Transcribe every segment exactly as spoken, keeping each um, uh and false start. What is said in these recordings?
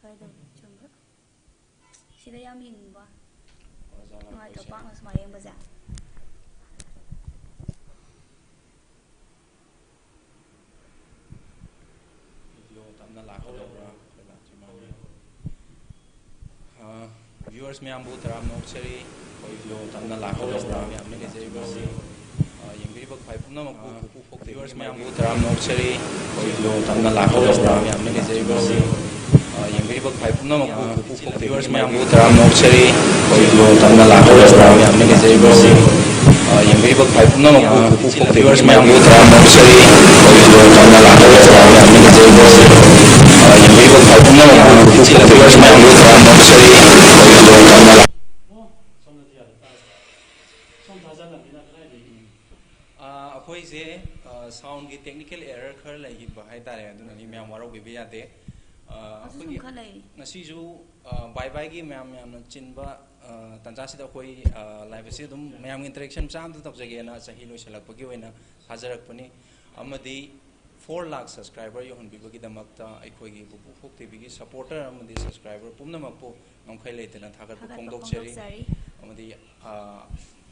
ꯀꯥꯏꯗ ꯆꯨꯝꯕ꯭ꯔꯥ? ꯁꯤꯗ ꯌꯥꯝ ꯌꯦꯡꯅꯤꯡꯕ꯫ ꯅꯨꯡꯉꯥꯏꯇ꯭ꯔꯣ ꯄꯥꯛꯅ ꯁꯨꯃꯥꯏꯅ ꯌꯦꯡꯕꯁꯦ? ꯚꯤꯗꯤꯑꯣ ꯇꯞꯅ ꯂꯥꯛꯀꯗꯧꯕ꯭ꯔꯥ? ꯑꯩꯈꯣꯏ ꯂꯥꯛꯇ꯭ꯔꯤ ꯃꯥꯜꯂꯦ꯫ ꯑ, viewers ꯃꯌꯥꯝꯕꯨ ꯇꯔꯥꯝꯅ ꯑꯣꯛꯆꯔꯤ꯫ ꯑꯩꯈꯣꯏ ꯚꯤꯗꯤꯑꯣ ꯇꯞꯅ ꯂꯥꯛꯀꯗꯧꯕ꯭ꯔꯥ? ꯃꯌꯥꯝꯅ ꯂꯩꯖꯔꯤꯕꯁꯤ, ꯑ, ꯌꯦꯡꯕꯤꯔꯤꯕ ꯈ꯭ꯋꯥꯏ ꯄꯨꯝꯅꯃꯛꯄꯨ ꯄꯨꯄꯨ ꯐꯣꯛ ꯇꯤꯚꯤꯒꯤ ꯃꯌꯥꯝꯕꯨ ꯇꯔꯥꯝꯅ ꯑꯣꯛꯆꯔꯤ꯫ ꯑꯩꯈꯣꯏ ꯚꯤꯗꯤꯑꯣ ꯇꯞꯅ ꯂꯥꯛꯀꯗꯧꯕ꯭ꯔꯥ? ꯃꯌꯥꯝꯅ ꯂꯩꯖꯔꯤꯕꯁꯤ, ꯑ, ꯌꯦꯡꯕꯤꯔꯤꯕ ꯈ꯭ꯋꯥꯏ ꯄꯨꯝꯅꯃꯛꯄꯨ ꯄꯨꯄꯨ ꯐꯣꯛ ꯇꯤꯚꯤꯒꯤ ꯃꯌꯥꯝꯕꯨ ꯇꯔꯥꯝꯅ ꯑꯣꯛꯆꯔꯤ꯫ ꯑꯩꯈꯣꯏ ꯚꯤꯗꯤꯑꯣ ꯇꯞꯅ ꯂꯥꯛꯀꯗꯧꯕ꯭ꯔꯥ? ꯃꯌꯥꯝꯅ ꯂꯩꯖꯔꯤꯕꯁꯤ, ꯑ, ꯌꯦꯡꯕꯤꯔꯤꯕ ꯈ꯭ꯋꯥꯏ ꯄꯨꯝꯅꯃꯛꯄꯨ ꯄꯨꯄꯨ ꯐꯣꯛ ꯇꯤꯚꯤꯒꯤ ꯃꯌꯥꯝꯕꯨ ꯇꯔꯥꯝꯅ ꯑꯣꯛꯆꯔꯤ꯫ ꯑꯩꯈꯣꯏ ꯚꯤꯗꯤꯑꯣ ꯇꯞꯅ ꯂꯥꯛꯀꯗꯧꯕ꯭ꯔꯥ? ꯃꯌꯥꯝꯅ ꯂꯩꯖꯔꯤꯕꯁꯤ, ꯑ, ꯌꯦꯡꯕꯤꯔꯤꯕ ꯈ꯭ꯋꯥꯏ ꯄꯨꯝꯅꯃꯛꯄꯨ ꯄꯨꯄꯨ ꯐꯣꯛ ꯇꯤꯚꯤꯒꯤ ꯃꯌꯥꯝꯕꯨ ꯇꯔꯥꯝꯅ ꯑꯣꯛꯆꯔꯤ꯫ ꯑꯩꯈꯣꯏ ꯚꯤꯗꯤꯑꯣ ꯇꯞꯅ ꯂꯥꯛ- ꯑ, ꯑꯩꯈꯣꯏꯁꯦ, ꯑ, soundꯒꯤ technical error ꯈꯔ ꯂꯩꯈꯤꯕ ꯍꯥꯏꯇꯥꯔꯦ, ꯑꯗꯨꯅꯅꯤ, ꯃꯌꯥꯝ ꯋꯥꯔꯧꯕꯤꯕ ꯌꯥꯗꯦ꯫ ꯑ, ꯍꯧꯖꯤꯛ ꯑꯩꯈꯣꯏꯒꯤ ꯁꯨꯝ ꯈꯔ ꯂꯩꯔꯤ꯫ ꯉꯁꯤꯁꯨ, ꯑ, ꯕꯥꯏ ꯕꯥꯏꯒꯤ ꯃꯌꯥꯝ ꯌꯥꯝꯅ ꯆꯤꯟꯕ, ꯑ, ꯇꯥꯟꯖꯥꯁꯤꯗ ꯑꯩꯈꯣꯏ, ꯑ, live ꯑꯁꯤ ꯑꯗꯨꯝ ꯃꯌꯥꯝꯒꯤ interaction ꯃꯆꯥ ꯑꯝꯇ ꯇꯧꯖꯒꯦꯅ ꯆꯍꯤ ꯂꯣꯏꯁꯤꯜꯂꯛꯄꯒꯤ ꯑꯣꯏꯅ ꯊꯥꯖꯔꯛꯄꯅꯤ꯫ ꯑꯃꯗꯤ four lakh subscriber ꯌꯧꯍꯟꯕꯤꯕꯒꯤꯗꯃꯛꯇ ꯑꯩꯈꯣꯏꯒꯤ ꯄꯨꯄꯨ ꯐꯣꯛ ꯇꯤꯚꯤꯒꯤ supporter ꯑꯃꯗꯤ subscriber ꯄꯨꯝꯅꯃꯛꯄꯨ ꯉꯝꯈꯩ ꯂꯩꯇꯅ ꯊꯥꯒꯠꯄ ꯊꯥꯒꯠꯄ ꯐꯣꯡꯗꯣꯛꯆꯔꯤ꯫ ꯐꯣꯡꯗꯣꯛꯆꯔꯤ꯫ ꯑꯃꯗꯤ, ꯑ,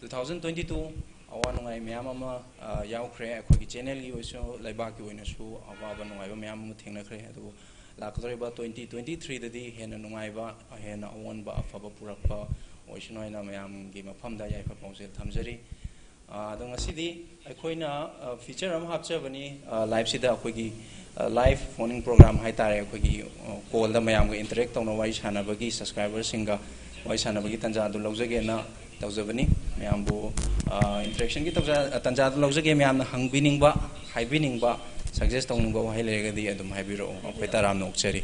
two thousand twenty two ꯑꯋꯥ ꯅꯨꯡꯉꯥꯏ ꯃꯌꯥꯝ ꯑꯃ, ꯑ, ꯌꯥꯎꯈ꯭ꯔꯦ꯫ ꯑꯩꯈꯣꯏꯒꯤ channelꯒꯤ ꯑꯣꯏꯁꯨ, ꯂꯩꯕꯥꯛꯀꯤ ꯑꯣꯏꯅꯁꯨ ꯑꯋꯥꯕ ꯅꯨꯡꯉꯥꯏꯕ ꯃꯌꯥꯝ ꯑꯃ ꯊꯦꯡꯅꯈ꯭ꯔꯦ꯫ ꯑꯗꯨꯕꯨ ꯂꯥꯛꯀꯗꯧꯔꯤꯕ twenty twenty threeꯗꯗꯤ ꯍꯦꯟꯅ ꯅꯨꯡꯉꯥꯏꯕ, ꯍꯦꯟꯅ ꯑꯑꯣꯟꯕ ꯑꯐꯕ ꯄꯨꯔꯛꯄ ꯑꯣꯏꯁꯅꯨ ꯍꯥꯏꯅ ꯃꯌꯥꯝꯒꯤ ꯃꯐꯝꯗ ꯌꯥꯏꯐ ꯄꯥꯎꯖꯦꯜ ꯊꯝꯖꯔꯤ꯫ ꯑ, ꯑꯗꯣ ꯉꯁꯤꯗꯤ ꯑꯩꯈꯣꯏꯅ, ꯑ, feature ꯑꯃ ꯍꯥꯞꯆꯕꯅꯤ, ꯑ, liveꯁꯤꯗ ꯑꯩꯈꯣꯏꯒꯤ, ꯑ, live phone-in program ꯍꯥꯏꯇꯥꯔꯦ, ꯑꯩꯈꯣꯏꯒꯤ, ꯑ, callꯗ ꯃꯌꯥꯝꯒ interact ꯇꯧꯅ ꯋꯥꯔꯤ ꯁꯥꯟꯅꯕꯒꯤ, subscriberꯁꯤꯡꯒ ꯋꯥꯔꯤ ꯁꯥꯟꯅꯕꯒꯤ ꯇꯥꯟꯖꯥ ꯑꯗꯨ ꯂꯧꯖꯒꯦꯅ ꯇꯧꯖꯕꯅꯤ꯫ ꯃꯌꯥꯝꯕꯨ, ꯑ, interactionꯒꯤ ꯇꯧꯖ-, ꯇꯥꯟꯖꯥ ꯑꯗꯨ ꯂꯧꯖꯒꯦ꯫ ꯃꯌꯥꯝꯅ ꯍꯪꯕꯤꯅꯤꯡꯕ, ꯍꯥꯏꯕꯤꯅꯤꯡꯕ, suggest ꯇꯧꯅꯤꯡꯕ ꯋꯥꯍꯩ ꯂꯩꯔꯒꯗꯤ ꯑꯗꯨꯝ ꯍꯥꯏꯕꯤꯔꯛꯑꯣ꯫ ꯑꯩꯈꯣꯏ ꯇꯔꯥꯝꯅ ꯑꯣꯛꯆꯔꯤ꯫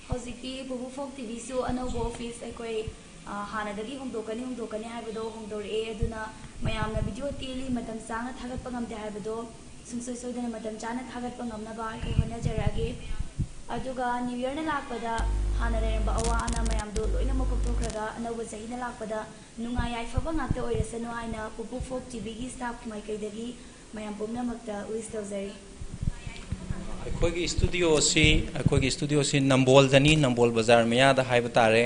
ꯍꯧꯖꯤꯛꯇꯤ ꯄꯨꯄꯨ ꯐꯣꯛ ꯇꯤꯚꯤꯁꯨ ꯑꯅꯧꯕ office ꯑꯩꯈꯣꯏ, ꯑ, ꯍꯥꯟꯅꯗꯒꯤ ꯍꯣꯡꯗꯣꯛꯀꯅꯤ, ꯍꯣꯡꯗꯣꯛꯀꯅꯤ ꯍꯥꯏꯕꯗꯣ ꯍꯣꯡꯗꯣꯔꯛꯑꯦ꯫ ꯑꯗꯨꯅ ꯃꯌꯥꯝꯅ video ꯇꯦꯜꯂꯤ, ꯃꯇꯝ ꯆꯥꯅ ꯊꯥꯒꯠꯄ ꯉꯝꯗꯦ ꯍꯥꯏꯕꯗꯣ ꯁꯨꯡꯁꯣꯏ ꯁꯣꯏꯗꯅ ꯃꯇꯝ ꯆꯥꯅ ꯊꯥꯒꯠꯄ ꯉꯝꯅꯕ ꯑꯩꯈꯣꯏ ꯍꯣꯠꯅꯖꯔꯛꯑꯒꯦ꯫ ꯑꯗꯨꯒ New Yearꯅ ꯂꯥꯛꯄꯗ ꯍꯥꯟꯅ ꯂꯩꯔꯝꯕ ꯑꯋꯥ ꯑꯅꯥ ꯃꯌꯥꯝꯗꯣ ꯂꯣꯏꯅꯃꯛ ꯀꯣꯛꯊꯣꯛꯈ꯭ꯔꯒ ꯑꯅꯧꯕ ꯆꯍꯤꯅ ꯂꯥꯛꯄꯗ ꯅꯨꯡꯉꯥꯏ ꯌꯥꯏꯐꯕ ꯉꯥꯛꯇ ꯑꯣꯏꯔꯁꯅꯨ ꯍꯥꯏꯅ ꯄꯨꯄꯨ ꯐꯣꯛ ꯇꯤꯚꯤꯒꯤ staff ꯃꯥꯏꯀꯩꯗꯒꯤ ꯃꯌꯥꯝ ꯄꯨꯝꯅꯃꯛꯇ wish ꯇꯧꯖꯔꯤ꯫ ꯑꯩꯈꯣꯏꯒꯤ ꯁ꯭ꯇꯨꯗꯤꯑꯣꯁꯤ ꯑꯩꯈꯣꯏꯒꯤ ꯁ꯭ꯇꯨꯗꯤꯑꯣꯁꯤ ꯅꯝꯕꯣꯜꯗꯅꯤ, ꯅꯝꯕꯣꯜ ꯕꯖꯥꯔ ꯃꯌꯥꯗ ꯍꯥꯏꯕ ꯇꯥꯔꯦ꯫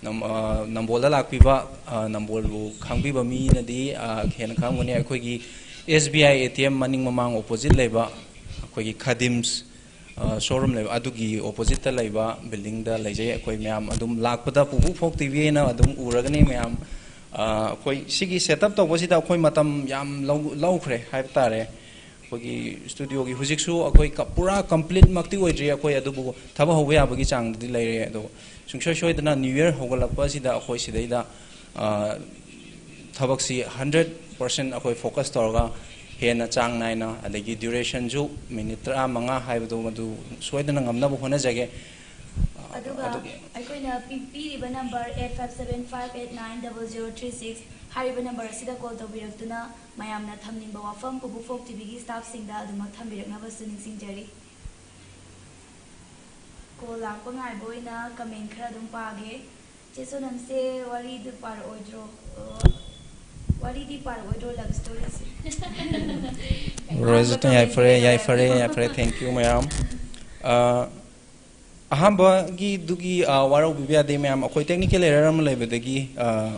ꯅꯝ- ꯑ, ꯅꯝꯕꯣꯜꯗ ꯂꯥꯛꯄꯤꯕ, ꯑ, ꯅꯝꯕꯣꯜꯕꯨ ꯈꯪꯕꯤꯕ ꯃꯤꯅꯗꯤ, ꯑ, ꯍꯦꯟꯅ ꯈꯪꯒꯅꯤ꯫ ꯑꯩꯈꯣꯏꯒꯤ S B I A T M ꯃꯅꯤꯡ ꯃꯃꯥꯡ ꯑꯣꯄꯣꯖꯤꯠ ꯂꯩꯕ ꯑꯩꯈꯣꯏꯒꯤ ꯈꯥꯗꯤꯝꯁ, ꯑ, ꯁꯣꯔꯨꯝ ꯂꯩꯕ ꯑꯗꯨꯒꯤ ꯑꯣꯄꯣꯖꯤꯠꯇ ꯂꯩꯕ ꯕꯤꯜꯗꯤꯡꯗ ꯂꯩꯖꯩ꯫ ꯑꯩꯈꯣꯏ ꯃꯌꯥꯝ ꯑꯗꯨꯝ ꯂꯥꯛꯄꯗ ꯄꯨꯄꯨ ꯐꯣꯛ ꯇꯤ ꯚꯤ ꯍꯥꯏꯅ ꯑꯗꯨꯝ ꯎꯔꯒꯅꯤ ꯃꯌꯥꯝ꯫ ꯑ, ꯑꯩꯈꯣꯏ ꯁꯤꯒꯤ ꯁꯦꯠ ꯑꯞ ꯇꯧꯕꯁꯤꯗ ꯑꯩꯈꯣꯏ ꯃꯇꯝ ꯌꯥꯝ ꯂꯧ-, ꯂꯧꯈ꯭ꯔꯦ ꯍꯥꯏꯕ ꯇꯥꯔꯦ꯫ ꯑꯩꯈꯣꯏꯒꯤ ꯁ꯭ꯇꯨꯗꯤꯑꯣꯒꯤ ꯍꯧꯖꯤꯛꯁꯨ ꯑꯩꯈꯣꯏ ꯀ-, ꯄꯨꯔꯥ ꯀꯝꯄ꯭ꯂꯤꯠꯃꯛꯇꯤ ꯑꯣꯏꯗ꯭ꯔꯤ ꯑꯩꯈꯣꯏ, ꯑꯗꯨꯕꯨ ꯊꯕꯛ ꯍꯧꯕ ꯌꯥꯕꯒꯤ ꯆꯥꯡꯗꯗꯤ ꯂꯩꯔꯦ꯫ ꯑꯗꯣ ꯁꯨꯡꯁꯣꯏ ꯁꯣꯏꯗꯅ ꯅ꯭ꯌꯨ ꯌꯔ ꯍꯧꯒꯠꯂꯛꯄ ꯑꯁꯤꯗ ꯑꯩꯈꯣꯏ ꯁꯤꯗꯩꯗ, ꯑ, ꯊꯕꯛꯁꯤ ꯍꯟꯗ꯭ꯔꯦꯠ ꯄꯥꯔꯁꯦꯟ ꯑꯩꯈꯣꯏ ꯐꯣꯀꯁ ꯇꯧꯔꯒ ꯍꯦꯟꯅ ꯆꯥꯡ ꯅꯥꯏꯅ, ꯑꯗꯒꯤ ꯗ꯭ꯌꯨꯔꯦꯁꯟꯁꯨ ꯃꯤꯅꯤꯠ ꯇꯔꯥꯃꯉꯥ ꯍꯥꯏꯕꯗꯣ ꯃꯗꯨ ꯁꯣꯏꯗꯅ ꯉꯝꯅꯕ ꯍꯣꯠꯅꯖꯒꯦ꯫ ꯑꯗꯨꯒ ꯑꯗꯨꯒꯤ ꯑꯩꯈꯣꯏꯅ ꯄꯤ-, ꯄꯤꯔꯤꯕ number eight five seven five eight nine double zero three six ꯍꯥꯏꯔꯤꯕ ꯅꯝꯕꯔ ꯑꯁꯤꯗ ꯀꯣꯜ ꯇꯧꯕꯤꯔꯛꯇꯨꯅ ꯃꯌꯥꯝꯅ ꯊꯝꯅꯤꯡꯕ ꯋꯥꯐꯝ ꯄꯨꯕꯨ ꯐꯣꯛ ꯇꯤ ꯚꯤꯒꯤ ꯁ꯭ꯇꯥꯐꯁꯤꯡꯗ ꯑꯗꯨꯃꯛ ꯊꯝꯕꯤꯔꯛꯅꯕꯁꯨ ꯅꯤꯡꯁꯤꯡꯖꯔꯤ꯫ ꯀꯣꯜ ꯂꯥꯛꯄ ꯉꯥꯏꯕ ꯑꯣꯏꯅ ꯀꯃꯦꯟ ꯈꯔ ꯑꯗꯨꯝ ꯄꯥꯒꯦ꯫ ꯆꯦ ꯁꯣꯅꯝꯁꯦ ꯋꯥꯔꯤꯗꯨ ꯄꯥꯔꯛꯑꯣꯏꯗ꯭ꯔꯣ? ꯑ, ꯋꯥꯔꯤꯗꯤ ꯄꯥꯔꯛꯑꯣꯏꯗ꯭ꯔꯣ, ꯂꯚ ꯁ꯭ꯇꯣꯔꯤꯁꯦ? ꯔꯣꯖꯤꯇꯥ, ꯌꯥꯏꯐꯔꯦ, ꯌꯥꯏꯐꯔꯦ, ꯌꯥꯏꯐꯔꯦ꯫ Thank you, ꯃꯌꯥꯝ꯫ ꯑ, ꯑꯍꯥꯟꯕꯒꯤꯗꯨꯒꯤ, ꯑ, ꯋꯥꯔꯧꯕꯤꯕ ꯌꯥꯗꯦ, ꯃꯌꯥꯝ꯫ ꯑꯩꯈꯣꯏ technical error ꯑꯃ ꯂꯩꯕꯗꯒꯤ, ꯑ,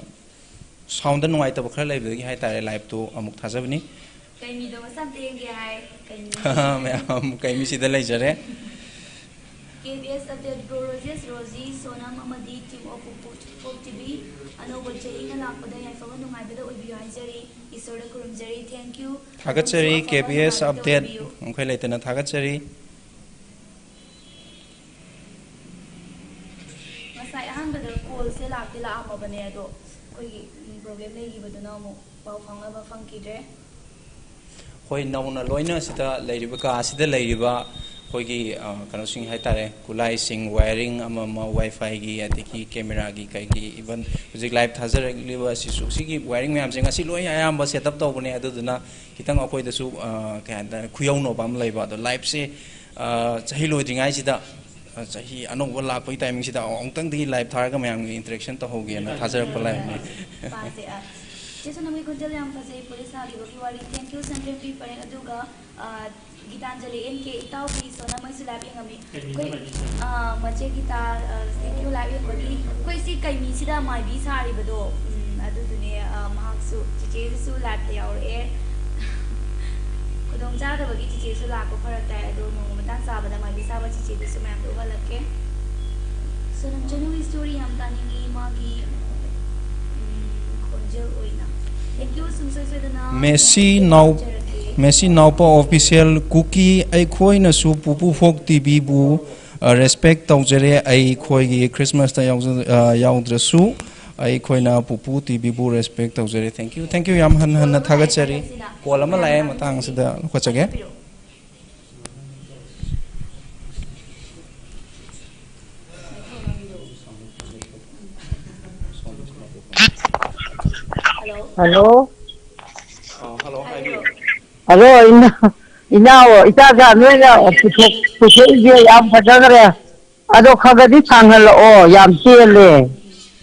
sound ꯅꯨꯡꯉꯥꯏꯇꯕ ꯈꯔ ꯂꯩꯕꯗꯒꯤ ꯍꯥꯏꯇꯥꯔꯦ, live ꯇꯣ ꯑꯃꯨꯛ ꯊꯥꯖꯕꯅꯤ꯫ ꯀꯩꯃꯤꯗꯣ ꯃꯁꯝ ꯇꯦꯟꯒꯦ ꯍꯥꯏ, ꯀꯩꯃꯤ꯫ ꯃꯌꯥꯝ, ꯀꯩꯃꯤꯁꯤꯗ ꯂꯩꯖꯔꯦ꯫ K B S update bro, Rojesh, Roji, Sonam ꯑꯃꯗꯤ team of ꯄꯨꯄꯨ ꯐꯣꯛ ꯇꯤ ꯚꯤ꯫ ꯑꯅꯧꯕ ꯆꯍꯤꯅ ꯂꯥꯛꯄꯗ ꯌꯥꯏꯐꯕ ꯅꯨꯡꯉꯥꯏꯕꯗ ꯑꯣꯏꯕꯤꯌꯨ ꯍꯥꯏꯖꯔꯤ꯫ ꯏꯁꯣꯔꯗ ꯈꯨꯔꯨꯝꯖꯔꯤ꯫ Thank you꯫ ꯊꯥꯒꯠꯆꯔꯤ꯫ ꯑꯗꯣꯝꯁꯨ ꯑꯐꯕ K B S ꯅꯨꯡꯉꯥꯏꯕꯗ update ꯑꯣꯏꯕꯤꯌꯨ꯫ ꯃꯈꯣꯏ ꯂꯩꯇꯅ ꯊꯥꯒꯠꯆꯔꯤ꯫ ꯉꯁꯥꯏ ꯑꯍꯥꯟꯕꯗ ꯀꯣꯜꯁꯦ ꯂꯥꯛꯇꯤ ꯂꯥꯛꯑꯝꯃꯕꯅꯦ, ꯑꯗꯣ ꯑꯩꯈꯣꯏꯒꯤ, ꯎꯝ, problem ꯂꯩꯈꯤꯕꯗꯨꯅ ꯑꯃꯨꯛ ꯄꯥꯎ ꯐꯥꯎꯅꯕ ꯐꯪꯈꯤꯗ꯭ꯔꯦ꯫ ꯍꯣꯏ, ꯅꯧꯅ ꯂꯣꯏꯅ ꯁꯤꯗ ꯂꯩꯔꯤꯕ, ꯀꯥ ꯑꯁꯤꯗ ꯂꯩꯔꯤꯕ ꯑꯩꯈꯣꯏꯒꯤ, ꯑ, ꯀꯩꯅꯣꯁꯤꯡ ꯍꯥꯏꯇꯥꯔꯦ, ꯈꯨꯠꯂꯥꯏꯁꯤꯡ, wiring ꯑꯃ ꯑꯃ, Wi-Fi ꯒꯤ, ꯑꯗꯒꯤ camera ꯒꯤ, ꯀꯩꯒꯤ, even ꯍꯧꯖꯤꯛ live ꯊꯥꯖꯔꯛꯂꯤꯕ ꯑꯁꯤꯁꯨ, ꯁꯤꯒꯤ wiring ꯃꯌꯥꯝꯁꯦ ꯉꯁꯤ ꯂꯣꯏ ꯑꯌꯥꯝꯕ set up ꯇꯧꯕꯅꯦ꯫ ꯑꯗꯨꯗꯨꯅ ꯈꯤꯇꯪ ꯑꯩꯈꯣꯏꯗꯁꯨ, ꯑ, ꯀꯩ ꯍꯥꯏꯇꯥꯔꯦ, ꯈꯨꯌꯧꯅꯕ ꯑꯃ ꯂꯩꯕ꯫ ꯑꯗꯣ live ꯁꯦ, ꯑ, ꯆꯍꯤ ꯂꯣꯏꯗ꯭ꯔꯤꯉꯩꯁꯤꯗ, ꯑ, ꯆꯍꯤ ꯑꯅꯧꯕ ꯂꯥꯛꯄꯒꯤ timing ꯁꯤꯗ ꯑꯃꯨꯛꯇꯪꯗꯤ live ꯊꯥꯔꯒ ꯃꯌꯥꯝꯒꯤ interaction ꯇꯧꯍꯧꯒꯦꯅ ꯊꯥꯖꯔꯛꯄ live ꯅꯦ꯫ ꯄꯥꯁꯦ, ꯑ, ꯆꯦ ꯁꯣꯅꯝꯒꯤ ꯈꯣꯟꯖꯦꯜ ꯌꯥꯝ ꯐꯖꯩ, ꯄꯨꯂꯤꯁ ꯁꯥꯈꯤꯕꯒꯤ ꯋꯥꯔꯤ꯫ Thank you, ꯁꯟꯗ꯭ꯔꯦꯝꯕꯤ ꯄꯔꯦꯡ꯫ ꯑꯗꯨꯒ, ꯑ, ꯒꯤꯇꯥꯟꯖꯂꯤ ꯑꯦꯟ ꯀꯦ ꯏꯇꯥꯎꯒꯤ ꯁꯣꯅꯝ ꯍꯣꯏꯁꯨ live ꯌꯦꯡꯉꯝꯃꯤ꯫ ꯑꯩꯈꯣꯏ, ꯑ, ꯃꯆꯦ ꯒꯤꯇꯥ, ꯑ, thank you live ꯌꯦꯡꯕꯒꯤ꯫ ꯑꯩꯈꯣꯏ ꯁꯤ ꯀꯩꯃꯤꯁꯤꯗ ꯃꯥꯏꯕꯤ ꯁꯥꯔꯤꯕꯗꯣ, ꯎꯝ, ꯑꯗꯨꯗꯨꯅꯦ, ꯑ, ꯃꯍꯥꯛꯁꯨ, ꯆꯤꯆꯦꯁꯤꯁꯨ liveꯇ ꯌꯥꯎꯔꯛꯑꯦ꯫ ꯈꯨꯗꯣꯡ ꯆꯥꯗꯕꯒꯤ ꯆꯤꯆꯦꯁꯨ ꯂꯥꯛꯄ ꯐꯔꯛ ꯇꯥꯏ, ꯑꯗꯣ ꯅꯣꯡꯃ ꯃꯇꯥꯡ ꯆꯥꯕꯗ ꯃꯥꯏꯕꯤ ꯁꯥꯕ ꯆꯤꯆꯦꯗꯨꯁꯨ ꯃꯌꯥꯝꯗ ꯎꯍꯜꯂꯛꯀꯦ꯫ ꯁꯣꯅꯝ ꯆꯅꯨꯒꯤ story ꯌꯥꯝ ꯇꯥꯅꯤꯡꯉꯤ, ꯃꯥꯒꯤ, ꯎꯝ, ꯈꯣꯟꯖꯦꯜ ꯑꯣꯏꯅ꯫ Thank you, ꯁꯨꯡꯁꯣꯏ ꯁꯣꯏꯗꯅ ꯃꯦꯁꯤ ꯃꯌꯥꯝꯗ ꯅꯥꯎ-, ꯄꯥꯝꯖꯔꯛꯀꯦ꯫ Messi ꯅꯥꯎꯄꯥ official꯫ ꯀꯨꯀꯤ, ꯑꯩꯈꯣꯏꯅꯁꯨ ꯄꯨꯄꯨ ꯐꯣꯛ ꯇꯤꯚꯤꯕꯨ, ꯑ, respect ꯇꯧꯖꯔꯦ꯫ ꯑꯩꯈꯣꯏꯒꯤ Christmasꯇ ꯌꯥꯎꯖ-, ꯑ, ꯌꯥꯎꯗ꯭ꯔꯁꯨ ꯑꯩꯈꯣꯏꯅ ꯄꯨꯄꯨ ꯇꯤꯚꯤꯕꯨ respect ꯇꯧꯖꯔꯦ꯫ Thank you, thank you꯫ ꯌꯥꯝ ꯍꯟꯅ ꯍꯟꯅ ꯊꯥꯒꯠꯆꯔꯤ꯫ Call ꯑꯃ ꯂꯥꯛꯑꯦ, ꯃꯇꯥꯡ ꯑꯁꯤꯗ ꯂꯧꯈꯠꯆꯒꯦ꯫ Hello? ꯑ, hello, ꯍꯥꯏꯕꯤꯌꯨ꯫ Hello, ꯏꯅꯥ-, ꯏꯅꯥꯎ, ꯏꯆꯥꯆꯥ ꯅꯣꯏꯅ ꯄꯨꯊꯣꯛ-, ꯄꯨꯊꯣꯛꯏꯁꯦ ꯌꯥꯝ ꯐꯖꯈ꯭ꯔꯦ꯫ ꯑꯗꯣ ꯈꯔ ꯈꯔꯗꯤ ꯁꯥꯡꯍꯜꯂꯛꯑꯣ, ꯌꯥꯝ ꯇꯦꯜꯂꯦ꯫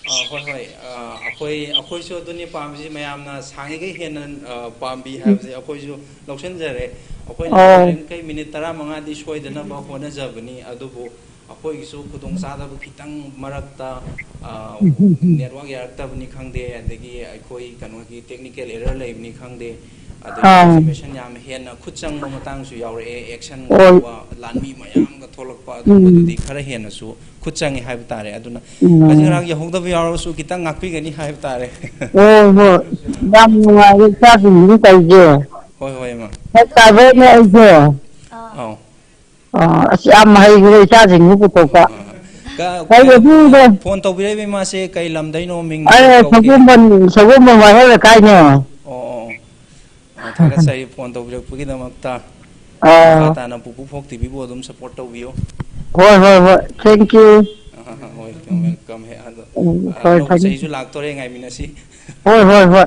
ꯑ, ꯍꯣꯏ, ꯍꯣꯏ꯫ ꯑ, ꯑꯩꯈꯣꯏ, ꯑꯩꯈꯣꯏꯁꯨ ꯑꯗꯨꯅꯤ ꯄꯥꯝꯃꯤꯁꯤ, ꯃꯌꯥꯝꯅ ꯁꯥꯡꯉꯤꯈꯩ ꯍꯦꯟꯅ, ꯑ, ꯄꯥꯝꯕꯤ ꯍꯥꯏꯕꯁꯦ ꯑꯩꯈꯣꯏꯁꯨ ꯂꯧꯁꯤꯟꯖꯔꯦ꯫ ꯑꯩꯈꯣꯏꯅ ꯑꯧ꯫ ꯍꯣꯔꯦꯟꯈꯩ minute ꯇꯔꯥꯃꯉꯥꯗꯤ ꯁꯣꯏꯗꯅꯕ ꯍꯣꯠꯅꯖꯕꯅꯤ, ꯑꯗꯨꯕꯨ ꯑꯩꯈꯣꯏꯒꯤꯁꯨ ꯈꯨꯗꯣꯡꯆꯥꯗꯕ ꯈꯤꯇꯪ ꯃꯔꯛꯇ, ꯑ, network ꯌꯥꯔꯛꯇꯕꯅꯤ ꯈꯪꯗꯦ, ꯑꯗꯒꯤ ꯑꯩꯈꯣꯏ ꯀꯩꯅꯣꯒꯤ technical error ꯂꯩꯕꯅꯤ ꯈꯪꯗꯦ, ꯑꯗꯒꯤ ꯑꯥ꯫ Animation ꯌꯥꯝ ꯍꯦꯟꯅ ꯈꯨꯠ ꯆꯪꯕ ꯃꯇꯥꯡꯁꯨ ꯌꯥꯎꯔꯛꯑꯦ, action ꯑꯣꯏ꯫ ꯇꯧꯕ, ꯂꯥꯟꯃꯤ ꯃꯌꯥꯝꯒ ꯊꯣꯛꯂꯛꯄ, ꯎꯝ꯫ ꯑꯗꯨꯝꯕꯗꯨꯗꯤ ꯈꯔ ꯍꯦꯟꯅꯁꯨ ꯈꯨꯠ ꯆꯪꯉꯤ ꯍꯥꯏꯕ ꯇꯥꯔꯦ꯫ ꯑꯗꯨꯅ ꯎꯝ꯫ ꯉꯁꯤ ꯉꯔꯥꯡ ꯌꯧꯍꯧꯗꯕ ꯌꯥꯎꯔꯒꯁꯨ ꯈꯤꯇꯪ ꯉꯥꯛꯄꯤꯒꯅꯤ ꯍꯥꯏꯕ ꯇꯥꯔꯦ꯫ ꯍꯣꯏ, ꯍꯣꯏ꯫ ꯌꯥꯝ ꯅꯨꯡꯉꯥꯏꯔꯦ ꯏꯆꯥꯁꯤꯡꯁꯤꯅ ꯇꯧꯔꯤꯁꯦ꯫ ꯍꯣꯏ, ꯍꯣꯏ, ꯏꯃꯥ꯫ ꯍꯦꯛ ꯇꯥꯕꯅꯦ ꯑꯩꯁꯦ꯫ ꯑꯥ꯫ ꯑꯧ꯫ ꯑꯥ, ꯑꯁ, ꯌꯥꯝ ꯍꯩꯈ꯭ꯔꯦ ꯏꯆꯥꯁꯤꯡꯁꯤ ꯄꯨꯊꯣꯛꯄ꯫ ꯍꯣꯏ, ꯍꯣꯏ꯫ ꯀ-, ꯀꯩ ꯀ-, ꯑꯗꯨꯗ ꯐꯣꯟ ꯇꯧꯕꯤꯔꯛꯏꯕ ꯏꯃꯥꯁꯦ ꯀꯩ ꯂꯝꯗꯩꯅꯣ, ꯃꯤꯡ ꯑꯩ ꯀꯧꯒꯦ? ꯁꯒꯣꯜꯕꯟ, ꯁꯒꯣꯜꯕꯟ ꯋꯥꯍꯦꯡ ꯂꯩꯀꯥꯏꯅꯦ꯫ ꯑꯣ, ꯑꯣ, ꯑꯣ꯫ ꯑꯣ, ꯊꯥꯒꯠꯆꯔꯤ ꯐꯣꯟ ꯇꯧꯕꯤꯔꯛꯄꯒꯤꯗꯃꯛꯇ꯫ ꯑꯥ꯫ ꯃꯈꯥ ꯇꯥꯅ ꯄꯨꯄꯨ ꯐꯣꯛ ꯇꯤꯚꯤꯕꯨ ꯑꯗꯨꯝ support ꯇꯧꯕꯤꯌꯨ꯫ ꯍꯣꯏ, ꯍꯣꯏ, ꯍꯣꯏ꯫ Thank you꯫ ꯑꯥ, ꯍꯣꯏ, welcome, welcome꯫ ꯍꯦ, ꯑꯗꯣ, ꯎꯝ, ꯑꯥ, ꯍꯣꯏ, ꯑꯅꯧꯕ ꯐꯅꯤ꯫ ꯆꯍꯤꯁꯨ ꯂꯥꯛꯇꯣꯔꯦ, ꯉꯥꯏꯃꯤꯟꯅꯁꯤ꯫ ꯍꯣꯏ, ꯍꯣꯏ, ꯍꯣꯏ꯫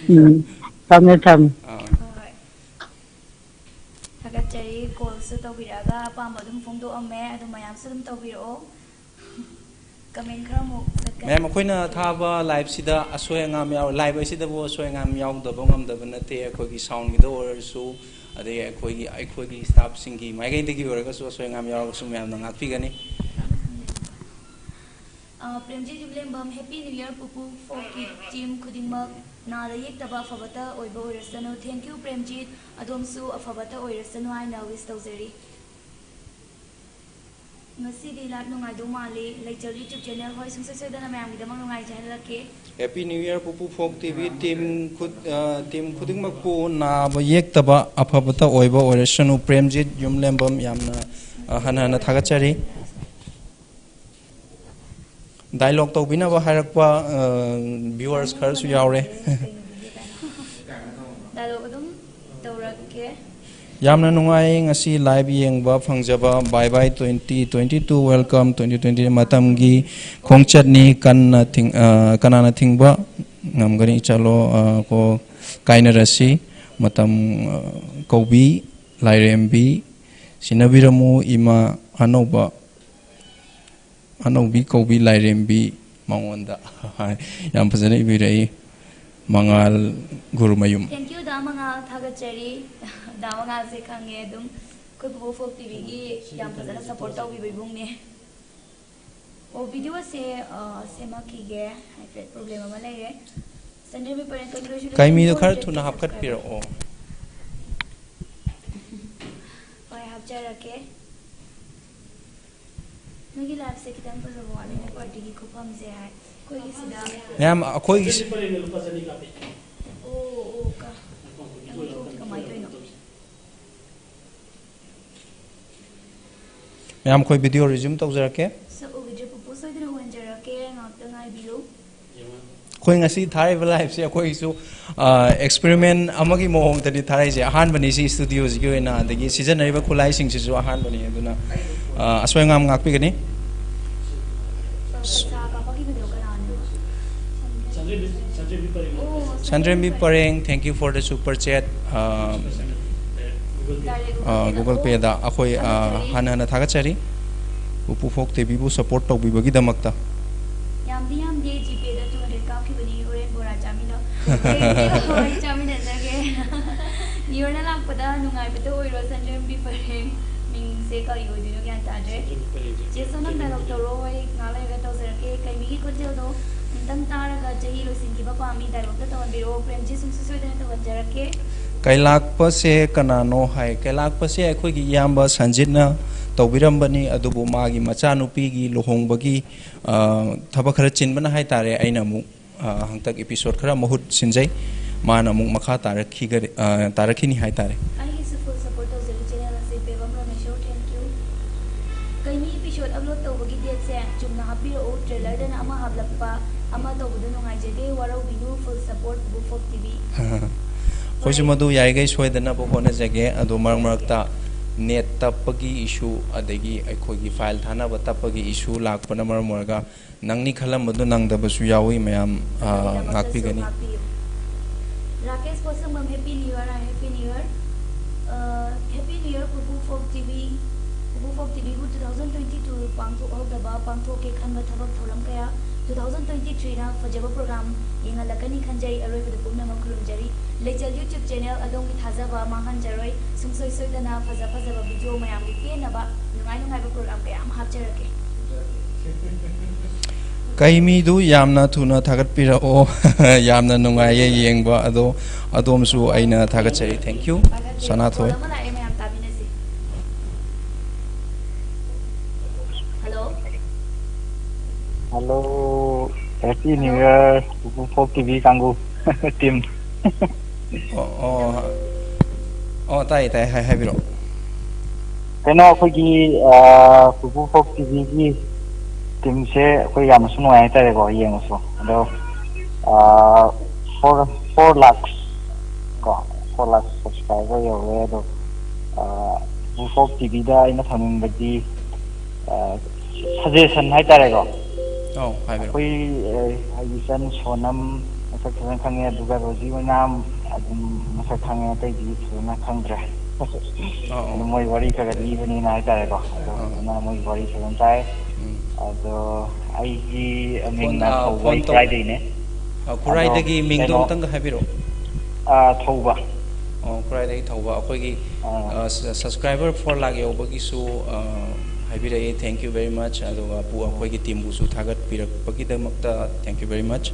ꯎꯝ, ꯊꯝꯃꯦ, ꯊꯝꯃꯦ꯫ ꯑꯥ꯫ ꯍꯣꯏ, ꯍꯣꯏ꯫ ꯊꯥꯒꯠꯆꯔꯤ꯫ Callꯁꯨ ꯇꯧꯕꯤꯔꯛꯑꯒ ꯑꯄꯥꯝꯕ ꯑꯗꯨꯝ ꯐꯣꯡꯗꯣꯛꯑꯝꯃꯦ꯫ ꯑꯗꯨ ꯃꯌꯥꯝꯁꯨ ꯑꯗꯨꯝ ꯇꯧꯕꯤꯔꯛꯑꯣ꯫ Comment ꯈꯔ ꯑꯃꯨꯛ ꯆꯠ-, ꯃꯌꯥꯝ, ꯑꯩꯈꯣꯏꯅ ꯊꯥꯕ ꯂꯥꯏꯞꯁꯤꯗ ꯑꯁꯣꯏ ꯑꯉꯥꯝ ꯌꯥꯎ ꯂꯥꯏꯞ ꯑꯁꯤꯗꯕꯨ ꯑꯁꯣꯏ ꯑꯉꯥꯝ ꯌꯥꯎꯗꯕ ꯉꯝꯗꯕ ꯅꯠꯇꯦ꯫ ꯑꯩꯈꯣꯏꯒꯤ ꯁꯥꯎꯟꯒꯤꯗ ꯑꯣꯏꯔꯁꯨ, ꯑꯗꯒꯤ ꯑꯩꯈꯣꯏꯒꯤ ꯑꯩꯈꯣꯏꯒꯤ ꯁ꯭ꯇꯥꯐꯁꯤꯡꯒꯤ ꯃꯥꯏꯀꯩꯗꯒꯤ ꯑꯣꯏꯔꯒꯁꯨ ꯑꯁꯣꯏ ꯑꯉꯥꯝ ꯌꯥꯎꯔꯒꯁꯨ ꯃꯌꯥꯝꯅ ꯉꯥꯛꯄꯤꯒꯅꯤ꯫ ꯑ, ꯄ꯭ꯔꯦꯝꯖꯤꯠ ꯌꯨꯝꯂꯦꯝꯕꯝ, Happy New Year ꯄꯨꯄꯨ folk team ꯈꯨꯗꯤꯡꯃꯛ꯫ ꯅꯥꯗ ꯌꯦꯛꯇꯕ ꯑꯐꯕꯇ ꯑꯣꯏꯕ ꯑꯣꯏꯔꯁꯅꯨ꯫ Thank you ꯄ꯭ꯔꯦꯝꯖꯤꯠ, ꯑꯗꯣꯝꯁꯨ ꯑꯐꯕꯇ ꯑꯣꯏꯔꯁꯅꯨ ꯍꯥꯏꯅ wish ꯇꯧꯖꯔꯤ꯫ ꯉꯁꯤꯗꯤ ꯂꯥꯏꯞ ꯅꯨꯡꯉꯥꯏꯗꯧ ꯃꯥꯜꯂꯤ꯫ ꯂꯩꯆꯦꯜ YouTube channel ꯍꯣꯏ ꯁꯨꯡꯁꯣꯏ ꯁꯣꯏꯗꯅ ꯃꯌꯥꯝꯒꯤꯗꯃꯛ ꯅꯨꯡꯉꯥꯏꯖꯍꯜꯂꯛꯀꯦ꯫ Happy New Year ꯄꯨꯄꯨ folk TV team ꯈꯨꯠ-, ꯑ, team ꯈꯨꯗꯤꯡꯃꯛꯄꯨ ꯅꯥꯕ ꯌꯦꯛꯇꯕ ꯑꯐꯕꯇ ꯑꯣꯏꯕ ꯑꯣꯏꯔꯁꯅꯨ꯫ ꯄ꯭ꯔꯦꯝꯖꯤꯠ ꯌꯨꯝꯂꯦꯝꯕꯝ ꯌꯥꯝꯅ, ꯑ, ꯍꯟꯅ ꯍꯟꯅ ꯊꯥꯒꯠꯆꯔꯤ꯫ ꯗꯥꯏꯂꯣꯒ ꯇꯧꯕꯤꯅꯕ ꯍꯥꯏꯔꯛꯄ, ꯑ, viewers ꯈꯔꯁꯨ ꯌꯥꯎꯔꯦ꯫ ꯗꯥꯏꯂꯣꯒ ꯑꯗꯨꯝ ꯇꯧꯔꯛꯀꯦ꯫ ꯌꯥꯝꯅ ꯅꯨꯡꯉꯥꯏ ꯉꯁꯤ ꯂꯥꯏꯚ ꯌꯦꯡꯕ ꯐꯪꯖꯕ꯫ Bye bye twenty twenty two, welcome twenty twenty꯫ ꯃꯇꯝꯒꯤ ꯈꯣꯡꯆꯠꯅꯤ, ꯀꯟꯅ ꯊꯤꯡ-, ꯑ, ꯀꯅꯥꯅ ꯊꯤꯡꯕ ꯉꯝꯒꯅꯤ? ꯆꯠꯂꯣ, ꯑ, ꯀꯣ, ꯀꯥꯏꯅꯔꯁꯤ꯫ ꯃꯇꯝ, ꯑ, ꯀꯧꯕꯤ ꯂꯥꯏꯔꯦꯝꯕꯤ, ꯁꯤꯟꯅꯕꯤꯔꯝꯃꯨ ꯏꯃꯥ ꯑꯅꯧꯕ꯫ ꯑꯅꯧꯕꯤ ꯀꯧꯕꯤ ꯂꯥꯏꯔꯦꯝꯕꯤ ꯃꯉꯣꯟꯗ꯫ ꯌꯥꯝ ꯐꯖꯅ ꯏꯕꯤꯔꯛꯏ꯫ ꯃꯉꯥꯜ ꯒꯨꯔꯨꯃꯌꯨꯝ꯫ Thank you ꯗꯥ ꯃꯉꯥꯜ, ꯊꯥꯒꯠꯆꯔꯤ꯫ ꯗꯥ ꯃꯉꯥꯜꯁꯦ ꯈꯪꯉꯦ ꯑꯗꯨꯝ, ꯑꯩꯈꯣꯏ ꯄꯨꯄꯨ folk TVꯒꯤ ꯌꯥꯝ ꯐꯖꯅ support ꯇꯧꯕꯤꯕ ꯏꯕꯨꯡꯅꯦ꯫ ꯑꯣ, ꯚꯤꯗꯤꯑꯣꯁꯦ, ꯑ, ꯁꯦꯝꯃꯛꯈꯤꯒꯦ꯫ ꯍꯥꯏꯐꯦꯠ problem ꯑꯃ ꯂꯩꯔꯦ꯫ ꯆꯟꯗ꯭ꯔꯃꯤ ꯄꯔꯦꯡ, congratulations ꯀꯥꯏꯃꯤꯗꯣ for ꯈꯔ ꯍꯟꯗ꯭ꯔꯦꯠ ꯊꯨꯅ subscriber꯫ ꯍꯥꯞꯀꯠꯄꯤꯔꯛꯑꯣ꯫ ꯍꯣꯏ, ꯍꯥꯞꯆꯔꯛꯀꯦ꯫ ꯅꯣꯏꯒꯤ ꯂꯥꯏꯐꯁꯦ ꯈꯤꯇꯪ ꯐꯖꯕ ꯋꯥꯠꯂꯤꯅꯦ, ꯄꯥꯔꯇꯤꯒꯤ ꯈꯨꯐꯝꯁꯦ ꯍꯥꯏ꯫ ꯑꯩꯈꯣꯏꯒꯤ ꯁꯤꯗ ꯃꯌꯥꯝ, ꯑꯩꯈꯣꯏꯒꯤ ꯁꯤ- ꯄꯔꯦꯡꯅ ꯂꯨꯄꯥ ꯆꯅꯤ ꯀꯥꯞꯄꯤ꯫ ꯑꯣ, ꯑꯣ, ꯀ-, ꯅꯪ ꯊꯣꯛꯇꯤ ꯀꯃꯥꯏꯅ ꯇꯧꯔꯤꯅꯣ? ꯃꯌꯥꯝ, ꯑꯩꯈꯣꯏ ꯚꯤꯗꯤꯑꯣ resume ꯇꯧꯖꯔꯛꯀꯦ꯫ ꯁꯛ ꯎꯈꯤꯗ꯭ꯔꯦ ꯄꯨꯄꯨ, ꯁꯣꯏꯗꯅ ꯎꯍꯟꯖꯔꯛꯀꯦ, ꯉꯥꯛꯇ ꯉꯥꯏꯕꯤꯌꯨ꯫ ꯑꯩꯈꯣꯏ ꯉꯁꯤ ꯊꯥꯔꯤꯕ ꯂꯥꯏꯐꯁꯦ ꯑꯩꯈꯣꯏꯒꯤꯁꯨ, ꯑ, experiment ꯑꯃꯒꯤ ꯃꯑꯣꯡꯗꯅꯤ ꯊꯥꯔꯛꯏꯁꯦ꯫ ꯑꯍꯥꯟꯕꯅꯤ ꯁꯤ studioꯁꯤꯒꯤ ꯑꯣꯏꯅ, ꯑꯗꯒꯤ ꯁꯤꯖꯤꯟꯅꯔꯤꯕ ꯈꯨꯠꯂꯥꯏꯁꯤꯡꯁꯤꯁꯨ ꯑꯍꯥꯟꯕꯅꯤ꯫ ꯑꯗꯨꯅ, ꯑ, ꯑꯁꯣꯏ ꯑꯉꯥꯝ ꯉꯥꯛꯄꯤꯒꯅꯤ꯫ ꯄꯩꯁꯥ ꯀꯥꯞꯄꯛꯈꯤꯕꯗꯣ ꯀꯅꯥꯅꯣ? ꯁꯟꯗ꯭ꯔꯦꯝꯕꯤ ꯄꯔꯦꯡ, thank you for the super chat꯫ ꯑ, Direct ꯑ, Google Pay꯫ Google Payꯗ ꯑꯩꯈꯣꯏ, ꯑ, ꯊꯥꯒꯠꯆꯔꯤ꯫ ꯍꯥꯟꯅ ꯍꯥꯟꯅ ꯊꯥꯒꯠꯆꯔꯤ꯫ ꯎꯄꯨ folk TVꯕꯨ support ꯇꯧꯕꯤꯕꯒꯤꯗꯃꯛꯇ꯫ ꯌꯥꯝ ꯌꯥꯝꯗꯤ ꯌꯥꯝꯗꯦ, ꯖꯤꯄꯦꯗ ꯇꯨ ꯍꯟꯗ꯭ꯔꯦꯗ ꯀꯥꯞꯈꯤꯕꯅꯤ, ꯍꯣꯔꯦꯟ ꯕꯣꯔꯥ ꯆꯥꯃꯤꯟꯅꯧ꯫ ꯍꯌꯦꯡꯗꯤ ꯍꯣꯏ, ꯆꯥꯃꯤꯟꯅꯖꯒꯦ꯫ ꯅꯤꯌꯣꯔꯅ ꯂꯥꯛꯄꯗ ꯅꯨꯡꯉꯥꯏꯕꯇ ꯑꯣꯏꯔꯣ, ꯁꯟꯗ꯭ꯔꯦꯝꯕꯤ ꯄꯔꯦꯡ꯫ ꯃꯤꯡꯁꯦ ꯀꯔꯤ ꯑꯣꯏꯗꯣꯏꯅꯣ ꯒ꯭ꯌꯥꯟ ꯇꯥꯗ꯭ꯔꯦ꯫ ꯆꯦ ꯁꯣꯅꯝ, ꯗꯥꯏꯂꯣꯛ ꯇꯧꯔꯣ, ꯑꯩ ꯉꯥꯏꯍꯥꯛ ꯂꯩꯔꯒ ꯇꯧꯖꯔꯛꯀꯦ꯫ ꯀꯩꯃꯤꯒꯤ ꯈꯣꯟꯖꯦꯜꯗꯣ ꯑꯝꯇꯪ ꯇꯥꯔꯒ ꯆꯍꯤ ꯂꯣꯏꯁꯤꯟꯈꯤꯕ ꯄꯥꯝꯃꯤ, ꯗꯥꯏꯂꯣꯛꯇ ꯇꯧꯍꯟꯕꯤꯔꯛꯑꯣ꯫ ꯄ꯭ꯔꯦꯝꯖꯤꯠ, ꯁꯨꯡꯁꯣꯏ ꯁꯣꯏꯗꯅ ꯇꯧꯍꯟꯖꯔꯛꯀꯦ꯫ ꯀꯩꯂꯥꯛꯄꯁꯦ ꯀꯅꯥꯅꯣ ꯍꯥꯏ꯫ ꯀꯩꯂꯥꯛꯄꯁꯦ ꯑꯩꯈꯣꯏꯒꯤ ꯏꯌꯥꯝꯕ ꯁꯟꯖꯤꯠꯅ ꯇꯧꯕꯤꯔꯝꯕꯅꯤ, ꯑꯗꯨꯕꯨ ꯃꯥꯒꯤ ꯃꯆꯥꯅꯨꯄꯤꯒꯤ ꯂꯨꯍꯣꯡꯕꯒꯤ, ꯑ, ꯊꯕꯛ ꯈꯔ ꯆꯤꯟꯕꯅ ꯍꯥꯏꯇꯥꯔꯦ, ꯑꯩꯅ ꯑꯃꯨꯛ, ꯑ, ꯍꯟꯗꯛ ꯏꯄꯤꯁꯣꯗ ꯈꯔ ꯃꯍꯨꯠ ꯁꯤꯟꯖꯩ, ꯃꯥꯅ ꯑꯃꯨꯛ ꯃꯈꯥ ꯇꯥꯔꯛꯈꯤꯒ-, ꯑ, ꯇꯥꯔꯛꯈꯤꯅꯤ ꯍꯥꯏꯇꯥꯔꯦ꯫ ꯑꯩꯒꯤꯁꯨ ꯐꯨꯜ ꯁꯄꯣꯔꯠ ꯇꯧꯖꯔꯤ ꯆꯦꯅꯦꯜ ꯑꯁꯤ, ꯕꯦꯕꯝ ꯔꯃꯦꯁꯣꯔ, thank you꯫ ꯀꯩꯅꯤ ꯏꯄꯤꯁꯣꯗ ꯑꯞꯂꯣꯗ ꯇꯧꯕꯒꯤ ꯗꯦꯠꯁꯦ ꯆꯨꯝꯅ ꯍꯥꯞꯄꯤꯔꯛꯎ, ꯇ꯭ꯔꯦꯂꯔꯗꯅ ꯑꯃ ꯍꯥꯞꯂꯛꯄ, ꯑꯃ ꯇꯧꯕꯗꯣ ꯅꯨꯡꯉꯥꯏꯖꯗꯦ, ꯋꯥꯔꯧꯕꯤꯅꯨ, ꯐꯨꯜ ꯁꯄꯣꯔꯠ ꯕꯨꯕꯣꯛ ꯐꯣꯛ ꯇꯤꯚꯤ꯫ ꯑꯩꯈꯣꯏꯁꯨ ꯃꯗꯨ ꯌꯥꯔꯤꯈꯩ ꯁꯣꯏꯗꯅꯕ ꯍꯣꯠꯅꯖꯒꯦ, ꯑꯗꯣ ꯃꯔꯛ ꯃꯔꯛꯇ ꯅꯦꯠ ꯇꯞꯄꯒꯤ ꯏꯁꯨ, ꯑꯗꯒꯤ ꯑꯩꯈꯣꯏꯒꯤ ꯐꯥꯏꯜ ꯊꯥꯅꯕ ꯇꯞꯄꯒꯤ ꯏꯁꯨ ꯂꯥꯛꯄꯅ ꯃꯔꯝ ꯑꯣꯏꯔꯒ ꯅꯪꯅꯤ ꯈꯜꯂꯝꯕꯗꯨ ꯅꯪꯗꯕꯁꯨ ꯌꯥꯎꯏ, ꯃꯌꯥꯝ, ꯑ, ꯑꯗꯨꯒꯤꯗꯃꯛꯇꯁꯨ ꯉꯥꯛꯄꯤꯒꯅꯤ꯫ ꯉꯥꯛꯄꯤꯌꯨ꯫ Rakesh ꯄꯣꯠꯁꯪꯕꯝ, Happy New Year, Happy New Year꯫ ꯑ, Happy New Year, ꯄꯨꯄꯨ ꯐꯣꯛ ꯇꯤꯚꯤ, ꯄꯨꯄꯨ ꯐꯣꯛ ꯇꯤꯚꯤꯕꯨ two thousand twenty two ꯄꯥꯡꯊꯣꯛꯍꯧꯗꯕ, ꯄꯥꯡꯊꯣꯛꯀꯦ ꯈꯟꯕ ꯊꯕꯛ ꯊꯧꯔꯝ ꯀꯌꯥ, two thousand twenty three ꯅ ꯐꯖꯕ ꯄ꯭ꯔꯣꯒ꯭ꯔꯥꯝ ꯌꯦꯡꯍꯜꯂꯛꯀꯅꯤ ꯈꯟꯖꯩ꯫ ꯑꯔꯣꯏꯕꯗ ꯄꯨꯝꯅꯃꯛ ꯈꯨꯔꯨꯝꯖꯔꯤ꯫ ꯂꯩꯆꯜ YouTube ꯆꯦꯅꯦꯜ ꯑꯗꯣꯝꯒꯤ ꯊꯥꯖꯕ ꯃꯥꯡꯍꯟꯖꯔꯣꯏ꯫ ꯁꯨꯡꯁꯣꯏ ꯁꯣꯏꯗꯅ ꯐꯖ ꯐꯖꯕ ꯚꯤꯗꯤꯑꯣ ꯃꯌꯥꯝꯒꯤ ꯄꯦꯟꯅꯕ ꯅꯨꯡꯉꯥꯏ ꯅꯨꯡꯉꯥꯏꯕ ꯄ꯭ꯔꯣꯒ꯭ꯔꯥꯝ ꯀꯌꯥ ꯑꯃ ꯍꯥꯞꯆꯔꯛꯀꯦ꯫ ꯀꯩꯃꯤꯗꯨ ꯌꯥꯝꯅ ꯊꯨꯅ ꯊꯥꯒꯠꯄꯤꯔꯛꯑꯣ꯫ ꯌꯥꯝꯅ ꯅꯨꯡꯉꯥꯏꯌꯦ ꯌꯦꯡꯕ ꯑꯗꯣ, ꯑꯗꯣꯝꯁꯨ ꯑꯩꯅ ꯊꯥꯒꯠꯆꯔꯤ꯫ Thank you, ꯊꯥꯒꯠꯆꯔꯤ꯫ ꯁꯅꯥꯊꯣꯏ꯫ ꯐꯣꯟ ꯑꯃ ꯂꯥꯛꯑꯦ, ꯃꯌꯥꯝ ꯇꯥꯃꯤꯟꯅꯁꯤ꯫ Hello. Hello, Happy New Year, ꯄꯨꯄꯨ ꯐꯣꯛ ꯇꯤꯚꯤ ꯀꯥꯡꯕꯨ꯫ ꯇꯤꯝ꯫ ꯑꯣ, ꯑꯣ, ꯑꯣ, ꯇꯥꯏꯌꯦ, ꯇꯥꯏꯌꯦ, ꯍꯥꯏ-, ꯍꯥꯏꯕꯤꯔꯛꯑꯣ꯫ ꯀꯩꯅꯣ, ꯑꯩꯈꯣꯏꯒꯤ, ꯑ, ꯄꯨꯄꯨ ꯐꯣꯛ ꯇꯤꯚꯤꯒꯤ ꯇꯤꯝꯁꯦ ꯑꯩꯈꯣꯏ ꯌꯥꯝꯅꯁꯨ ꯅꯨꯡꯉꯥꯏ ꯍꯥꯏꯇꯥꯔꯦꯀꯣ, ꯌꯦꯡꯕꯁꯨ꯫ ꯑꯗꯣ, ꯑ, four, four lakhs ꯀꯣ, four lakhs subscriber ꯌꯧꯔꯦ꯫ ꯑꯗꯣ, ꯑ, ꯄꯨꯄꯨ ꯐꯣꯛ ꯇꯤꯚꯤꯗ ꯑꯩꯅ ꯊꯝꯅꯤꯡꯕꯗꯤ, ꯑ, suggestion ꯍꯥꯏꯇꯥꯔꯦꯀꯣ꯫ ꯑꯧ, ꯍꯥꯏꯕꯤꯔꯛꯑꯣ꯫ ꯑꯩꯈꯣꯏ, ꯑ, ꯑꯩꯒꯤ ꯏꯆꯟ ꯁꯣꯅꯝ ꯃꯁꯛ ꯐꯖꯅ ꯈꯪꯉꯦ, ꯑꯗꯨꯒ ꯔꯣꯖꯤ ꯑꯣꯏꯅꯥꯝ ꯑꯗꯨꯝ ꯃꯁꯛ ꯈꯪꯉꯦ, ꯑꯇꯩꯗꯤ ꯐꯖꯅ ꯈꯪꯗ꯭ꯔꯦ꯫ ꯑꯧ, ꯑꯧ꯫ ꯑꯗꯨꯝ ꯃꯣꯏ ꯋꯥꯔꯤ ꯈꯔ ꯈꯔ ꯂꯤꯕꯅꯤꯅ ꯍꯥꯏꯇꯥꯔꯦꯀꯣ꯫ ꯑꯗꯣ ꯑꯧ꯫ ꯐꯖꯅ ꯃꯣꯏꯒꯤ ꯋꯥꯔꯤ ꯐꯖꯅ ꯇꯥꯏ꯫ ꯎꯝ꯫ ꯑꯗꯣ ꯑꯩꯒꯤ ꯐꯣꯟ ꯃꯤꯡꯅ ꯑ, ꯊꯧꯕ ꯐꯣꯟ ꯇꯧ ꯏꯁ꯭ꯔꯥꯏꯗꯩꯅꯦ꯫ ꯑ, ꯈꯨꯔꯥꯏꯗꯒꯤ ꯑꯗꯣ ꯃꯤꯡꯗꯣ ꯀꯩꯅꯣ ꯑꯝꯇꯪꯒ ꯍꯥꯏꯕꯤꯔꯛꯑꯣ꯫ ꯑ, ꯊꯧꯕ꯫ ꯑꯣ, ꯈꯨꯔꯥꯏꯗꯒꯤ ꯊꯧꯕ꯫ ꯑꯩꯈꯣꯏꯒꯤ ꯑꯥ꯫ ꯑ, ꯁ- subscriber four ꯂꯥꯛ ꯌꯧꯕꯒꯤꯁꯨ ꯑ, ꯍꯥꯏꯕꯤꯔꯛꯑꯦ, thank you very much꯫ ꯑꯗꯨꯒ ꯄꯨ ꯑꯩꯈꯣꯏꯒꯤ teamꯕꯨꯁꯨ ꯊꯥꯒꯠꯄꯤꯔꯛꯄꯒꯤꯗꯃꯛꯇ thank you very much꯫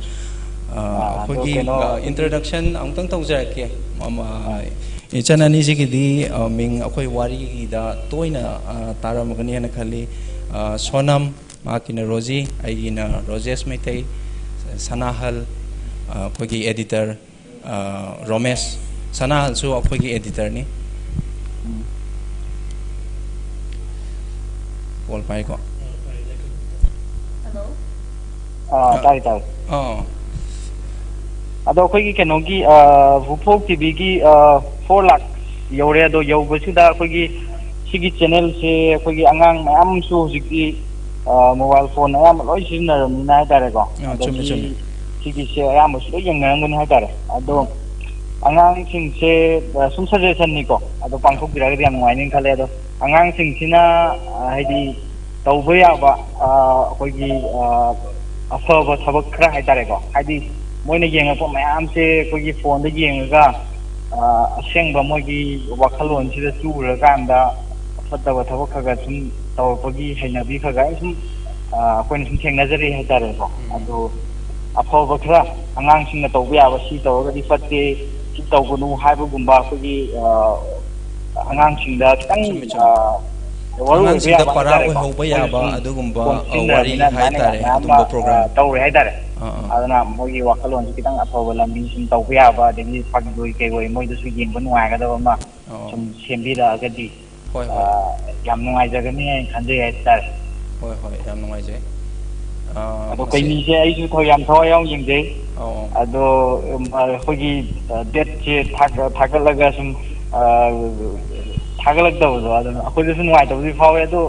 ꯑ, ꯑꯥ, ꯑꯗꯣ ꯑꯩꯈꯣꯏꯒꯤ ꯀꯩꯅꯣ ꯑ, ꯑꯩꯈꯣꯏꯒꯤ introduction ꯑꯃꯨꯛꯇꯪ ꯇꯧꯖꯔꯛꯀꯦ꯫ ꯃꯃ- ꯑꯥ꯫ ꯏꯆꯟ ꯑꯅꯤꯁꯤꯒꯤꯗꯤ ꯑ, ꯃꯤꯡ ꯑꯩꯈꯣꯏ ꯋꯥꯔꯤꯒꯤꯗ ꯇꯣꯏꯅ ꯑ, ꯇꯥꯔꯝꯒꯅꯤ ꯍꯥꯏꯅ ꯈꯜꯂꯤ꯫ ꯑ, ꯁꯣꯅꯝ, ꯃꯍꯥꯛꯀꯤꯅ ꯔꯣꯖꯤ, ꯑꯩꯒꯤꯅ ꯔꯣꯖꯦꯁ ꯃꯩꯇꯩ, ꯁꯅꯥꯍꯜ, ꯑ, ꯑꯩꯈꯣꯏꯒꯤ editor, ꯑ, ꯔꯣꯃꯦꯁ꯫ ꯁꯅꯥꯍꯜꯁꯨ ꯑꯩꯈꯣꯏꯒꯤ editorꯅꯤ꯫ ꯎꯝ꯫ Call ꯄꯥꯏꯀꯣ꯫ Hello. ꯑꯥ, ꯑ, ꯇꯥꯏ ꯇꯥꯏ꯫ ꯑꯥ꯫ ꯑꯗꯣ ꯑꯩꯈꯣꯏꯒꯤ ꯀꯩꯅꯣꯒꯤ ꯎꯐꯣꯛ ꯇꯤꯚꯤꯒꯤ ꯐꯣꯔ ꯂꯥꯛ ꯌꯧꯔꯦ꯫ ꯑꯗꯣ ꯌꯧꯕꯁꯤꯗ ꯑꯩꯈꯣꯏꯒꯤ ꯁꯤꯒꯤ channelꯁꯦ ꯑꯩꯈꯣꯏꯒꯤ ꯑꯉꯥꯡ ꯃꯌꯥꯝ ꯑꯃꯁꯨ ꯍꯧꯖꯤꯛꯇꯤ mobile phone ꯑꯌꯥꯝꯕ ꯂꯣꯏ ꯁꯤꯖꯤꯟꯅꯔꯕꯅꯤꯅ ꯍꯥꯏꯇꯥꯔꯦꯀꯣ꯫ ꯑꯥ, ꯆꯨꯝꯃꯦ, ꯑꯗꯒꯤ ꯆꯨꯝꯃꯦ꯫ ꯁꯤꯒꯤꯁꯦ ꯑꯌꯥꯝꯕꯁꯨ ꯂꯣꯏ ꯌꯦꯡꯅꯔꯝꯒꯅꯤ ꯍꯥꯏꯇꯥꯔꯦ꯫ ꯑꯗꯣ ꯑꯉꯥꯡꯁꯤꯡꯁꯦ ꯑ, ꯁꯨꯝ suggestionꯅꯤꯀꯣ꯫ ꯑꯗꯣ ꯄꯥꯡꯊꯣꯛꯄꯤꯔꯒꯗꯤ ꯌꯥꯝ ꯅꯨꯡꯉꯥꯏꯅꯦꯅ ꯈꯜꯂꯦ꯫ ꯑꯗꯣ ꯑꯉꯥꯡꯁꯤꯡꯁꯤꯅ ꯑ, ꯍꯥꯏꯗꯤ ꯇꯧꯕ ꯌꯥꯕ ꯑ, ꯑꯩꯈꯣꯏꯒꯤ ꯑ, ꯑꯐꯕ ꯊꯕꯛ ꯈꯔ ꯍꯥꯏꯇꯥꯔꯦꯀꯣ꯫ ꯍꯥꯏꯗꯤ ꯃꯣꯏꯅ ꯌꯦꯡꯉꯛꯄ ꯃꯌꯥꯝꯁꯦ ꯑꯩꯈꯣꯏꯒꯤ phoneꯗ ꯌꯦꯡꯉꯒ ꯑ, ꯑꯁꯦꯡꯕ ꯃꯣꯏꯒꯤ ꯋꯥꯈꯜꯂꯣꯟꯁꯤꯗ ꯆꯨꯔꯀꯥꯟꯗ ꯐꯠꯇꯕ ꯊꯕꯛ ꯈꯔ ꯈꯔ ꯁꯨꯝ ꯇꯧꯔꯛꯄꯒꯤ ꯍꯩꯅꯕꯤ ꯈꯔ ꯈꯔ ꯁꯨꯝ ꯑ, ꯑꯩꯈꯣꯏꯅ ꯁꯨꯝ ꯊꯦꯡꯅꯖꯔꯛꯏ ꯍꯥꯏꯇꯥꯔꯦꯀꯣ꯫ ꯎꯝ꯫ ꯑꯗꯣ ꯑꯐꯕ ꯈꯔ ꯑꯉꯥꯡꯁꯤꯡꯅ ꯇꯧꯕ ꯌꯥꯕ, ꯁꯤ ꯇꯧꯔꯒꯗꯤ ꯐꯠꯇꯦ, ꯁꯤ ꯇꯧꯒꯅꯨ ꯍꯥꯏꯕꯒꯨꯝꯕ ꯑꯩꯈꯣꯏꯒꯤ ꯑ, ꯑꯉꯥꯡꯁꯤꯡꯗ ꯈꯤꯇꯪ ꯆꯨꯝꯃꯦ, ꯑ, ꯆꯨꯝꯃꯦ꯫ ꯃꯔꯨ ꯑꯣꯏꯕ ꯑꯉꯥꯡꯁꯤꯡꯗ ꯌꯥꯕ ꯄꯔꯥ ꯍꯥꯏꯇꯥꯔꯦꯀꯣ꯫ ꯑꯣꯏꯍꯧꯕ ꯑꯩꯈꯣꯏꯅ ꯌꯥꯕ ꯁꯨꯝ ꯑꯗꯨꯒꯨꯝꯕ, phone ꯑ, ꯋꯥꯔꯤ ꯁꯤꯖꯤꯟꯅꯔꯕꯅꯤꯅ ꯑꯗꯨꯃꯥꯏꯅ ꯌꯥꯝ ꯍꯥꯏꯇꯥꯔꯦ, ꯃꯌꯥꯝ ꯑꯃ ꯑꯗꯨꯝꯕ program꯫ ꯑ, ꯇꯧꯔꯦ ꯍꯥꯏꯇꯥꯔꯦ꯫ ꯑꯥ, ꯑꯥ꯫ ꯑꯗꯨꯅ ꯃꯣꯏꯒꯤ ꯋꯥꯈꯜꯂꯣꯟꯁꯦ ꯈꯤꯇꯪ ꯑꯐꯕ ꯂꯝꯕꯤ ꯁꯨꯝ ꯇꯧꯕ ꯌꯥꯕ, ꯑꯗꯒꯤ ꯐꯥꯒꯤ ꯑꯣꯏ ꯀꯩ ꯑꯣꯏ ꯃꯣꯏꯗꯁꯨ ꯌꯦꯡꯕ ꯅꯨꯡꯉꯥꯏꯒꯗꯕ ꯑꯃ ꯑꯣ꯫ ꯁꯨꯝ ꯁꯦꯝꯕꯤꯔꯛꯑꯒꯗꯤ ꯍꯣꯏ, ꯑ, ꯍꯣꯏ꯫ ꯌꯥꯝ ꯅꯨꯡꯉꯥꯏꯖꯒꯅꯤ ꯍꯥꯏꯅ ꯈꯟꯖꯩ ꯍꯥꯏꯇꯥꯔꯦ꯫ ꯍꯣꯏ, ꯍꯣꯏ, ꯌꯥꯝ ꯅꯨꯡꯉꯥꯏꯖꯩ꯫ ꯑ, ꯑꯗꯣ ꯃꯁꯤ ꯀꯩꯅꯤꯁꯦ ꯑꯩꯁꯨ ꯊꯣꯏ-, ꯌꯥꯝ ꯊꯋꯥꯏ ꯌꯥꯎꯅ ꯌꯦꯡꯖꯩ꯫ ꯑꯧ, ꯑꯧ꯫ ꯑꯗꯣ, ꯎꯝ, ꯑ, ꯑꯩꯈꯣꯏꯒꯤ, ꯑ, dateꯁꯦ ꯊꯥꯒ-, ꯊꯥꯒꯠꯂꯒ ꯁꯨꯝ, ꯑ, ꯊꯥꯒꯠꯂꯛꯇꯕꯗꯣ ꯑꯗꯨꯅ ꯑꯩꯈꯣꯏꯗꯁꯨ ꯅꯨꯡꯉꯥꯏꯇꯕꯗꯤ ꯐꯥꯎꯋꯦ꯫ ꯑꯗꯣ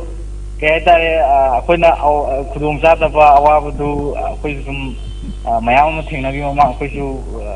ꯀꯩ ꯍꯥꯏꯇꯥꯔꯦ, ꯑ, ꯑꯩꯈꯣꯏꯅ ꯑ, ꯈꯨꯗꯣꯡ ꯆꯥꯗꯕ ꯑꯋꯥꯕꯗꯨ ꯑꯩꯈꯣꯏꯁꯨ ꯁꯨꯝ, ꯑ, ꯃꯌꯥꯝ ꯑꯃ ꯊꯦꯡꯅꯈꯤꯕ ꯃꯃꯥꯡ ꯑꯩꯈꯣꯏꯁꯨ, ꯑ,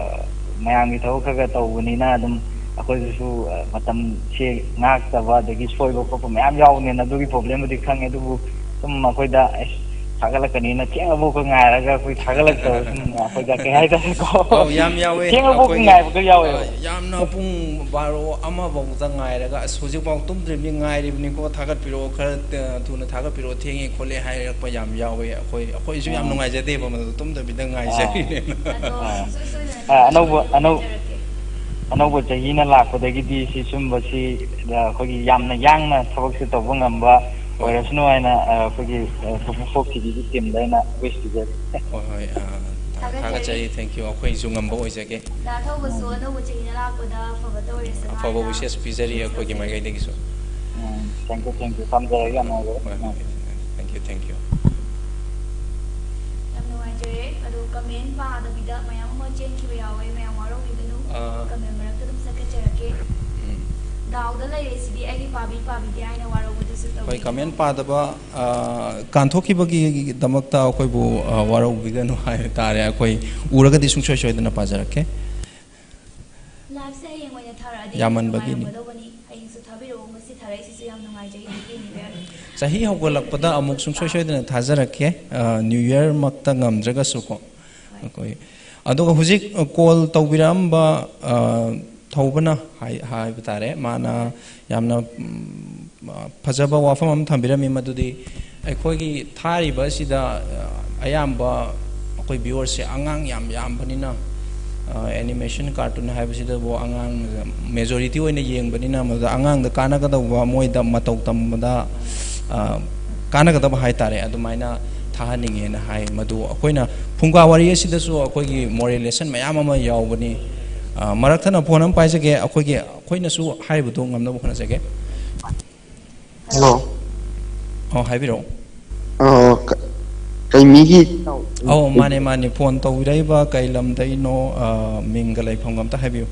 ꯃꯌꯥꯝꯒꯤ ꯊꯕꯛ ꯈꯔ ꯈꯔ ꯇꯧꯕꯅꯤꯅ ꯑꯗꯨꯝ ꯑꯩꯈꯣꯏꯗꯁꯨ, ꯑ, ꯃꯇꯝꯁꯦ ꯉꯥꯛꯇꯕ ꯑꯗꯒꯤ ꯁꯣꯏꯕ ꯈꯣꯠꯄ ꯃꯌꯥꯝ ꯌꯥꯎꯕꯅꯤꯅ ꯑꯗꯨꯒꯤ problemꯕꯨꯗꯤ ꯈꯪꯉꯦ꯫ ꯑꯗꯨꯕꯨ ꯁꯨꯝ ꯑꯩꯈꯣꯏꯗ, "ꯑꯩꯁ, ꯊꯥꯒꯠꯂꯛꯀꯅꯤꯅ ꯊꯦꯡꯉꯐꯥꯎꯒ ꯉꯥꯏꯔꯒ ꯑꯩꯈꯣꯏ ꯊꯥꯒꯠꯂꯛꯇꯕ", ꯁꯨꯝ ꯑꯩꯈꯣꯏꯗ ꯀꯩ ꯍꯥꯏꯇꯥꯔꯦꯀꯣ, ꯑꯧ, ꯌꯥꯝ ꯌꯥꯎꯋꯦ꯫ ꯊꯦꯡꯉꯐꯥꯎꯒ ꯑꯩꯈꯣꯏꯒꯤ, ꯉꯥꯏꯕꯒ ꯌꯥꯎꯋꯦꯕ꯫ ꯑ, ꯌꯥꯝꯅ ꯄꯨꯡ ꯕꯥꯔꯣ, ꯑꯃꯐꯥꯎꯗ ꯉꯥꯏꯔꯒ, "ꯑꯁ, ꯍꯧꯖꯤꯛꯐꯥꯎ ꯇꯨꯝꯗ꯭ꯔꯤꯕꯅꯤ, ꯉꯥꯏꯔꯤꯕꯅꯤꯀꯣ, ꯊꯥꯒꯠꯄꯤꯔꯛꯑꯣ, ꯈꯔ, ꯑ, ꯊꯨꯅ ꯊꯥꯒꯠꯄꯤꯔꯛꯑꯣ, ꯊꯦꯡꯉꯦ ꯈꯣꯠꯂꯦ" ꯍꯥꯏꯔꯛꯄ ꯌꯥꯝ ꯌꯥꯎꯋꯦ꯫ ꯑꯩꯈꯣꯏ, ꯑꯩꯈꯣꯏꯁꯨ ꯌꯥꯝ ꯑꯥ꯫ ꯅꯨꯡꯉꯥꯏꯖꯗꯦꯕ, ꯃꯗꯨꯗ ꯇꯨꯝꯗꯕꯤꯗ ꯑꯥ꯫ ꯉꯥꯏꯖꯔꯤꯅꯦꯅ꯫ ꯑꯗꯣ ꯑꯥ꯫ ꯁꯨꯡꯁꯣꯏ ꯁꯣꯏꯗꯅ ꯑꯥ, ꯑꯅꯧꯕ, ꯊꯥꯒꯠꯆꯔꯤ, ꯑꯅꯧ-, ꯊꯥꯒꯠꯆꯔꯛꯀꯦ꯫ ꯑꯅꯧꯕ ꯆꯍꯤꯅ ꯂꯥꯛꯄꯗꯒꯤꯗꯤ ꯁꯤ ꯁꯨꯝꯕꯁꯤ, ꯑ, ꯑꯩꯈꯣꯏꯒꯤ ꯌꯥꯝꯅ ꯌꯥꯡꯅ ꯊꯕꯛꯁꯦ ꯇꯧꯕ ꯉꯝꯕ ꯍꯣꯏ꯫ ꯑꯣꯏꯔꯁꯅꯨ ꯍꯥꯏꯅ, ꯑ, ꯑꯩꯈꯣꯏꯒꯤ, ꯑ, ꯄꯨꯄꯨ ꯐꯣꯛ ꯇꯤꯚꯤꯒꯤ ꯇꯤꯝꯗ ꯑꯩꯅ ꯋꯤꯁ ꯄꯤꯖꯔꯤ꯫ ꯍꯣꯏ, ꯍꯣꯏ, ꯑ, ꯊꯥ-, ꯊꯥꯒꯠꯆꯔꯤ꯫ ꯊꯥꯒꯠꯆꯔꯤ, thank you, ꯑꯩꯈꯣꯏꯁꯨ ꯉꯝꯕ ꯑꯣꯏꯖꯒꯦ꯫ ꯗꯥ ꯊꯧꯕꯁꯨ ꯑꯅꯧꯕ ꯆꯍꯤꯗ ꯂꯥꯛꯄꯗ ꯑꯐꯕ ꯇꯧꯔꯁꯅꯨ ꯑꯐꯕ ꯍꯥꯏꯅ wishes ꯄꯤꯖꯔꯤ ꯑꯩꯈꯣꯏꯒꯤ ꯊꯝꯖꯒꯦ꯫ ꯃꯥꯏꯀꯩꯗꯒꯤꯁꯨ꯫ ꯎꯝ, thank you, thank you, ꯊꯝꯖꯔꯒꯦ, ꯌꯥꯝ ꯅꯨꯡꯉꯥꯏꯖꯔꯦ꯫ ꯍꯣꯏ, ꯎꯝ꯫ ꯍꯣꯏ, thank you, thank you꯫ ꯌꯥꯝ ꯅꯨꯡꯉꯥꯏꯖꯔꯦ꯫ ꯑꯗꯣ ꯀꯃꯦꯟ ꯄꯥꯗꯕꯤꯗ ꯃꯌꯥꯝ ꯑꯃ ꯆꯦꯟꯈꯤꯕ ꯌꯥꯎꯋꯦ, ꯃꯌꯥꯝ ꯋꯥꯔꯧꯕꯤꯒꯅꯨ꯫ ꯑꯥ꯫ ꯀꯃꯦꯟ ꯃꯔꯛꯇ ꯑꯗꯨꯝ ꯁꯠ ꯁꯠ ꯆꯔꯛꯀꯦ꯫ ꯎꯝ꯫ ꯗꯥꯎꯗ ꯂꯩꯔꯦ ꯁꯤꯗꯤ, ꯑꯩꯒꯤ ꯄꯥꯕꯤ ꯄꯥꯕꯤꯗꯦ ꯍꯥꯏꯅ ꯋꯥꯔꯧꯕꯗꯨꯁꯨ ꯍꯣꯏ, ꯇꯧꯕꯤꯒꯅꯨ꯫ ꯀꯃꯦꯟ ꯄꯥꯗꯕ, ꯑ, ꯀꯥꯟꯊꯣꯛꯈꯤꯕꯒꯤꯗꯃꯛꯇ ꯑꯩꯈꯣꯏꯕꯨ, ꯑ, ꯋꯥꯔꯧꯕꯤꯒꯅꯨ ꯍꯥꯏꯕ ꯇꯥꯔꯦ꯫ ꯑꯩꯈꯣꯏ ꯎꯔꯒꯗꯤ ꯁꯨꯡꯁꯣꯏ ꯁꯣꯏꯗꯅ ꯄꯥꯖꯔꯛꯀꯦ꯫ ꯂꯥꯏꯐꯁꯦ ꯍꯌꯦꯡ ꯑꯣꯏꯅ ꯊꯥꯔꯛꯑꯗꯤ ꯌꯥꯝꯃꯟꯕꯒꯤꯅꯤ꯫ ꯅꯨꯡꯉꯥꯏꯔꯝꯒꯗꯧꯕꯅꯤ꯫ ꯍꯌꯦꯡꯁꯨ ꯊꯥꯕꯤꯔꯛꯑꯣ, ꯉꯁꯤ ꯊꯥꯔꯛꯏꯁꯤꯁꯨ ꯌꯥꯝ ꯅꯨꯡꯉꯥꯏꯖꯩ꯫ Happy New Year꯫ ꯆꯍꯤ ꯍꯧꯒꯠꯂꯛꯄꯗ ꯑꯃꯨꯛ ꯁꯨꯡꯁꯣꯏ ꯁꯣꯏꯗꯅ ꯊꯥꯖꯔꯛꯀꯦ, ꯑ, New Year ꯃꯛꯇ ꯉꯝꯗ꯭ꯔꯒꯁꯨꯀꯣ꯫ ꯍꯣꯏ꯫ ꯑꯩꯈꯣꯏ, ꯑꯗꯨꯒ ꯍꯧꯖꯤꯛ, ꯑ, ꯀꯣꯜ ꯇꯧꯕꯤꯔꯛꯑꯝꯕ, ꯑ, ꯊꯧꯕꯅ ꯍꯥꯏ-, ꯍꯥꯏꯕ ꯇꯥꯔꯦ, ꯃꯥꯅ ꯌꯥꯝꯅ, ꯎꯝ, ꯑ, ꯐꯖꯕ ꯋꯥꯐꯝ ꯑꯃ ꯊꯝꯕꯤꯔꯝꯃꯤ, ꯃꯗꯨꯗꯤ ꯑꯩꯈꯣꯏꯒꯤ ꯊꯥꯔꯤꯕ ꯑꯁꯤꯗ, ꯑ, ꯑꯌꯥꯝꯕ ꯑꯩꯈꯣꯏ viewersꯁꯦ ꯑꯉꯥꯡ ꯌꯥꯝ ꯌꯥꯝꯕꯅꯤꯅ, ꯑ, animation cartoon ꯍꯥꯏꯕꯁꯤꯗꯕꯨ ꯑꯉꯥꯡ majority ꯑꯣꯏꯅ ꯌꯦꯡꯕꯅꯤꯅ, ꯃꯗꯨꯗ ꯑꯉꯥꯡꯗ ꯀꯥꯟꯅꯒꯗꯧꯕ, ꯃꯣꯏꯗ ꯃꯇꯧ ꯇꯝꯕꯗ, ꯑ, ꯀꯥꯟꯅꯒꯗꯕ ꯍꯥꯏ ꯇꯥꯔꯦ, ꯑꯗꯨꯃꯥꯏꯅ ꯊꯥꯍꯟꯅꯤꯡꯉꯦꯅ ꯍꯥꯏ꯫ ꯃꯗꯨ ꯑꯩꯈꯣꯏꯅ ꯐꯨꯡꯒꯥ ꯋꯥꯔꯤ ꯑꯁꯤꯗꯁꯨ ꯑꯩꯈꯣꯏꯒꯤ moral lesson ꯃꯌꯥꯝ ꯑꯃ ꯌꯥꯎꯕꯅꯤ꯫ ꯑ, ꯃꯔꯛ ꯊꯠꯅ ꯐꯣꯟ ꯑꯃ ꯄꯥꯏꯖꯒꯦ, ꯑꯩꯈꯣꯏꯒꯤ, ꯑꯩꯈꯣꯏꯅꯁꯨ ꯍꯥꯏꯕꯗꯨ ꯉꯝꯅꯕ ꯍꯣꯠꯅꯖꯒꯦ꯫ ꯍꯜꯂꯣ꯫ ꯑꯣ, ꯍꯥꯏꯕꯤꯔꯛꯑꯣ꯫ ꯑ, ꯀ-, ꯀꯩ ꯃꯤꯒꯤ? ꯑꯧ, ꯃꯥꯅꯦ, ꯃꯥꯅꯦ꯫ ꯐꯣꯟ ꯇꯧꯕꯤꯔꯛꯏꯕ ꯀꯩ ꯂꯝꯗꯩꯅꯣ, ꯑ, ꯃꯤꯡꯒ ꯂꯩꯐꯝꯒ ꯑꯝꯇ ꯍꯥꯏꯕꯤꯌꯨ꯫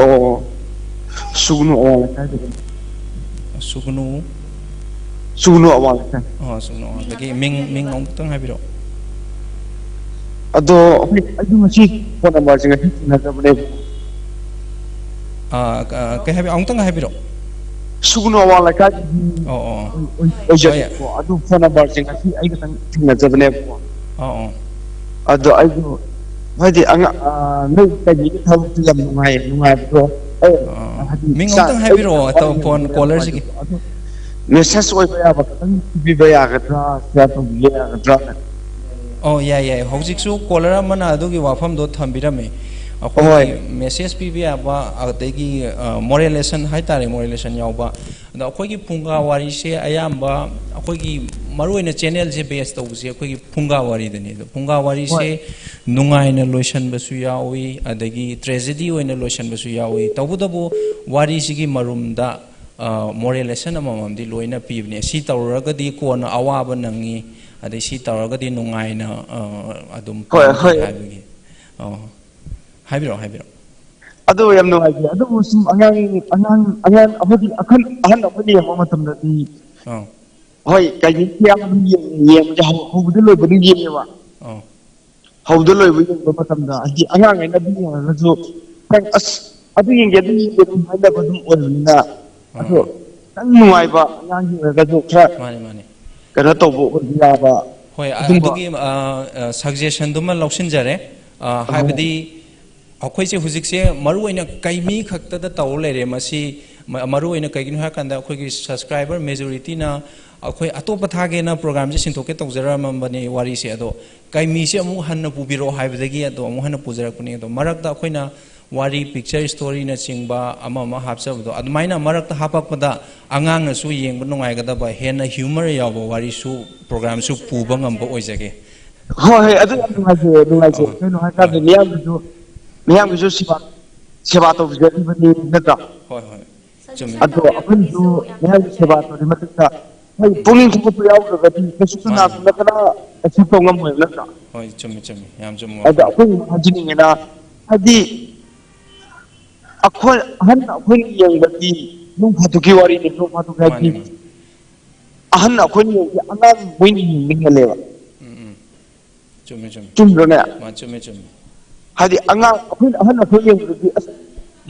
ꯑꯣ, ꯁꯨꯒꯅꯨ ꯑꯋꯥꯡ ꯂꯩꯀꯥꯏꯗꯒꯤꯅꯤ꯫ ꯁꯨꯒꯅꯨ꯫ ꯁꯨꯒꯅꯨ ꯑꯋꯥꯡ ꯂꯩꯀꯥꯏ꯫ ꯑꯣ, ꯁꯨꯒꯅꯨ ꯑꯋꯥꯡ ꯂꯩꯀꯥꯏ꯫ ꯃꯤꯡ, ꯃꯤꯡ ꯑꯃꯨꯛꯇꯪ ꯍꯥꯏꯕꯤꯔꯛꯑꯣ꯫ ꯑꯗꯣ ꯑꯩꯈꯣꯏ, ꯑꯩꯁꯨ ꯉꯁꯤ ꯐꯣꯟ ꯅꯝꯕꯔꯁꯦ ꯉꯁꯤ ꯊꯦꯡꯅꯖꯕꯅꯦꯕ꯫ ꯑ, ꯑ, ꯀꯩ ꯍꯥꯏꯕꯤ-, ꯑꯃꯨꯛꯇꯪ ꯍꯥꯏꯕꯤꯔꯛꯑꯣ꯫ ꯁꯨꯒꯨꯅꯨ ꯑꯋꯥꯡ ꯂꯩꯀꯥꯏꯒꯤ ꯑꯣ ꯑꯣ ꯑꯣꯏꯖꯔꯦꯀꯣ꯫ ꯑꯗꯨ ꯐꯣꯟ ꯅꯝꯕꯔꯁꯦ ꯉꯁꯤ ꯑꯩ ꯈꯛꯇꯪ ꯊꯦꯡꯅꯖꯕꯅꯦꯕꯀꯣ꯫ ꯑꯣ ꯑꯣ ꯑꯗꯣ ꯑꯩꯁꯨ ꯍꯥꯏꯗꯤ ꯑꯉꯥꯡ ꯅꯣꯏ ꯀꯩꯅꯣꯒꯤ ꯊꯕꯛꯇꯨ ꯌꯥꯝ ꯅꯨꯡꯉꯥꯏ ꯅꯨꯡꯉꯥꯏꯕꯗꯣ꯫ ꯑꯩ ꯑꯣ꯫ ꯍꯥꯏꯗꯤ ꯃꯤꯡ ꯏꯆꯥ ꯑꯃꯨꯛꯇꯪ ꯑꯩ ꯍꯥꯏꯕꯤꯔꯛꯑꯣ, ꯏꯆꯥ ꯇꯧ-, ꯐꯣꯟ ꯌꯦꯡꯕꯗ ꯌꯥꯝ ꯀꯣꯂꯔꯁꯤꯒꯤ꯫ ꯅꯨꯡꯉꯥꯏꯖꯕ꯫ ꯑꯗꯣ ꯃꯦꯁꯦꯖ ꯑꯣꯏꯕ ꯌꯥꯕ ꯈꯤꯇꯪ ꯄꯤꯕꯤꯕ ꯌꯥꯒꯗ꯭ꯔꯥ? ꯁꯤꯌꯥꯔ ꯇꯧꯕꯤꯕ ꯌꯥꯒꯗ꯭ꯔꯥ? ꯑꯣ, ꯌꯥꯏ ꯌꯥꯏ꯫ ꯍꯧꯖꯤꯛꯁꯨ ꯀꯣꯂꯔ ꯑꯃꯅ ꯑꯗꯨꯒꯤ ꯋꯥꯐꯝꯗꯣ ꯊꯝꯕꯤꯔꯝꯃꯦ꯫ ꯍꯣꯏ꯫ ꯑꯩꯈꯣꯏꯒꯤ ꯃꯦꯁꯦꯖ ꯄꯤꯕ ꯌꯥꯕ, ꯑꯗꯒꯤ ꯃꯣꯔꯦꯜ ꯂꯦꯁꯟ ꯍꯥꯏꯇꯥꯔꯦ, ꯃꯣꯔꯦꯜ ꯂꯦꯁꯟ ꯌꯥꯎꯕ꯫ ꯑꯗꯣ ꯑꯩꯈꯣꯏꯒꯤ ꯐꯨꯡꯒꯥ ꯋꯥꯔꯤꯁꯦ ꯑꯌꯥꯝꯕ ꯑꯩꯈꯣꯏꯒꯤ ꯃꯔꯨꯑꯣꯏꯅ ꯆꯦꯅꯦꯜꯁꯦ ꯕꯦꯁ ꯇꯧꯕꯁꯦ ꯑꯩꯈꯣꯏꯒꯤ ꯐꯨꯡꯒꯥ ꯋꯥꯔꯤꯗꯅꯦ꯫ ꯑꯗꯣ ꯐꯨꯡꯒꯥ ꯋꯥꯔꯤꯁꯦ ꯍꯣꯏ꯫ ꯅꯨꯡꯉꯥꯏꯅ ꯂꯣꯏꯁꯟꯕꯁꯨ ꯌꯥꯎꯏ, ꯑꯗꯒꯤ ꯇ꯭ꯔꯦꯖꯦꯗꯤ ꯑꯣꯏꯅ ꯂꯣꯏꯁꯟꯕꯁꯨ ꯌꯥꯎꯏ꯫ ꯇꯧꯕꯇꯕꯨ ꯋꯥꯔꯤꯁꯤꯒꯤ ꯃꯔꯨꯝꯗ ꯃꯣꯔꯦꯜ ꯂꯦꯁꯟ ꯑꯃꯃꯝꯗꯤ ꯂꯣꯏꯅ ꯄꯤꯕꯅꯦ꯫ ꯁꯤ ꯇꯧꯔꯒꯗꯤ ꯀꯣꯟꯅ ꯑꯋꯥꯕ ꯅꯪꯉꯤ, ꯑꯗꯩ ꯁꯤ ꯇꯧꯔꯒꯗꯤ ꯅꯨꯡꯉꯥꯏꯅ ꯑ, ꯑꯗꯨꯝ ꯍꯣꯏ, ꯄꯥꯟꯒꯦ ꯍꯣꯏ꯫ ꯍꯥꯏꯕꯒꯤ꯫ ꯑꯣ, ꯍꯥꯏꯕꯤꯔꯛꯑꯣ, ꯍꯥꯏꯕꯤꯔꯛꯑꯣ꯫ ꯑꯗꯨ ꯌꯥꯝ ꯅꯨꯡꯉꯥꯏꯖꯩ꯫ ꯑꯗꯨꯕꯨ ꯁꯨꯝ ꯑꯉꯥꯡ ꯑꯉꯥꯡ ꯑꯉꯥꯡ ꯑꯩꯈꯣꯏꯗꯤ ꯑꯈꯟ ꯑꯍꯟ ꯑꯩꯈꯣꯏꯅ ꯌꯦꯡꯕ ꯃꯇꯝꯗꯗꯤ ꯑꯥ ꯍꯣꯏ ꯀꯩꯅꯣ ꯌꯥꯝ ꯑꯗꯨꯝ ꯌꯦꯡꯉꯦ꯫ ꯌꯦꯡꯕꯁꯦ ꯍꯧ- ꯍꯧꯕꯗ ꯂꯣꯏꯕ ꯑꯗꯨꯝ ꯌꯦꯡꯉꯦꯕ꯫ ꯑꯥ ꯍꯧꯕꯗ ꯂꯣꯏꯕ ꯌꯦꯡꯕ ꯃꯇꯝꯗ ꯍꯥꯏꯗꯤ ꯑꯉꯥꯡꯈꯩꯅ ꯑꯗꯨꯝ ꯌꯦꯡꯉꯒꯁꯨ ꯈꯤꯇꯪ ꯑꯁ ꯑꯗꯨ ꯌꯦꯡꯒꯦ ꯑꯗꯨ ꯌꯦꯡꯒꯦ ꯑꯗꯨꯝ ꯍꯥꯏꯅꯕ ꯑꯗꯨꯝ ꯑꯣꯏꯕꯅꯤꯅ ꯑꯗꯣ ꯑꯥ ꯈꯤꯇꯪ ꯅꯨꯡꯉꯥꯏꯕ ꯑꯉꯥꯡꯒꯤ ꯑꯣꯏꯔꯒꯁꯨ ꯈꯔ ꯃꯥꯅꯤ ꯃꯥꯅꯤ꯫ ꯀꯩꯅꯣ ꯇꯧꯕ ꯑꯣꯏꯕ ꯌꯥꯕ ꯍꯣꯏ, ꯑ- ꯑꯗꯨꯝꯕ ꯑꯗꯨꯒꯤ ꯁꯖꯦꯁꯟꯗꯨꯃ ꯂꯧꯁꯤꯟꯖꯔꯦ꯫ ꯑ, ꯑꯍꯣꯏ꯫ ꯍꯥꯏꯕꯗꯤ ꯑꯩꯈꯣꯏꯁꯦ ꯍꯧꯖꯤꯛꯁꯦ ꯃꯔꯨ ꯑꯣꯏꯅ ꯀꯩꯃꯤ ꯈꯛꯇꯗ ꯇꯧꯔ ꯂꯩꯔꯦ꯫ ꯃꯁꯤ ꯃ- ꯃꯔꯨ ꯑꯣꯏꯅ ꯀꯩꯒꯤꯅꯣ ꯍꯥꯏꯔꯀꯥꯟꯗ ꯑꯩꯈꯣꯏꯒꯤ ꯁꯕꯁꯀ꯭ꯔꯥꯏꯕꯔ ꯃꯦꯖꯣꯔꯤꯇꯤꯅ ꯑꯩꯈꯣꯏ ꯑꯇꯣꯞꯄ ꯊꯥꯒꯦꯅ ꯄ꯭ꯔꯣꯒ꯭ꯔꯥꯝꯁꯦ ꯁꯤꯟꯊꯣꯛꯀꯦ ꯇꯧꯖꯔꯝꯃꯕꯅꯦ ꯋꯥꯔꯤꯁꯦ꯫ ꯑꯗꯣ ꯀꯩꯃꯤꯁꯦ ꯑꯃꯨꯛ ꯍꯟꯅ ꯄꯨꯕꯤꯔꯛꯑꯣ ꯍꯥꯏꯕꯗꯒꯤ ꯑꯗꯣ ꯑꯃꯨꯛ ꯍꯟꯅ ꯄꯨꯖꯔꯛꯄꯅꯦ꯫ ꯑꯗꯣ ꯃꯔꯛꯇ ꯑꯩꯈꯣꯏꯅ ꯋꯥꯔꯤ, ꯄꯤꯛꯆꯔ ꯁ꯭ꯇꯣꯔꯤꯅꯆꯤꯡꯕ ꯑꯃ ꯑꯃ ꯍꯥꯞꯆꯕꯗꯣ ꯑꯗꯨꯃꯥꯏꯅ ꯃꯔꯛꯇ ꯍꯥꯞꯄꯛꯄꯗ ꯑꯉꯥꯡꯅꯁꯨ ꯌꯦꯡꯕ ꯅꯨꯡꯉꯥꯏꯒꯗꯕ, ꯍꯦꯟꯅ ꯍ꯭ꯌꯨꯃꯔ ꯌꯥꯎꯕ ꯋꯥꯔꯤꯁꯨ, ꯄ꯭ꯔꯣꯒ꯭ꯔꯥꯝꯁꯨ ꯄꯨꯕ ꯉꯝꯕ ꯑꯣꯏꯖꯒꯦ꯫ ꯍꯣꯏ ꯍꯣꯏ ꯑꯗꯨ ꯌꯥꯝ ꯅꯨꯡꯉꯥꯏꯖꯩ ꯅꯨꯡꯉꯥꯏꯖꯩ꯫ ꯑꯣ, ꯀꯩꯅꯣ ꯍꯥꯏꯇꯥꯔꯗꯤ ꯍꯣꯏ꯫ ꯃꯤꯌꯥꯝꯒꯤꯁꯨ ꯃꯤꯌꯥꯝꯒꯤꯁꯨ ꯁꯦꯕꯥ ꯁꯦꯕꯥ ꯇꯧꯕꯤꯖꯔꯤꯕꯅꯤ ꯅꯠꯇ꯭ꯔꯥ? ꯍꯣꯏ ꯍꯣꯏ꯫ ꯆꯨꯝꯃꯤ꯫ ꯑꯗꯣ ꯑꯩꯈꯣꯏꯅꯁꯨ ꯃꯤꯌꯥꯝꯒꯤ ꯁꯦꯕꯥ ꯇꯧꯔꯤ ꯃꯊꯛꯇ ꯍꯣꯏ ꯄꯨꯛꯅꯤꯡ ꯊꯧꯒꯠꯄ ꯌꯥꯎꯗ꯭ꯔꯒꯗꯤ ꯀꯩꯁꯨ ꯃꯥꯅꯤ꯫ ꯀꯅꯥꯁꯨ ꯅꯠꯇꯅ ꯑꯦꯛꯁꯦꯞ ꯇꯧ ꯉꯝꯃꯣꯏꯕ ꯅꯠꯇ꯭ꯔꯥ? ꯍꯣꯏ ꯆꯨꯝꯃꯤ ꯆꯨꯝꯃꯤ꯫ ꯌꯥꯝ ꯆꯨꯝꯕ ꯑꯗꯣ ꯋꯥꯐꯝ꯫ ꯑꯩꯈꯣꯏꯅ ꯍꯥꯏꯖꯅꯤꯡꯉꯤꯅ ꯍꯥꯏꯗꯤ ꯑꯩꯈꯣꯏ ꯑꯍꯟ ꯑꯩꯈꯣꯏꯅ ꯌꯦꯡꯕꯗꯤ ꯅꯣꯡ ꯐꯥꯗꯣꯛꯀꯤ ꯋꯥꯔꯤꯅꯤ ꯅꯣꯡ ꯐꯥꯗꯣꯛꯀꯤ ꯍꯥꯏꯗꯤ ꯃꯥꯅꯤ ꯃꯥꯅꯤ꯫ ꯑꯍꯟ ꯑꯩꯈꯣꯏꯅ ꯌꯦꯡꯕꯗꯤ ꯑꯉꯥꯡ ꯃꯣꯏꯅ ꯌꯦꯡꯕ ꯍꯦꯜꯂꯦꯕ꯫ ꯎꯝ ꯎꯝ꯫ ꯆꯨꯝꯃꯤ ꯆꯨꯝꯃꯤ꯫ ꯆꯨꯝꯗ꯭ꯔꯣꯅꯦ? ꯃꯥ ꯆꯨꯝꯃꯤ ꯆꯨꯝꯃꯤ꯫ ꯍꯥꯏꯗꯤ ꯑꯉꯥꯡ ꯑꯩꯈꯣꯏꯅ ꯑꯍꯟ ꯑꯩꯈꯣꯏ ꯌꯦꯡꯕꯗꯗꯤ ꯑꯁ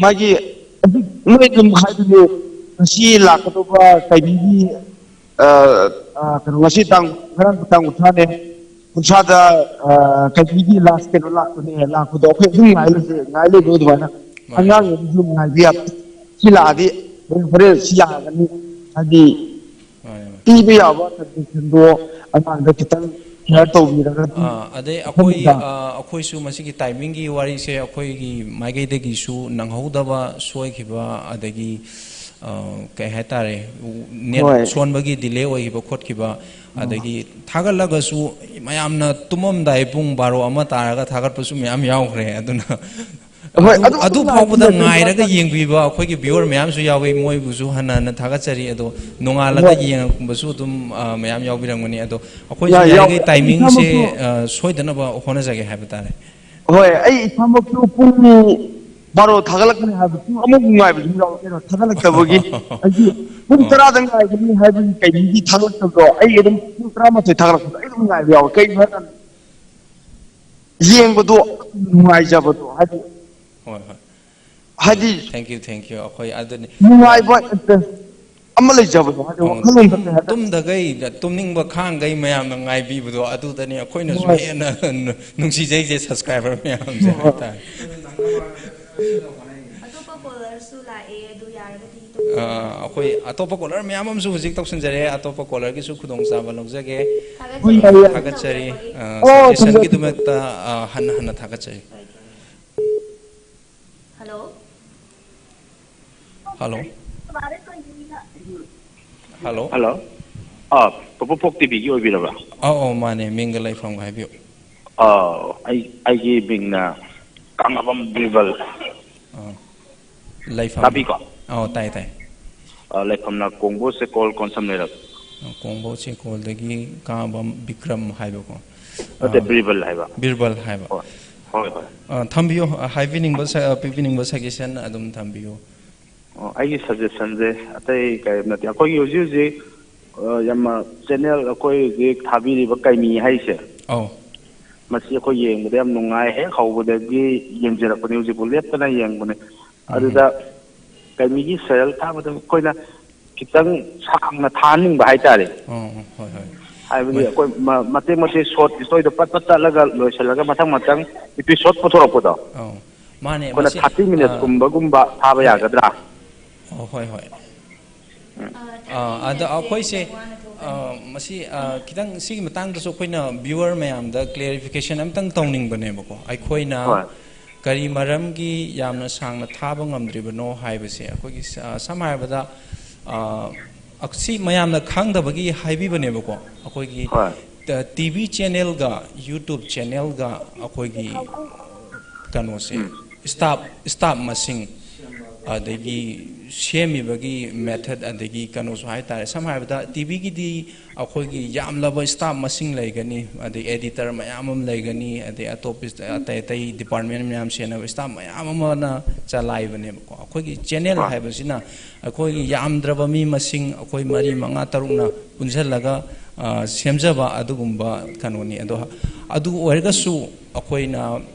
ꯃꯥꯒꯤ ꯍꯧꯖꯤꯛ ꯅꯣꯏ ꯑꯗꯨꯝ ꯍꯥꯏꯗꯨꯅꯦ ꯉꯁꯤ ꯂꯥꯛꯀꯗꯧꯕ ꯀꯩꯅꯣꯒꯤ, ꯑ, ꯑ, ꯀꯩꯅꯣ, ꯉꯁꯤ ꯇꯥꯡ, ꯉꯔꯥꯡ ꯇꯥꯡ ꯀꯨꯟꯊ꯭ꯔꯥꯅꯦ꯫ ꯀꯨꯟꯊ꯭ꯔꯥꯗ, ꯑ, ꯀꯩꯅꯣꯒꯤ ꯂꯥꯁ ꯀꯩꯅꯣ ꯂꯥꯛꯄꯅꯦ꯫ ꯂꯥꯛꯄꯗꯣ ꯑꯩꯈꯣꯏ ꯑꯗꯨꯝ ꯉꯥꯏ ꯂꯩ-, ꯉꯥꯏ ꯂꯩꯕꯗꯣ ꯑꯗꯨꯃꯥꯏꯅ꯫ ꯃꯥꯅꯦ꯫ ꯑꯉꯥꯡ ꯑꯣꯏꯔꯁꯨ ꯉꯥꯏꯕ ꯌꯥꯕ꯫ ꯁꯤ ꯂꯥꯛꯑꯗꯤ ꯍꯣꯔꯦꯟ ꯁꯤ ꯌꯥꯔꯒꯅꯤ꯫ ꯍꯥꯏꯗꯤ ꯃꯥꯅꯦ, ꯃꯥꯅꯦ꯫ ꯄꯤꯕ ꯌꯥꯕ ꯁꯖꯦꯁꯟꯗꯣ ꯑꯉꯥꯡꯗ ꯈꯤꯇꯪ ꯁꯤꯌꯔ ꯇꯧꯕꯤꯔꯒꯗꯤ ꯑꯥ, ꯑꯗꯩ ꯑꯩꯈꯣꯏ, ꯃꯐꯝꯗ ꯑꯥ, ꯑꯩꯈꯣꯏꯁꯨ ꯃꯁꯤꯒꯤ ꯇꯥꯏꯃꯤꯡꯒꯤ ꯋꯥꯔꯤꯁꯦ ꯑꯩꯈꯣꯏꯒꯤ ꯃꯥꯏꯀꯩꯗꯒꯤꯁꯨ ꯅꯪꯍꯧꯗꯕ ꯁꯣꯏꯈꯤꯕ, ꯑꯗꯒꯤ, ꯑꯥ, ꯀꯩ ꯍꯥꯏꯇꯥꯔꯦ, ꯅꯦꯠ ꯍꯣꯏ꯫ ꯁꯣꯟꯕꯒꯤ ꯗꯤꯂꯦ ꯑꯣꯏꯈꯤꯕ ꯈꯣꯠꯈꯤꯕ, ꯑꯣ꯫ ꯑꯗꯒꯤ ꯊꯥꯒꯠꯂꯒꯁꯨ ꯃꯌꯥꯝꯅ ꯇꯨꯝꯃꯝꯗꯥꯏ ꯄꯨꯡ ꯕꯥꯔꯣ ꯑꯃ ꯇꯥꯔꯒ ꯊꯥꯒꯠꯄꯁꯨ ꯃꯌꯥꯝ ꯌꯥꯎꯈ꯭ꯔꯦ꯫ ꯑꯗꯨꯅ ꯍꯣꯏ, ꯑꯗꯨ, ꯑꯗꯨ ꯑꯗꯨ ꯑꯗꯨꯝ ꯐꯥꯎꯕꯗ ꯉꯥꯏꯕꯤꯔꯁꯨ ꯉꯥꯏꯔꯒ ꯌꯥꯏ꯫ ꯌꯦꯡꯕꯤꯕ ꯑꯩꯈꯣꯏꯒꯤ ꯚꯤꯌꯨꯋꯔ ꯃꯌꯥꯝꯁꯨ ꯌꯥꯎꯏ, ꯃꯣꯏꯕꯨꯁꯨ ꯍꯟꯅ ꯍꯟꯅ ꯊꯥꯒꯠꯆꯔꯤ꯫ ꯑꯗꯣ ꯅꯣꯡꯉꯥꯜꯂꯒ ꯍꯣꯏ꯫ ꯌꯦꯡꯉꯛꯄꯁꯨ ꯑꯗꯨꯝ, ꯑ, ꯃꯌꯥꯝ ꯌꯥꯎꯕꯤꯔꯝꯒꯅꯤ꯫ ꯑꯗꯣ ꯑꯩꯈꯣꯏꯁꯨ ꯌꯥꯏ, ꯌꯥꯎ-, ꯌꯥꯔꯤꯈꯩ ꯑꯩ ꯇꯥꯏꯃꯤꯡꯁꯦ, ꯏꯁꯥꯃꯛꯁꯨ ꯑ, ꯁꯣꯏꯗꯅꯕ ꯍꯣꯠꯅꯖꯒꯦ ꯍꯥꯏꯕ ꯇꯥꯔꯦ꯫ ꯍꯣꯏ, ꯑꯩ ꯏꯁꯥꯃꯛꯁꯨ ꯄꯨꯡ ꯕꯥꯔꯣ ꯊꯥꯒꯠꯂꯛꯀꯅꯤ ꯍꯥꯏꯕ ꯄꯨꯡ ꯑꯃꯃꯨꯛ ꯉꯥꯏꯕꯁꯨ ꯌꯥꯎꯋꯦ ꯀꯩꯅꯣ, ꯊꯥꯒꯠꯂꯛꯇꯕꯒꯤ꯫ ꯑꯩꯗꯤ ꯄꯨꯡ ꯑꯣ꯫ ꯇꯔꯥꯗ ꯉꯥꯏꯒꯅꯤ ꯍꯥꯏꯕꯒꯤ ꯀꯩꯅꯣꯒꯤ ꯊꯥꯒꯠꯂꯛꯇꯕꯗꯣ, ꯑꯩ ꯑꯗꯨꯝ ꯄꯨꯡ ꯇꯔꯥꯃꯥꯊꯣꯏ ꯊꯥꯒꯠꯂꯛꯄꯗꯣ ꯑꯩ ꯑꯗꯨꯝ ꯉꯥꯏꯕ ꯌꯥꯎꯋꯦ꯫ ꯀꯩꯒꯤꯅꯣ ꯍꯥꯏ ꯀꯥꯟꯗ ꯌꯦꯡꯕꯗꯣ ꯅꯨꯡꯉꯥꯏꯖꯕꯗꯣ, ꯍꯥꯏꯗꯤ, ꯍꯣꯏ, ꯍꯣꯏ꯫ ꯍꯥꯏꯗꯤ ꯊꯦꯡꯀ꯭ꯌꯨ, ꯊꯦꯡꯀ꯭ꯌꯨ꯫ ꯑꯩꯈꯣꯏ ꯑꯗꯨꯅꯤ, ꯑ, ꯅꯨꯡꯉꯥꯏꯕ interest ꯑꯃ ꯂꯩꯖꯕꯗꯣ, ꯍꯥꯏꯗꯤ ꯑꯣ, ꯋꯥꯈꯜꯂꯣꯟꯗ ꯀꯩ ꯍꯥꯏꯇꯥꯔꯦ꯫ ꯇꯨꯝꯗꯈꯩ, ꯇꯨꯝꯅꯤꯡꯕ ꯈꯥꯡꯈꯩ ꯃꯌꯥꯝꯅ ꯉꯥꯏꯕꯤꯕꯗꯣ ꯑꯗꯨꯗꯅꯤ ꯑꯩꯈꯣꯏꯅꯁꯨ ꯍꯣꯏ꯫ ꯍꯦꯟꯅ ꯅꯨꯡꯁꯤꯖꯩꯁꯦ, ꯁꯕꯁꯀ꯭ꯔꯥꯏꯕꯔ ꯃꯌꯥꯝꯁꯦ ꯍꯣꯏ꯫ ꯍꯥꯏꯇꯥꯔꯦ꯫ ꯑꯇꯣꯞꯄ ꯀꯣꯂꯔꯁꯨ ꯂꯥꯛꯑꯦ, ꯑꯗꯨ ꯌꯥꯔꯒꯗꯤ ꯑꯗꯨꯝ ꯑ, ꯑꯩꯈꯣꯏ ꯑꯇꯣꯞꯄ ꯀꯣꯂꯔ ꯃꯌꯥꯝ ꯑꯃꯁꯨ ꯍꯧꯖꯤꯛ ꯇꯧꯁꯤꯟꯖꯔꯦ꯫ ꯑꯇꯣꯞꯄ ꯀꯣꯂꯔꯒꯤꯁꯨ ꯈꯨꯗꯣꯡꯆꯥꯕ ꯂꯧꯖꯒꯦ꯫ ꯊꯥꯒꯠꯆꯔꯤ꯫ ꯍꯣꯏ, ꯌꯥꯏ, ꯌꯥꯏ꯫ ꯊꯥꯒꯠꯆꯔꯤ꯫ ꯑ, ꯑꯣ, ꯊꯝꯖꯔꯦ, ꯁꯖꯦꯁꯟꯒꯤꯗꯃꯛꯇ, ꯊꯝꯖꯔꯦ꯫ ꯑ, ꯍꯟꯅ ꯍꯟꯅ ꯊꯥꯒꯠꯆꯔꯤ꯫ ꯍꯣꯏ꯫ ꯍꯜꯂꯣ꯫ ꯍꯜꯂꯣ꯫ ꯍꯜꯂꯣ꯫ ꯍꯜꯂꯣ꯫ ꯑꯥ, ꯄꯣꯄꯣ ꯄꯣꯛ ꯇꯤꯚꯤꯒꯤ ꯑꯣꯏꯕꯤꯔꯕ꯭ꯔꯥ? ꯑꯧ, ꯑꯧ, ꯃꯥꯅꯦ꯫ ꯃꯤꯡꯒ ꯂꯩꯐꯝꯒ ꯍꯥꯏꯕꯤꯌꯨ꯫ ꯑꯥ, ꯑꯩ, ꯑꯩꯒꯤ ꯃꯤꯡꯅ ꯀꯥꯡꯉꯕꯝ ꯕꯤꯔꯕꯜ꯫ ꯑꯥ꯫ ꯂꯩꯐꯝ꯫ ꯇꯥꯕꯤꯀꯣ? ꯑꯧ, ꯇꯥꯏ, ꯇꯥꯏ꯫ ꯑꯥ, ꯂꯩꯐꯝꯅ ꯀꯣꯡꯕꯣ ꯆꯦꯀꯣꯜ ꯀꯣꯟꯁꯝ ꯂꯩꯔꯛ꯫ ꯑꯥ, ꯀꯣꯡꯕꯣ ꯆꯦꯀꯣꯜꯗꯒꯤ ꯀꯥꯡꯉꯕꯝ ꯕꯤꯀ꯭ꯔꯝ ꯍꯥꯏꯕꯀꯣ꯫ ꯅꯠꯇꯦ, ꯑꯥ, ꯕꯤꯔꯕꯜ ꯍꯥꯏꯕ꯫ ꯕꯤꯔꯕꯜ ꯍꯥꯏꯕ꯫ ꯍꯣꯏ, ꯍꯣꯏ, ꯍꯣꯏ꯫ ꯑꯥ, ꯊꯝꯕꯤꯌꯨ꯫ ꯑꯥ, ꯍꯥꯏꯕꯤꯅꯤꯡꯕ ꯁ-, ꯑꯥ, ꯄꯤꯕꯤꯅꯤꯡꯕ ꯁꯖꯦꯁꯟ ꯑꯗꯨꯝ ꯊꯝꯕꯤꯌꯨ꯫ ꯑꯣ, ꯑꯩꯒꯤ ꯁꯖꯦꯁꯟꯁꯦ ꯑꯇꯩ ꯀꯔꯤꯝ ꯅꯠꯇꯦ꯫ ꯑꯩꯈꯣꯏꯒꯤ ꯍꯧꯖꯤꯛ ꯍꯧꯖꯤꯛ, ꯑ, ꯌꯥꯝꯅ ꯆꯦꯅꯦꯜ ꯑꯩꯈꯣꯏ ꯍꯧꯖꯤꯛ ꯊꯥꯕꯤꯔꯤꯕ ꯀꯩꯃꯤ ꯍꯥꯏꯁꯦ, ꯑꯧ꯫ ꯃꯁꯤ ꯑꯩꯈꯣꯏ ꯌꯦꯡꯕꯗ ꯌꯥꯝ ꯅꯨꯡꯉꯥꯏ꯫ ꯍꯦꯛ ꯍꯧꯕꯗꯒꯤ ꯌꯦꯡꯖꯔꯛꯄꯅꯤ, ꯍꯧꯖꯤꯛꯐꯥꯎ ꯂꯦꯞꯇꯅ ꯌꯦꯡꯕꯅꯤ꯫ ꯎꯝ꯫ ꯑꯗꯨꯗ ꯀꯩꯃꯤꯒꯤ ꯁꯦꯔꯦꯜ ꯊꯥꯕꯗ ꯑꯩꯈꯣꯏꯅ ꯈꯤꯇꯪ ꯁꯥꯡꯅ ꯊꯥꯍꯟꯅꯤꯡꯕ ꯍꯥꯏꯇꯥꯔꯦ꯫ ꯑꯣ, ꯍꯣꯏ, ꯍꯣꯏ꯫ ꯍꯥꯏꯕꯗꯤ ꯑꯩꯈꯣꯏ ꯃ- ꯃꯇꯦꯛ ꯃꯇꯦꯛ ꯁꯣꯔꯠ ꯏꯁꯇꯣꯔꯤꯗꯣ ꯄꯠ ꯄꯠ ꯇꯠꯂꯒ ꯂꯣꯏꯁꯤꯜꯂꯒ ꯃꯊꯪ ꯃꯊꯪ ꯏꯄꯤꯁꯣꯠ ꯄꯨꯊꯣꯔꯛꯄꯗꯣ꯫ ꯑꯧ, ꯃꯥꯅꯦ꯫ ꯑꯩꯈꯣꯏꯅ ꯃꯁꯤ, ꯊꯥꯔꯇꯤ ꯑ, ꯃꯤꯅꯠꯁꯀꯨꯝꯕꯒꯨꯝꯕ ꯊꯥꯕ ꯍꯣꯏ꯫ ꯌꯥꯒꯗ꯭ꯔꯥ? ꯑꯣ, ꯍꯣꯏ, ꯍꯣꯏ꯫ ꯑ, ꯑꯗ ꯑꯩꯈꯣꯏꯁꯦ, ꯑ, ꯃꯁꯤ, ꯑ, ꯈꯤꯇꯪ ꯁꯤꯒꯤ ꯃꯇꯥꯡꯗꯁꯨ ꯑꯩꯈꯣꯏꯅ ꯚ꯭ꯌꯨꯋꯔ ꯃꯌꯥꯝꯗ ꯀ꯭ꯂꯦꯔꯤꯐꯤꯀꯦꯁꯟ ꯑꯝꯇꯪ ꯇꯧꯅꯤꯡꯕꯅꯦꯕꯀꯣ꯫ ꯑꯩꯈꯣꯏꯅ ꯍꯣꯏ꯫ ꯀꯔꯤ ꯃꯔꯝꯒꯤ ꯌꯥꯝꯅ ꯁꯥꯡꯅ ꯊꯥꯕ ꯉꯝꯗ꯭ꯔꯤꯕꯅꯣ ꯍꯥꯏꯕꯁꯦ ꯑꯩꯈꯣꯏꯒꯤ ꯁ-, ꯁꯝꯅ ꯍꯥꯏꯔꯕꯗ, ꯑ, ꯑꯛ-, ꯁꯤ ꯃꯌꯥꯝꯅ ꯈꯪꯗꯕꯒꯤ ꯍꯥꯏꯕꯤꯕꯅꯦꯕꯀꯣ꯫ ꯑꯩꯈꯣꯏꯒꯤ ꯍꯣꯏ꯫ ꯇ-, ꯇꯤ ꯚꯤ ꯆꯦꯅꯦꯜꯒ YouTube ꯆꯦꯅꯦꯜꯒ ꯑꯩꯈꯣꯏꯒꯤ ꯀꯩꯅꯣꯁꯦ, ꯁ꯭ꯇꯥꯐ, ꯁ꯭ꯇꯥꯐ ꯃꯁꯤꯡ, ꯑꯗꯒꯤ ꯁꯦꯝꯃꯤꯕꯒꯤ ꯃꯦꯊꯗ, ꯑꯗꯒꯤ ꯀꯩꯅꯣꯁꯨ ꯍꯥꯏꯇꯥꯔꯦ꯫ ꯁꯝꯅ ꯍꯥꯏꯔꯕꯗ ꯇꯤ ꯚꯤꯒꯤꯗꯤ ꯑꯩꯈꯣꯏꯒꯤ ꯌꯥꯝꯂꯕ ꯁ꯭ꯇꯥꯐ ꯃꯁꯤꯡ ꯂꯩꯒꯅꯤ, ꯑꯗꯩ ꯑꯦꯗꯤꯇꯔ ꯃꯌꯥꯝ ꯑꯃ ꯂꯩꯒꯅꯤ, ꯑꯗꯩ ꯑꯇꯣꯞꯄ ꯑꯇꯩ ꯑꯇꯩ ꯗꯤꯄꯥꯔꯠꯃꯦꯟ ꯃꯌꯥꯝ ꯁꯦꯟꯅꯕ ꯁ꯭ꯇꯥꯐ ꯃꯌꯥꯝ ꯑꯃꯅ ꯆꯂꯥꯏꯕꯅꯦꯕꯀꯣ꯫ ꯑꯩꯈꯣꯏꯒꯤ ꯆꯦꯅꯦꯜ ꯍꯣꯏ꯫ ꯍꯥꯏꯕꯁꯤꯅ ꯑꯩꯈꯣꯏꯒꯤ ꯌꯥꯝꯗ꯭ꯔꯕ ꯃꯤ ꯃꯁꯤꯡ ꯑꯩꯈꯣꯏ ꯃꯔꯤ, ꯃꯉꯥ, ꯇꯔꯨꯛꯅ ꯄꯨꯟꯁꯤꯜꯂꯒ, ꯑ, ꯁꯦꯝꯖꯕ ꯑꯗꯨꯒꯨꯝꯕ ꯀꯩꯅꯣꯅꯤ꯫ ꯑꯗꯣ ꯑꯗꯨ ꯑꯣꯏꯔꯒꯁꯨ ꯑꯩꯈꯣꯏꯅ,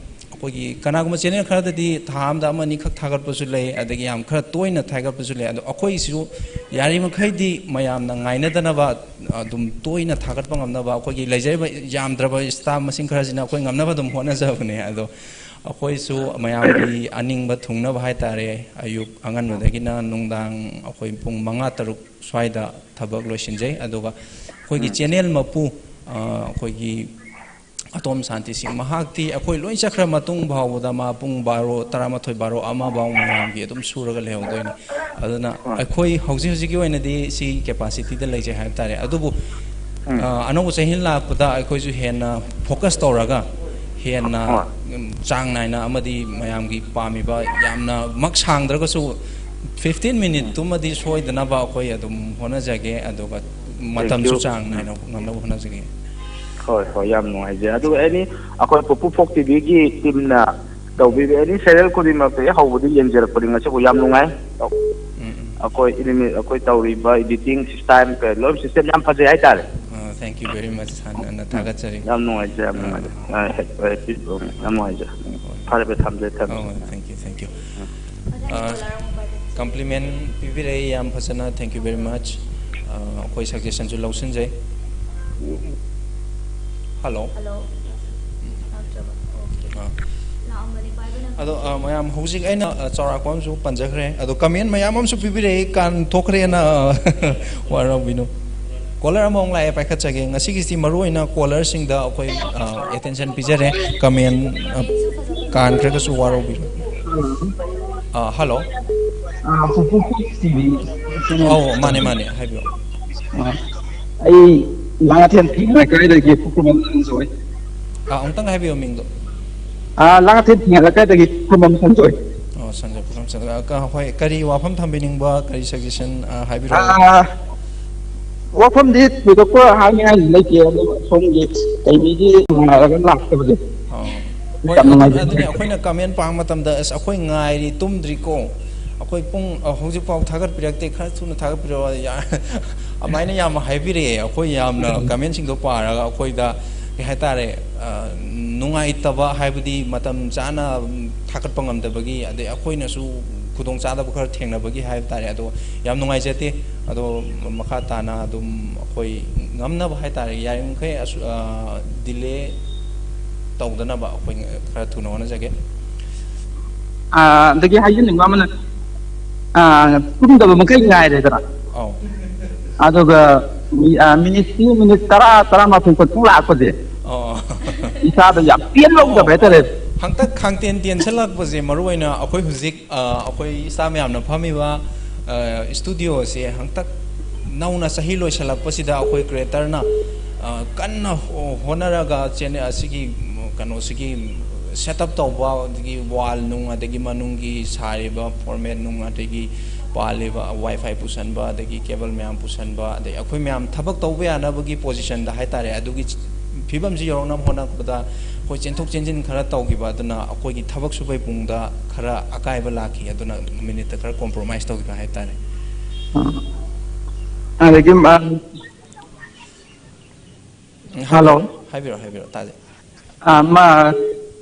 ꯑꯩꯈꯣꯏꯒꯤ ꯀꯅꯥꯒꯨꯝꯕ ꯆꯦꯅꯦꯜ ꯈꯔꯗꯗꯤ ꯊꯥ ꯑꯃꯗ ꯑꯃ ꯑꯅꯤꯈꯛ ꯊꯥꯒꯠꯄꯁꯨ ꯂꯩ, ꯑꯗꯒꯤ ꯌꯥꯝ ꯈꯔ ꯇꯣꯏꯅ ꯊꯥꯒꯠꯄꯁꯨ ꯂꯩ꯫ ꯑꯗꯣ ꯑꯩꯈꯣꯏꯒꯤꯁꯨ ꯌꯥꯔꯤꯃꯈꯩꯗꯤ ꯃꯌꯥꯝꯅ ꯉꯥꯏꯅꯗꯅꯕ ꯑꯗꯨꯝ ꯇꯣꯏꯅ ꯊꯥꯒꯠꯄ ꯉꯝꯅꯕ ꯑꯩꯈꯣꯏꯒꯤ ꯂꯩꯖꯔꯤꯕ ꯌꯥꯝꯗ꯭ꯔꯕ ꯁ꯭ꯇꯥꯐ ꯃꯁꯤꯡ ꯈꯔꯁꯤꯅ ꯑꯩꯈꯣꯏ ꯉꯝꯅꯕ ꯑꯗꯨꯝ ꯍꯣꯠꯅꯖꯕꯅꯦ꯫ ꯑꯗꯣ ꯑꯩꯈꯣꯏꯁꯨ ꯃꯌꯥꯝꯒꯤ ꯑꯅꯤꯡꯕ ꯊꯨꯡꯅꯕ ꯍꯥꯏꯇꯥꯔꯦ, ꯑꯌꯨꯛ ꯑꯉꯟꯕꯗꯒꯤꯅ ꯅꯨꯡꯗꯥꯡ ꯑꯩꯈꯣꯏ ꯄꯨꯡ ꯃꯉꯥ, ꯇꯔꯨꯛ ꯁ꯭ꯋꯥꯏꯗ ꯊꯕꯛ ꯂꯣꯏꯁꯤꯟꯖꯩ꯫ ꯑꯗꯨꯒ ꯑꯩꯈꯣꯏꯒꯤ ꯆꯦꯅꯦꯜ ꯃꯄꯨ, ꯑ, ꯑꯩꯈꯣꯏꯒꯤ ꯑꯇꯣꯝ ꯁꯥꯟꯇꯤ ꯁꯤꯡ, ꯃꯍꯥꯛꯇꯤ ꯑꯩꯈꯣꯏ ꯂꯣꯏ ꯆꯠꯈ꯭ꯔ ꯃꯇꯨꯡ ꯐꯥꯎꯕꯗ ꯃꯥ ꯄꯨꯡ ꯕꯥꯔꯣ, ꯇꯔꯥꯃꯥꯊꯣꯏ, ꯕꯥꯔꯣ, ꯑꯃ ꯐꯥꯎ ꯃꯌꯥꯝꯒꯤ ꯑꯗꯨꯝ ꯁꯨꯔꯒ ꯂꯩꯍꯧꯗꯣꯏꯅꯤ꯫ ꯑꯗꯨꯅ ꯑꯩꯈꯣꯏ ꯍꯧꯖꯤꯛ ꯍꯧꯖꯤꯛꯀꯤ ꯑꯣꯏꯅꯗꯤ ꯁꯤ ꯀꯦꯄꯥꯁꯤꯇꯤꯗ ꯂꯩꯖꯩ ꯍꯥꯏꯕ ꯇꯥꯔꯦ꯫ ꯑꯗꯨꯕꯨ, ꯑ, ꯑꯅꯧꯕ ꯆꯍꯤ ꯂꯥꯛꯄꯗ ꯑꯩꯈꯣꯏꯁꯨ ꯍꯦꯟꯅ ꯐꯣꯀꯁ ꯇꯧꯔꯒ ꯍꯦꯟꯅ, ꯍꯣꯏ꯫ ꯎꯝ, ꯆꯥꯡ ꯅꯥꯏꯅ ꯑꯃꯗꯤ ꯃꯌꯥꯝꯒꯤ ꯄꯥꯝꯃꯤꯕ ꯌꯥꯝꯅꯃꯛ ꯁꯥꯡꯗ꯭ꯔꯒꯁꯨ ꯐꯤꯐꯇꯤꯟ ꯃꯤꯅꯤꯠꯇꯨꯃꯗꯤ ꯁꯣꯏꯗꯅꯕ ꯑꯩꯈꯣꯏ ꯑꯗꯨꯝ ꯍꯣꯠꯅꯖꯒꯦ, ꯑꯗꯨꯒ ꯃꯇꯝꯁꯨ you. ꯆꯥꯡ ꯅꯥꯏꯅ ꯉꯝꯅꯕ ꯍꯣꯠꯅꯖꯒꯦ꯫ ꯍꯣꯏ, ꯍꯣꯏ, ꯌꯥꯝ ꯅꯨꯡꯉꯥꯏꯖꯩ꯫ ꯑꯗꯨꯒ ꯑꯦꯅꯤ ꯑꯩꯈꯣꯏ ꯄꯨꯄꯨ ꯐꯣꯛ ꯇꯤꯚꯤꯒꯤ ꯇꯤꯝꯅ ꯇꯧꯕꯤꯕ ꯑꯦꯅꯤ ꯁꯦꯔꯤꯌꯦꯜ ꯈꯨꯗꯤꯡꯃꯛꯇ ꯍꯦꯛ ꯍꯧꯕꯗꯤ ꯌꯦꯡꯖꯔꯛꯄꯅꯤ꯫ ꯉꯁꯤꯕꯨ ꯌꯥꯝ ꯅꯨꯡꯉꯥꯏ꯫ ꯎꯝ, ꯎꯝ꯫ ꯑꯩꯈꯣꯏ ꯏꯅꯤꯃꯦ-, ꯑꯩꯈꯣꯏ ꯇꯧꯔꯤꯕ ꯏꯗꯤꯇꯤꯡ ꯁꯤꯁꯇꯥꯏꯝ ꯀꯩ ꯂꯣꯏ ꯁꯤꯁꯇꯦꯝ ꯌꯥꯝ ꯐꯖꯩ ꯍꯥꯏꯇꯥꯔꯦ꯫ ꯑ, thank you very much, ꯁꯥꯟꯅꯅ ꯊꯥꯒꯠꯆꯔꯤ꯫ ꯌꯥꯝ ꯅꯨꯡꯉꯥꯏꯖꯩ, ꯌꯥꯝ ꯑ, ꯅꯨꯡꯉꯥꯏꯖꯩ꯫ ꯑ, ꯍꯦꯛ, ꯍꯦꯛ, ꯌꯥꯝ ꯅꯨꯡꯉꯥꯏꯖꯩ꯫ ꯍꯣꯏ꯫ ꯐꯔꯦ, ꯐꯔꯦ, ꯊꯝꯖꯔꯦ, ꯊꯝꯖꯔꯦ꯫ ꯑ, thank you, thank you꯫ ꯃꯊꯪꯒꯤ ꯑ, ꯀꯣꯂꯔ ꯑꯃꯨꯛ ꯄꯥꯏꯖꯔꯛꯀꯦ꯫ Compliment ꯄꯤꯕꯤꯔꯛꯏ ꯌꯥꯝ ꯐꯖꯅ, thank you very much. ꯑꯩꯈꯣꯏ suggestionꯁꯨ ꯂꯧꯁꯤꯟꯖꯩ꯫ Hello. Hello. ꯂꯥꯛꯇ꯭ꯔꯕ? Okay. ꯑꯥ꯫ ꯂꯥꯛꯑꯝꯕꯅꯤ, ꯄꯥꯏꯕ ꯅꯪ꯫ ꯑꯗꯣ ꯑ, ꯃꯌꯥꯝ ꯍꯧꯖꯤꯛ ꯑꯩꯅ ꯑ, ꯆꯥꯎꯔꯥꯛꯄ ꯑꯃꯁꯨ ꯄꯟꯖꯈ꯭ꯔꯦ꯫ ꯑꯗꯣ comment ꯃꯌꯥꯝ ꯑꯃꯁꯨ ꯄꯤꯕꯤꯔꯛꯏ, ꯀꯥꯟ ꯊꯣꯛꯈ꯭ꯔꯦꯅ꯫ ꯋꯥꯔꯧꯕꯤꯅꯨ꯫ Caller ꯑꯃꯃꯨꯛ ꯂꯥꯛꯑꯦ, ꯄꯥꯏꯈꯠꯆꯒꯦ꯫ ꯉꯁꯤꯒꯤꯁꯤꯗꯤ ꯃꯔꯨ ꯑꯣꯏꯅ callerꯁꯤꯡꯗ ꯑꯩꯈꯣꯏ ꯑ, attention ꯄꯤꯖꯔꯦ꯫ Comment ꯑ, ꯀꯥꯟꯈ꯭ꯔꯒꯁꯨ ꯋꯥꯔꯧꯕꯤꯅꯨ꯫ ꯑ, hello꯫ ꯑꯥ, ꯄꯨꯄꯨ ꯀꯣꯛ ꯇꯤꯚꯤ ꯆꯦꯅꯦꯜ꯫ ꯑꯧ, ꯃꯥꯅꯦ, ꯃꯥꯅꯦ, ꯍꯥꯏꯕꯤꯌꯨ꯫ ꯑꯥ, ꯑꯩ ꯂꯥꯡꯉꯊꯦꯜ ꯊꯤꯡ ꯂꯩꯀꯥꯏꯗꯒꯤ ꯄꯨꯄꯨ ꯃꯟꯖꯣꯏ꯫ ꯑ, ꯑꯃꯨꯛꯇꯪ ꯍꯥꯏꯕꯤꯌꯨ ꯃꯤꯡꯗꯣ꯫ ꯑꯥ, ꯂꯥꯡꯉꯊꯦꯜ ꯊꯤꯡ ꯂꯩꯀꯥꯏꯗꯒꯤ ꯄꯨꯄꯨ ꯃꯟꯖꯣꯏ꯫ ꯑꯣ, ꯁꯟꯖꯣꯏ ꯄꯨꯈ꯭ꯔꯝ ꯁꯟꯖꯣꯏ꯫ ꯑ, ꯀ-, ꯍꯣꯏ, ꯀꯔꯤ ꯋꯥꯐꯝ ꯊꯝꯕꯤꯅꯤꯡꯕ, ꯀꯔꯤ suggestion, ꯑ, ꯍꯥꯏꯕꯤꯔꯛꯑꯣ꯫ ꯑꯥ, ꯋꯥꯐꯝꯗꯤ ꯊꯣꯏꯗꯣꯛꯄ ꯍꯥꯏꯅꯤꯡꯉꯥꯏ ꯂꯩꯇꯦ, ꯑꯗꯣ ꯁꯣꯝꯒꯤ ꯀꯩꯅꯤꯒꯤ ꯅꯨꯡꯉꯥꯏꯔꯒ ꯂꯥꯛꯇꯕꯁꯦ ꯑꯣ꯫ ꯍꯣꯏ, ꯌꯥꯝ ꯑꯗꯨ-, ꯅꯨꯡꯉꯥꯏꯖꯩ꯫ ꯑꯗꯨꯅꯤ ꯑꯩꯈꯣꯏꯅ comment ꯄꯥꯕ ꯃꯇꯝꯗ, "ꯑꯁ, ꯑꯩꯈꯣꯏ ꯉꯥꯏꯔꯤ, ꯇꯨꯝꯗ꯭ꯔꯤꯀꯣ꯫ ꯑꯩꯈꯣꯏ ꯄꯨꯡ, ꯑ, ꯍꯧꯖꯤꯛꯐꯥꯎ ꯊꯥꯒꯠꯄꯤꯔꯛꯇꯦ, ꯈꯔ ꯊꯨꯅ ꯊꯥꯒꯠꯄꯤꯔꯛꯑꯣ", ꯌꯥ-, ꯑꯗꯨꯃꯥꯏꯅ ꯌꯥꯝ ꯍꯥꯏꯕꯤꯔꯛꯑꯦ꯫ ꯑꯩꯈꯣꯏ ꯌꯥꯝꯅ commentꯁꯤꯡꯗꯣ ꯄꯥꯔꯒ ꯑꯩꯈꯣꯏꯗ, ꯀꯩ ꯍꯥꯏꯇꯥꯔꯦ, ꯑ, ꯅꯨꯡꯉꯥꯏꯇꯕ ꯍꯥꯏꯕꯗꯤ ꯃꯇꯝ ꯆꯥꯅ, ꯎꯝ, ꯊꯥꯒꯠꯄ ꯉꯝꯗꯕꯒꯤ, ꯑꯗꯩ ꯑꯩꯈꯣꯏꯅꯁꯨ ꯈꯨꯗꯣꯡꯆꯥꯗꯕ ꯈꯔ ꯊꯦꯡꯅꯕꯒꯤ ꯍꯥꯏꯕ ꯇꯥꯔꯦ꯫ ꯑꯗꯣ ꯌꯥꯝ ꯅꯨꯡꯉꯥꯏꯖꯗꯦ꯫ ꯑꯗꯣ ꯃꯈꯥ ꯇꯥꯅ ꯑꯗꯨꯝ ꯑꯩꯈꯣꯏ ꯉꯝꯅꯕ ꯍꯥꯏ ꯇꯥꯔꯦ, ꯌꯥꯔꯤꯃꯈꯩ ꯑꯁꯨ-, ꯑ, delay ꯇꯧꯗꯅꯕ ꯑꯩꯈꯣꯏ ꯈꯔ ꯊꯨꯅ ꯍꯣꯠꯅꯖꯒꯦ꯫ ꯑꯥ, ꯑꯗꯒꯤ ꯍꯥꯏꯖꯅꯤꯡꯕ ꯑꯃꯅ, ꯑꯥ, ꯇꯨꯝꯗꯕ ꯃꯈꯩ ꯉꯥꯏꯔꯦꯗꯅ꯫ ꯑꯧ꯫ ꯑꯗꯨꯒ ꯃꯤ-, ꯑꯥ, minute ꯁꯤ minute ꯇꯔꯥ, ꯇꯔꯥꯃꯥꯊꯣꯏ ꯈꯛꯇꯪ ꯂꯥꯛꯄꯁꯦ, ꯑꯣ꯫ ꯏꯁꯥꯗ ꯌꯥꯝ ꯄꯦꯟꯍꯧꯗꯕ ꯑꯣ, ꯍꯥꯏꯇꯥꯔꯦ꯫ ꯍꯟꯇꯛ ꯈꯥꯡꯇꯦꯟ ꯇꯦꯟꯁꯜꯂꯛꯄꯁꯦ, ꯃꯔꯨ ꯑꯣꯏꯅ ꯑꯩꯈꯣꯏ ꯍꯧꯖꯤꯛ, ꯑ, ꯑꯩꯈꯣꯏ staff ꯃꯌꯥꯝꯅ ꯐꯝꯃꯤꯕ, ꯑ, studioꯁꯦ ꯍꯟꯇꯛ ꯅꯧꯅ ꯆꯍꯤ ꯂꯣꯏꯁꯜꯂꯛꯄꯁꯤꯗ ꯑꯩꯈꯣꯏ creatorꯅ, ꯑ, ꯀꯟꯅ ꯍꯣ-, ꯍꯣꯠꯅꯔꯒ channel ꯑꯁꯤꯒꯤ, ꯎꯝ, ꯀꯩꯅꯣꯁꯤꯒꯤ setup ꯇꯧꯕ, ꯑꯗꯒꯤ wall ꯅꯨꯡ, ꯑꯗꯒꯤ ꯃꯅꯨꯡꯒꯤ ꯁꯥꯔꯤꯕ format ꯅꯨꯡ, ꯑꯗꯒꯤ ꯄꯥꯜꯂꯤꯕ Wi-Fi ꯄꯨꯁꯟꯕ, ꯑꯗꯒꯤ cable ꯃꯌꯥꯝ ꯄꯨꯁꯟꯕ, ꯑꯗꯩ ꯑꯩꯈꯣꯏ ꯃꯌꯥꯝ ꯊꯕꯛ ꯇꯧꯕ ꯌꯥꯅꯕꯒꯤ positionꯗ ꯍꯥꯏ ꯇꯥꯔꯦ, ꯑꯗꯨꯒꯤ ꯐꯤꯕꯝꯁꯤ ꯌꯧꯔꯛꯅꯕ ꯍꯣꯠꯅꯔꯛꯄꯗ ꯑꯩꯈꯣꯏ ꯆꯦꯟꯊꯣꯛ ꯆꯦꯟꯁꯤꯟ ꯈꯔ ꯇꯧꯈꯤꯕ ꯑꯗꯨꯅ ꯑꯩꯈꯣꯏꯒꯤ ꯊꯕꯛ ꯁꯨꯕꯒꯤ ꯄꯨꯡꯗ ꯈꯔ ꯑꯀꯥꯏꯕ ꯂꯥꯛꯈꯤ, ꯑꯗꯨꯅ minuteꯇ ꯈꯔ compromise ꯇꯧꯈꯤꯕ ꯍꯥꯏ ꯇꯥꯔꯦ꯫ ꯑꯗꯒꯤ, ꯑ, ꯎꯝ, Hello꯫ ꯍꯥꯏꯕꯤꯔꯣ, ꯍꯥꯏꯕꯤꯔꯣ, ꯍꯥꯏꯕꯤꯔꯣ, ꯇꯥꯖꯩ꯫ ꯑ, ꯃꯥ,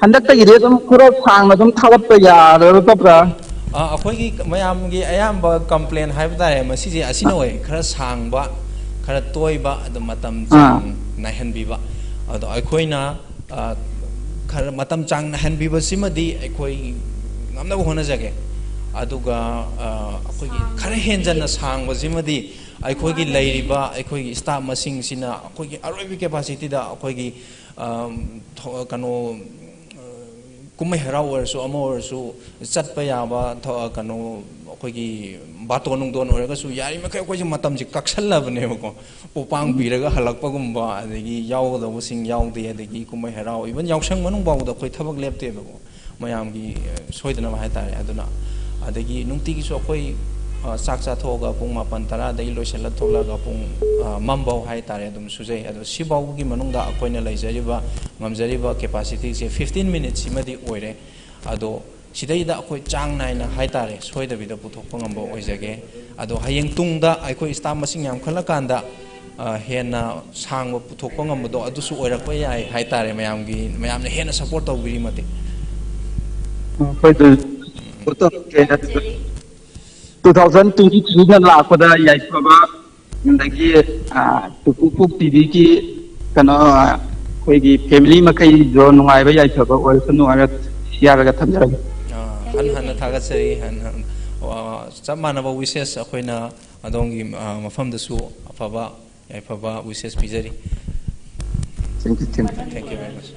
ꯍꯟꯗꯛꯇꯒꯤꯗꯤ ꯑꯗꯨꯝ ꯈꯔ ꯁꯥꯡꯅ ꯑꯗꯨꯝ ꯊꯥꯒꯠꯄ ꯌꯥꯔꯒꯗ꯭ꯔꯥ? ꯑ, ꯑꯩꯈꯣꯏꯒꯤ ꯃꯌꯥꯝꯒꯤ ꯑꯌꯥꯝꯕ complain ꯍꯥꯏꯕ ꯇꯥꯔꯦ, ꯃꯁꯤꯁꯦ ꯑꯁꯤꯅ ꯑꯣꯏ, ꯈꯔ ꯁꯥꯡꯕ, ꯈꯔ ꯇꯣꯏꯕ, ꯑꯗꯨ ꯃꯇꯝ ꯑꯥ꯫ ꯆꯥꯡ ꯅꯥꯏꯍꯟꯕꯤꯕ꯫ ꯑꯗꯣ ꯑꯩꯈꯣꯏꯅ, ꯑ, ꯈꯔ ꯃꯇꯝ ꯆꯥꯡ ꯅꯥꯏꯍꯟꯕꯤꯕꯁꯤꯃꯗꯤ ꯑꯩꯈꯣꯏ ꯉꯝꯅꯕ ꯍꯣꯠꯅꯖꯒꯦ꯫ ꯑꯗꯨꯒ, ꯑ, ꯑꯩꯈꯣꯏꯒꯤ ꯈꯔ ꯍꯦꯟꯖꯟꯅ ꯁꯥꯡꯕꯁꯤꯃꯗꯤ ꯑꯩꯈꯣꯏꯒꯤ ꯂꯩꯔꯤꯕ ꯑꯩꯈꯣꯏꯒꯤ staff ꯃꯁꯤꯡꯁꯤꯅ ꯑꯩꯈꯣꯏꯒꯤ ꯑꯔꯣꯏꯕ capacityꯗ ꯑꯩꯈꯣꯏꯒꯤ, ꯑ, ꯊꯣ-, ꯀꯩꯅꯣ, ꯀꯨꯝꯍꯩ ꯍꯔꯥꯎ ꯑꯣꯏꯔꯁꯨ, ꯑꯃ ꯑꯣꯏꯔꯁꯨ, ꯆꯠꯄ ꯌꯥꯕ ꯊ-, ꯀꯩꯅꯣ, ꯑꯩꯈꯣꯏꯒꯤ ꯕꯥꯇꯣꯟ ꯅꯨꯡꯗꯣꯟ ꯑꯣꯏꯔꯒꯁꯨ, ꯌꯥꯔꯤꯃꯈꯩ ꯑꯩꯈꯣꯏꯁꯦ ꯃꯇꯝꯁꯦ ꯀꯛꯁꯜꯂꯕꯅꯦꯕꯀꯣ꯫ ꯎꯄꯥꯡ ꯄꯤꯔꯒ ꯍꯜꯂꯛꯄꯒꯨꯝꯕ, ꯑꯗꯒꯤ ꯌꯥꯎꯒꯗꯧꯕꯁꯤꯡ ꯌꯥꯎꯗꯦ, ꯑꯗꯒꯤ ꯀꯨꯝꯍꯩ ꯍꯔꯥꯎ, even ꯌꯥꯎꯁꯪ ꯃꯅꯨꯡ ꯐꯥꯎꯕꯗ ꯑꯩꯈꯣꯏ ꯊꯕꯛ ꯂꯦꯞꯇꯦꯕꯀꯣ, ꯃꯌꯥꯝꯒꯤ, ꯑ, ꯁꯣꯏꯗꯅꯕ ꯍꯥꯏꯇꯥꯔꯦ꯫ ꯑꯗꯨꯅ, ꯑꯗꯒꯤ ꯅꯨꯡꯇꯤꯒꯤꯁꯨ ꯑꯩꯈꯣꯏ, ꯑ, ꯆꯥꯛ ꯆꯥꯊꯣꯛꯑꯒ ꯄꯨꯡ ꯃꯥꯄꯟ ꯇꯔꯥꯗꯒꯤ ꯂꯣꯏꯁꯤꯜꯂ ꯊꯣꯛꯂꯛꯑꯒ ꯄꯨꯡ, ꯑ, ꯃꯝꯐꯥꯎ ꯍꯥꯏꯇꯥꯔꯦ, ꯑꯗꯨꯝ ꯁꯨꯖꯩ꯫ ꯑꯗꯣ ꯁꯤꯐꯥꯎꯒꯤ ꯃꯅꯨꯡꯗ ꯑꯩꯈꯣꯏꯅ ꯂꯩꯖꯔꯤꯕ, ꯉꯝꯖꯔꯤꯕ capacityꯁꯦ fifteen minutesꯁꯤꯃꯗꯤ ꯑꯣꯏꯔꯦ꯫ ꯑꯗꯣ ꯁꯤꯗꯩꯗ ꯑꯩꯈꯣꯏ ꯆꯥꯡ ꯅꯥꯏꯅ ꯍꯥꯏꯇꯥꯔꯦ, ꯁꯣꯏꯗꯕꯤꯗ ꯄꯨꯊꯣꯛꯄ ꯉꯝꯕ ꯑꯣꯏꯖꯒꯦ꯫ ꯑꯗꯣ ꯍꯌꯦꯡ ꯇꯨꯡꯗ ꯑꯩꯈꯣꯏ staff ꯃꯁꯤꯡ ꯌꯥꯝꯈꯠꯂꯀꯥꯟꯗ, ꯑ, ꯍꯦꯟꯅ ꯁꯥꯡꯕ ꯄꯨꯊꯣꯛꯄ ꯉꯝꯕꯗꯣ ꯑꯗꯨꯁꯨ ꯑꯣꯏꯔꯛꯄ ꯌꯥꯏ ꯍꯥꯏꯇꯥꯔꯦ, ꯃꯌꯥꯝꯒꯤ, ꯃꯌꯥꯝꯅ ꯍꯦꯟꯅ support ꯇꯧꯕꯤꯔꯤ ꯃꯇꯤꯛ꯫ ꯑꯩꯈꯣꯏꯗꯨ ꯇꯧꯔꯛꯀꯦ꯫ Two thousand twenty-threeꯗ ꯂꯥꯛꯄꯗ ꯌꯥꯏꯐꯕ, ꯑꯗꯒꯤ, ꯑ, ꯇꯨꯄꯨ ꯄꯣꯛ ꯇꯤꯚꯤꯒꯤ ꯀꯩꯅꯣ, ꯑ, ꯑꯩꯈꯣꯏꯒꯤ family ꯃꯈꯩꯗꯣ ꯅꯨꯡꯉꯥꯏꯕ ꯌꯥꯏꯐꯕ ꯑꯣꯏꯔꯁꯅꯨ ꯍꯥꯏꯔ ꯌꯥꯔꯒ ꯊꯝꯖꯔꯒꯦ꯫ ꯑ, ꯍꯟꯅ ꯍꯟꯅ ꯊꯥꯒꯠꯆꯔꯤ꯫ ꯍꯟꯅ, ꯑ, ꯆꯞ ꯃꯥꯟꯅꯕ wishes ꯑꯩꯈꯣꯏꯅ ꯑꯗꯣꯝꯒꯤ, ꯑ, ꯃꯐꯝꯗꯁꯨ ꯑꯐꯕ ꯌꯥꯏꯐꯕ wishes ꯄꯤꯖꯔꯤ꯫ Thank you, thank you꯫ Thank you very much꯫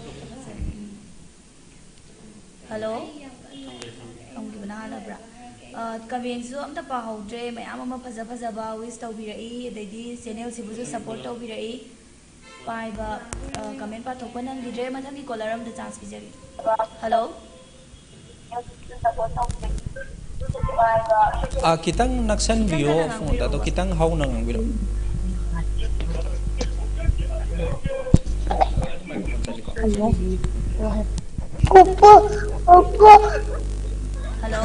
Hello? ꯊꯝꯈꯤꯕꯅ ꯍꯥꯜꯂꯕ꯭ꯔꯥ? ꯑ, commentsꯁꯨ ꯑꯝꯇ ꯄꯥꯍꯧꯗ꯭ꯔꯦ꯫ ꯃꯌꯥꯝ ꯑꯃ ꯐꯖ ꯐꯖꯕ wish ꯇꯧꯕꯤꯔꯛꯏ, ꯑꯗꯩꯗꯤ channelꯁꯤꯕꯨꯁꯨ support ꯇꯧꯕꯤꯔꯛꯏ꯫ ꯄꯥꯏꯕ, ꯑ, comment ꯄꯥꯊꯣꯛꯄ ꯅꯪꯈꯤꯗ꯭ꯔꯦ꯫ ꯃꯊꯪꯒꯤ caller ꯑꯝꯗ chance ꯄꯤꯖꯒꯦ꯫ Hello? ꯑ, ꯈꯤꯇꯪ ꯅꯛꯁꯟꯕꯤꯌꯣ ꯈꯤꯇꯪ ꯀꯟꯅ ꯐꯣꯟꯗ, ꯑꯗꯣ ꯉꯥꯡꯕꯤꯔꯛꯑꯣꯕ꯫ ꯈꯤꯇꯪ ꯍꯧꯅ ꯉꯥꯡꯕꯤꯔꯛꯑꯣ꯫ Hello? Hello?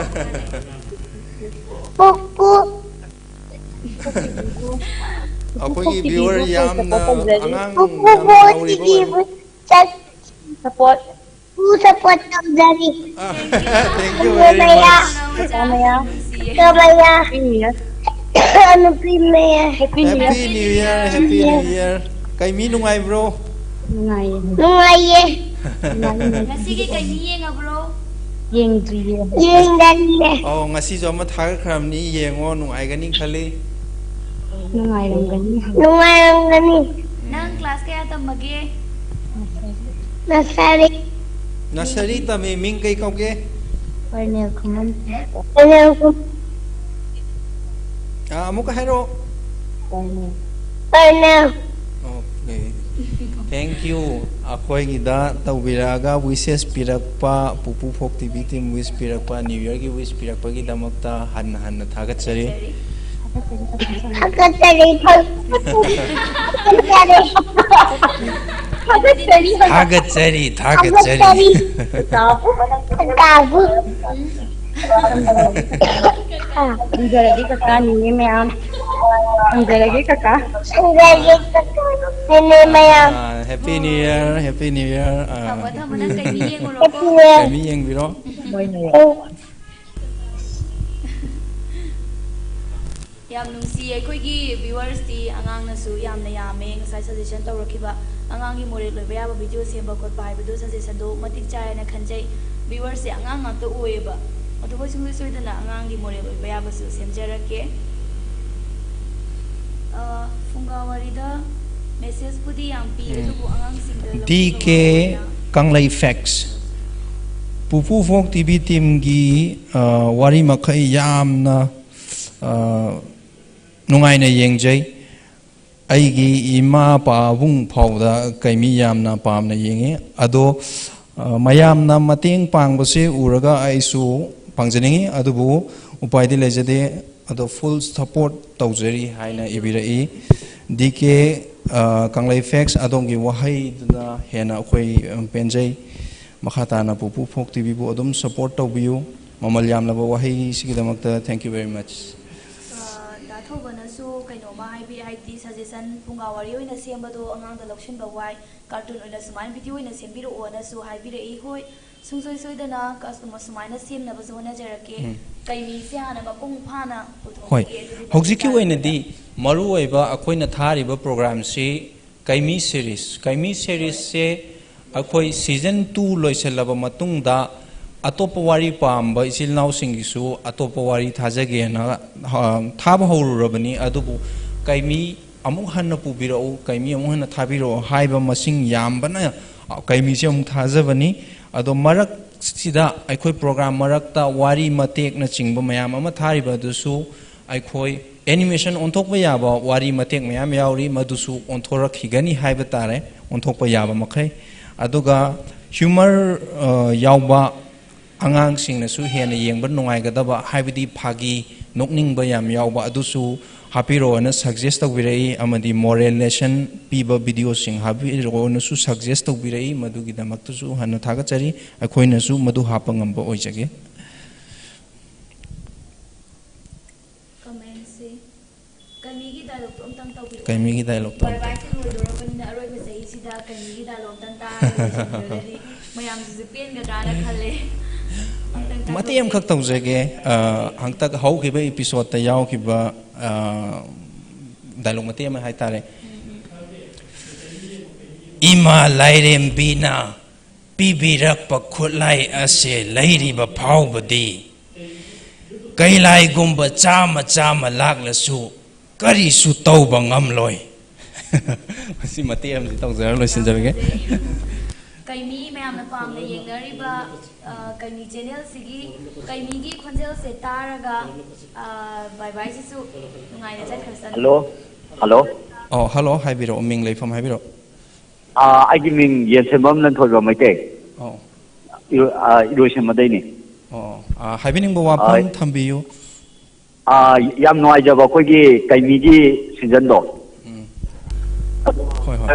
Hello? ꯑꯩꯈꯣꯏꯒꯤ viewer ꯌꯥꯝꯅ ꯑꯉꯥꯡ ꯌꯥꯝꯅ ꯅꯧꯔꯤꯕ ꯑꯣꯏꯔꯦ꯫ Support. ꯁꯄꯣꯔꯠ ꯇꯧꯖꯔꯤ꯫ Thank you very much. ꯀꯃꯌꯥ, ꯅꯨꯄꯤ ꯃꯌꯥ꯫ Happy New Year, Happy New Year. ꯀꯩ ꯃꯤ ꯅꯨꯡꯉꯥꯏꯕ꯭ꯔꯣ? ꯅꯨꯡꯉꯥꯏꯌꯦ꯫ ꯅꯨꯡꯉꯥꯏꯌꯦ꯫ ꯉꯁꯤꯒꯤ ꯀꯩꯅꯤ ꯌꯦꯡꯉꯕ꯭ꯔꯣ? ꯌꯦꯡꯗ꯭ꯔꯤꯌꯦ꯫ ꯌꯦꯡꯗꯔꯤꯌꯦ꯫ ꯑꯧ, ꯉꯁꯤꯁꯨ ꯑꯃ ꯊꯥꯒꯠꯈ꯭ꯔꯕꯅꯤ, ꯌꯦꯡꯉꯣ, ꯅꯨꯡꯉꯥꯏꯒꯅꯤ ꯈꯜꯂꯤ꯫ ꯅꯨꯡꯉꯥꯏꯔꯝꯒꯅꯤ꯫ ꯅꯨꯡꯉꯥꯏꯔꯝꯒꯅꯤ꯫ ꯅꯪ ꯀ꯭ꯂꯥꯁ ꯀꯌꯥ ꯇꯝꯃꯒꯦ? ꯅꯁꯔꯤ꯫ ꯅꯁꯔꯤ ꯇꯝꯃꯤ꯫ ꯃꯤꯡ ꯀꯩ ꯀꯧꯒꯦ? ꯄꯔꯅꯦꯜ ꯈꯨꯃꯟ꯫ ꯄꯔꯅꯦꯜ ꯈꯨ- ꯑꯥ, ꯑꯃꯨꯛꯀ ꯍꯥꯏꯔꯛꯑꯣ꯫ ꯄꯔꯅꯦꯜ꯫ ꯄꯔꯅꯦꯜ꯫ Okay. Thank you. ꯑꯩꯈꯣꯏꯒꯤꯗ ꯇꯧꯕꯤꯔꯛꯑꯒ wishes ꯄꯤꯔꯛꯄ, ꯄꯨꯄꯨ ꯐꯣꯛ ꯇꯤ ꯚꯤ team wish ꯄꯤꯔꯛꯄ, New Yearꯒꯤ wish ꯄꯤꯔꯛꯄꯒꯤꯗꯃꯛꯇ ꯍꯟꯅ ꯍꯟꯅ ꯊꯥꯒꯠꯆꯔꯤ꯫ ꯊꯥꯒꯠꯆꯔꯤ꯫ ꯊꯥꯒꯠꯆꯔꯤ꯫ ꯊꯥꯒꯠꯆꯔꯤ, ꯊꯥꯒꯠꯆꯔꯤ꯫ ꯀꯀꯥꯕꯨ꯫ ꯊꯝꯖꯔꯒꯦ ꯀꯀꯥ, ꯅꯤꯅꯦ ꯃꯌꯥꯝ꯫ ꯊꯝꯖꯔꯒꯦ ꯀꯀꯥ꯫ ꯊꯝꯖꯔꯒꯦ ꯀꯀꯥ, ꯅꯤꯅꯦ ꯃꯌꯥꯝ꯫ ꯑꯥ, Happy New Year, Happy New Year. ꯑꯥ, ꯊꯝꯃꯣ ꯊꯝꯃꯣ, ꯅꯪ ꯀꯩꯅꯤ ꯌꯦꯡꯉꯨꯔꯣꯀꯣ꯫ ꯊꯝꯖꯔꯒꯦ꯫ ꯀꯩꯃꯤ ꯌꯦꯡꯕꯤꯔꯣ꯫ ꯃꯣꯏꯅ ꯌꯥꯝ ꯅꯨꯡꯁꯤꯌꯦ, ꯑꯩꯈꯣꯏꯒꯤ viewersꯇꯤ ꯑꯉꯥꯡꯅꯁꯨ ꯌꯥꯝꯅ ꯌꯥꯝꯃꯦ꯫ ꯉꯁꯥꯏ suggestion ꯇꯧꯔꯛꯈꯤꯕ ꯑꯉꯥꯡꯒꯤ ꯃꯣꯔꯦꯜ ꯑꯣꯏꯕ ꯌꯥꯕ video ꯁꯦꯝꯕ ꯈꯣꯠꯄ ꯍꯥꯏꯕꯗꯨ suggestionꯗꯣ ꯃꯇꯤꯛ ꯆꯥꯏꯅ ꯈꯟꯖꯩ꯫ Viewersꯁꯦ ꯑꯉꯥꯡ ꯉꯥꯛꯇ ꯑꯣꯏꯌꯦꯕ꯫ ꯑꯗꯣ ꯍꯣꯏ, ꯁꯨꯡꯁꯣꯏ ꯁꯣꯏꯗꯅ ꯑꯉꯥꯡꯒꯤ ꯃꯣꯔꯦꯜ ꯑꯣꯏꯕ ꯌꯥꯕꯁꯨ ꯁꯦꯝꯖꯔꯛꯀꯦ꯫ ꯑ, ꯐꯨꯡꯒꯥ ꯋꯥꯔꯤꯗ messageꯄꯨꯗꯤ ꯌꯥꯝ ꯄꯤ, ꯑꯗꯨꯕꯨ ꯑꯉꯥꯡꯁꯤꯡꯗ ꯗꯤ ꯀꯦ ꯀꯪꯂꯩ facts꯫ ꯄꯨꯄꯨ ꯐꯣꯛ ꯇꯤ ꯚꯤ teamꯒꯤ, ꯑ, ꯋꯥꯔꯤ ꯃꯈꯩ ꯌꯥꯝꯅ, ꯑ, ꯅꯨꯡꯉꯥꯏꯅ ꯌꯦꯡꯖꯩ꯫ ꯑꯩꯒꯤ ꯏꯃꯥ ꯄꯥꯕꯨꯡ ꯐꯥꯎꯕꯗ ꯀꯩꯃꯤ ꯌꯥꯝꯅ ꯄꯥꯝꯅ ꯌꯦꯡꯉꯤ꯫ ꯑꯗꯣ, ꯑ, ꯃꯌꯥꯝꯅ ꯃꯇꯦꯡ ꯄꯥꯡꯕꯁꯦ ꯎꯔꯒ ꯑꯩꯁꯨ ꯄꯥꯡꯖꯅꯤꯡꯉꯤ, ꯑꯗꯨꯕꯨ ꯎꯄꯥꯏꯗꯤ ꯂꯩꯖꯗꯦ꯫ ꯑꯗꯣ full support ꯇꯧꯖꯔꯤ ꯍꯥꯏꯅ ꯏꯕꯤꯔꯛꯏ꯫ ꯗꯤ ꯀꯦ, ꯑ, ꯀꯪꯂꯩ facts, ꯑꯗꯣꯝꯒꯤ ꯋꯥꯍꯩꯗꯨꯅ ꯍꯦꯟꯅ ꯑꯩꯈꯣꯏ, ꯑ, ꯄꯦꯟꯖꯩ꯫ ꯃꯈꯥ ꯇꯥꯅ ꯄꯨꯄꯨ ꯐꯣꯛ ꯇꯤ ꯚꯤꯕꯨ ꯑꯗꯨꯝ support ꯇꯧꯕꯤꯌꯨ꯫ ꯃꯃꯜ ꯌꯥꯝꯂꯕ ꯋꯥꯍꯩꯁꯤꯒꯤꯗꯃꯛꯇ thank you very much꯫ ꯑꯅꯧꯕꯅꯁꯨ ꯀꯩꯅꯣꯝꯃ ꯍꯥꯏꯕꯤ, ꯍꯥꯏꯗꯤ ꯁꯖꯦꯁꯟ, ꯐꯨꯡꯒꯥ ꯋꯥꯔꯤ ꯑꯣꯏꯅ ꯁꯦꯝꯕꯗꯣ ꯑꯉꯥꯡꯗ ꯂꯧꯁꯤꯟꯕ ꯋꯥꯏ, ꯀꯥꯔꯇꯨꯟ ꯑꯣꯏꯅ ꯁꯨꯃꯥꯏꯅ ꯚꯤꯗꯤꯑꯣ ꯑꯣꯏꯅ ꯁꯦꯝꯕꯤꯔꯛꯑꯣꯅꯁꯨ ꯍꯥꯏꯕꯤꯔꯛꯏ꯫ ꯍꯣꯏ, ꯁꯨꯡꯁꯣꯏ ꯁꯣꯏꯗꯅ ꯀꯁꯇꯃꯔ ꯁꯨꯃꯥꯏꯅ ꯁꯦꯝꯅꯕꯁꯨ ꯍꯣꯠꯅꯖꯔꯛꯀꯦ꯫ ꯎꯝ꯫ ꯀꯩꯃꯤꯁꯦ ꯍꯥꯟꯅ ꯃꯄꯨꯡ ꯐꯥꯅ ꯍꯣꯏ, ꯄꯨꯊꯣꯛꯄꯤꯒꯦ, ꯑꯗꯨꯗꯤ ꯍꯧꯖꯤꯛꯀꯤ ꯇꯥꯔꯛꯄꯗ ꯑꯣꯏꯅꯗꯤ ꯃꯔꯨ ꯑꯣꯏꯕ ꯑꯩꯈꯣꯏꯅ ꯊꯥꯔꯤꯕ ꯄ꯭ꯔꯣꯒ꯭ꯔꯥꯝꯁꯤ ꯀꯩꯃꯤ ꯁꯦꯔꯤꯁ꯫ ꯀꯩꯃꯤ ꯁꯦꯔꯤꯁꯁꯦ ꯑꯩꯈꯣꯏ ꯁꯤꯖꯟ ꯇꯨ ꯂꯣꯏꯁꯤꯜꯂꯕ ꯃꯇꯨꯡꯗ ꯑꯇꯣꯞꯄ ꯋꯥꯔꯤ ꯄꯥꯝꯕ ꯏꯆꯤꯜ ꯏꯅꯥꯎꯁꯤꯡꯒꯤꯁꯨ ꯑꯇꯣꯞꯄ ꯋꯥꯔꯤ ꯊꯥꯖꯒꯦꯅ, ꯑ, ꯊꯥꯕ ꯍꯧꯔꯨꯔꯕꯅꯤ꯫ ꯑꯗꯨꯕꯨ ꯀꯩꯃꯤ ꯑꯃꯨꯛ ꯍꯟꯅ ꯄꯨꯕꯤꯔꯛꯎ, ꯀꯩꯃꯤ ꯑꯃꯨꯛ ꯍꯟꯅ ꯊꯥꯕꯤꯔꯛꯎ ꯍꯥꯏꯕ ꯃꯁꯤꯡ ꯌꯥꯝꯕꯅ ꯀꯩꯃꯤꯁꯦ ꯑꯃꯨꯛ ꯊꯥꯖꯕꯅꯤ꯫ ꯑꯗꯣ ꯃꯔꯛꯁꯤꯗ ꯑꯩꯈꯣꯏ ꯄ꯭ꯔꯣꯒ꯭ꯔꯥꯝ ꯃꯔꯛꯇ ꯋꯥꯔꯤ ꯃꯇꯦꯛꯅꯆꯤꯡꯕ ꯃꯌꯥꯝ ꯑꯃ ꯊꯥꯔꯤꯕ ꯑꯗꯨꯁꯨ ꯑꯩꯈꯣꯏ ꯑꯦꯅꯤꯃꯦꯁꯟ ꯑꯣꯟꯊꯣꯛꯄ ꯌꯥꯕ ꯋꯥꯔꯤ ꯃꯇꯦꯛ ꯃꯌꯥꯝ ꯌꯥꯎꯔꯤ, ꯃꯗꯨꯁꯨ ꯑꯣꯟꯊꯣꯔꯛꯈꯤꯒꯅꯤ ꯍꯥꯏꯕ ꯇꯥꯔꯦ, ꯑꯣꯟꯊꯣꯛꯄ ꯌꯥꯕ ꯃꯈꯩ꯫ ꯑꯗꯨꯒ ꯍ꯭ꯌꯨꯃꯔ, ꯑ, ꯌꯥꯎꯕ, ꯑꯉꯥꯡꯁꯤꯡꯅꯁꯨ ꯍꯦꯟꯅ ꯌꯦꯡꯕ ꯅꯨꯡꯉꯥꯏꯒꯗꯕ, ꯍꯥꯏꯕꯗꯤ ꯐꯥꯒꯤ, ꯅꯣꯛꯅꯤꯡꯕ ꯌꯥꯝ ꯌꯥꯎꯕ, ꯑꯗꯨꯁꯨ ꯍꯥꯞꯄꯤꯔꯛꯑꯣꯅ ꯁꯖꯦꯁ ꯇꯧꯕꯤꯔꯛꯏ, ꯑꯃꯗꯤ ꯃꯣꯔꯦꯜ ꯂꯦꯁꯟ ꯄꯤꯕ ꯚꯤꯗꯤꯑꯣꯁꯤꯡ ꯍꯥꯞꯄꯤꯔꯛꯑꯣꯅꯁꯨ ꯁꯖꯦꯁ ꯇꯧꯕꯤꯔꯛꯏ꯫ ꯃꯗꯨꯒꯤꯗꯃꯛꯇꯁꯨ ꯍꯟꯅ ꯊꯥꯒꯠꯆꯔꯤ꯫ ꯑꯩꯈꯣꯏꯅꯁꯨ ꯃꯗꯨ ꯍꯥꯞꯄ ꯉꯝꯕ ꯑꯣꯏꯖꯒꯦ꯫ ꯀꯃꯦꯟꯁꯦ ꯀꯩꯃꯤꯒꯤ ꯗꯥꯏꯂꯣꯛꯇꯣ ꯑꯝꯇꯪ ꯇꯧꯕꯤꯔꯛꯑꯣ꯫ ꯀꯩꯃꯤꯒꯤ ꯗꯥꯏꯂꯣꯛꯇꯣ ꯕꯥꯏ ꯑꯝꯇꯪ꯫ ꯕꯥꯏꯁꯦ ꯂꯣꯏꯗꯣꯔꯕꯅꯤꯅ ꯑꯔꯣꯏꯕ ꯆꯍꯤꯁꯤꯗ ꯀꯩꯃꯤꯒꯤ ꯗꯥꯏꯂꯣꯛ ꯑꯝꯇꯪ ꯇꯥꯔꯒ ꯂꯣꯏꯁꯤꯟꯈ꯭ꯔꯒꯗꯤ ꯃꯌꯥꯝꯁꯤꯁꯨ ꯄꯦꯟꯒꯗ꯭ꯔꯥꯅ ꯈꯜꯂꯦ꯫ ꯑꯝꯇꯪ ꯃꯇꯦꯛ ꯇꯥꯊꯣꯛꯄꯤꯌꯨ꯫ ꯑꯃꯈꯛ ꯇꯧꯖꯒꯦ꯫ ꯑ, ꯍꯟꯇꯛ ꯍꯧꯈꯤꯕ ꯏꯄꯤꯁꯣꯠꯇ ꯌꯥꯎꯈꯤꯕ, ꯑ, ꯗꯥꯏꯂꯣꯛ ꯃꯇꯦꯛ ꯑꯃ ꯍꯥꯏꯇꯥꯔꯦ꯫ ꯎꯝ, ꯎꯝ꯫ ꯏꯃꯥ ꯂꯥꯏꯔꯦꯝꯕꯤꯅ ꯄꯤꯕꯤꯔꯛꯄ ꯈꯨꯠꯂꯥꯏ ꯑꯁꯦ ꯂꯩꯔꯤꯕ ꯐꯥꯎꯕꯗꯤ ꯀꯩꯂꯥꯏꯒꯨꯝꯕ ꯆꯥꯝꯃ ꯆꯥꯝꯃ ꯂꯥꯛꯂꯁꯨ ꯀꯔꯤꯁꯨ ꯇꯧꯕ ꯉꯝꯂꯣꯏ꯫ ꯃꯁꯤ ꯃꯇꯦꯛ ꯑꯃꯗꯤ ꯇꯧꯖꯔ ꯂꯣꯏꯁꯤꯟꯖꯔꯒꯦ꯫ ꯀꯩꯃꯤ ꯃꯌꯥꯝꯅ ꯄꯥꯝꯅ ꯌꯦꯡꯅꯔꯤꯕ, ꯑ, ꯀꯩꯃꯤ ꯆꯦꯅꯦꯜꯁꯤꯒꯤ ꯀꯩꯃꯤꯒꯤ ꯈꯣꯟꯖꯦꯜꯁꯦ ꯇꯥꯔꯒ, ꯑ, ꯕꯥꯏ ꯕꯥꯏꯁꯤꯁꯨ ꯅꯨꯡꯉꯥꯏꯅ ꯆꯠꯈ꯭ꯔꯁꯅꯨ꯫ ꯍꯜꯂꯣ꯫ ꯍꯜꯂꯣ꯫ ꯑꯣ, ꯍꯜꯂꯣ, ꯍꯥꯏꯕꯤꯔꯛꯑꯣ, ꯃꯤꯡ ꯂꯩꯐꯝ ꯍꯥꯏꯕꯤꯔꯛꯑꯣ꯫ ꯑ, ꯑꯩꯒꯤ ꯃꯤꯡ ꯌꯦꯟꯁꯦꯝꯕꯝ ꯂꯟꯊꯣꯏꯕ ꯃꯩꯇꯩ꯫ ꯑꯣ꯫ ꯏꯔꯣ-, ꯑ, ꯏꯔꯣꯏꯁꯦꯝꯕꯗꯩꯅꯤ꯫ ꯑꯣ, ꯑ, ꯍꯥꯏꯕꯤꯅꯤꯡꯕ ꯋꯥꯐꯝ ꯑ, ꯊꯝꯕꯤꯌꯨ꯫ ꯑ, ꯌꯥꯝ ꯅꯨꯡꯉꯥꯏꯖꯕ ꯑꯩꯈꯣꯏꯒꯤ ꯀꯩꯃꯤꯒꯤ ꯁꯤꯖꯟꯗꯣ꯫ ꯎꯝ꯫ ꯍꯣꯏ, ꯍꯣꯏ꯫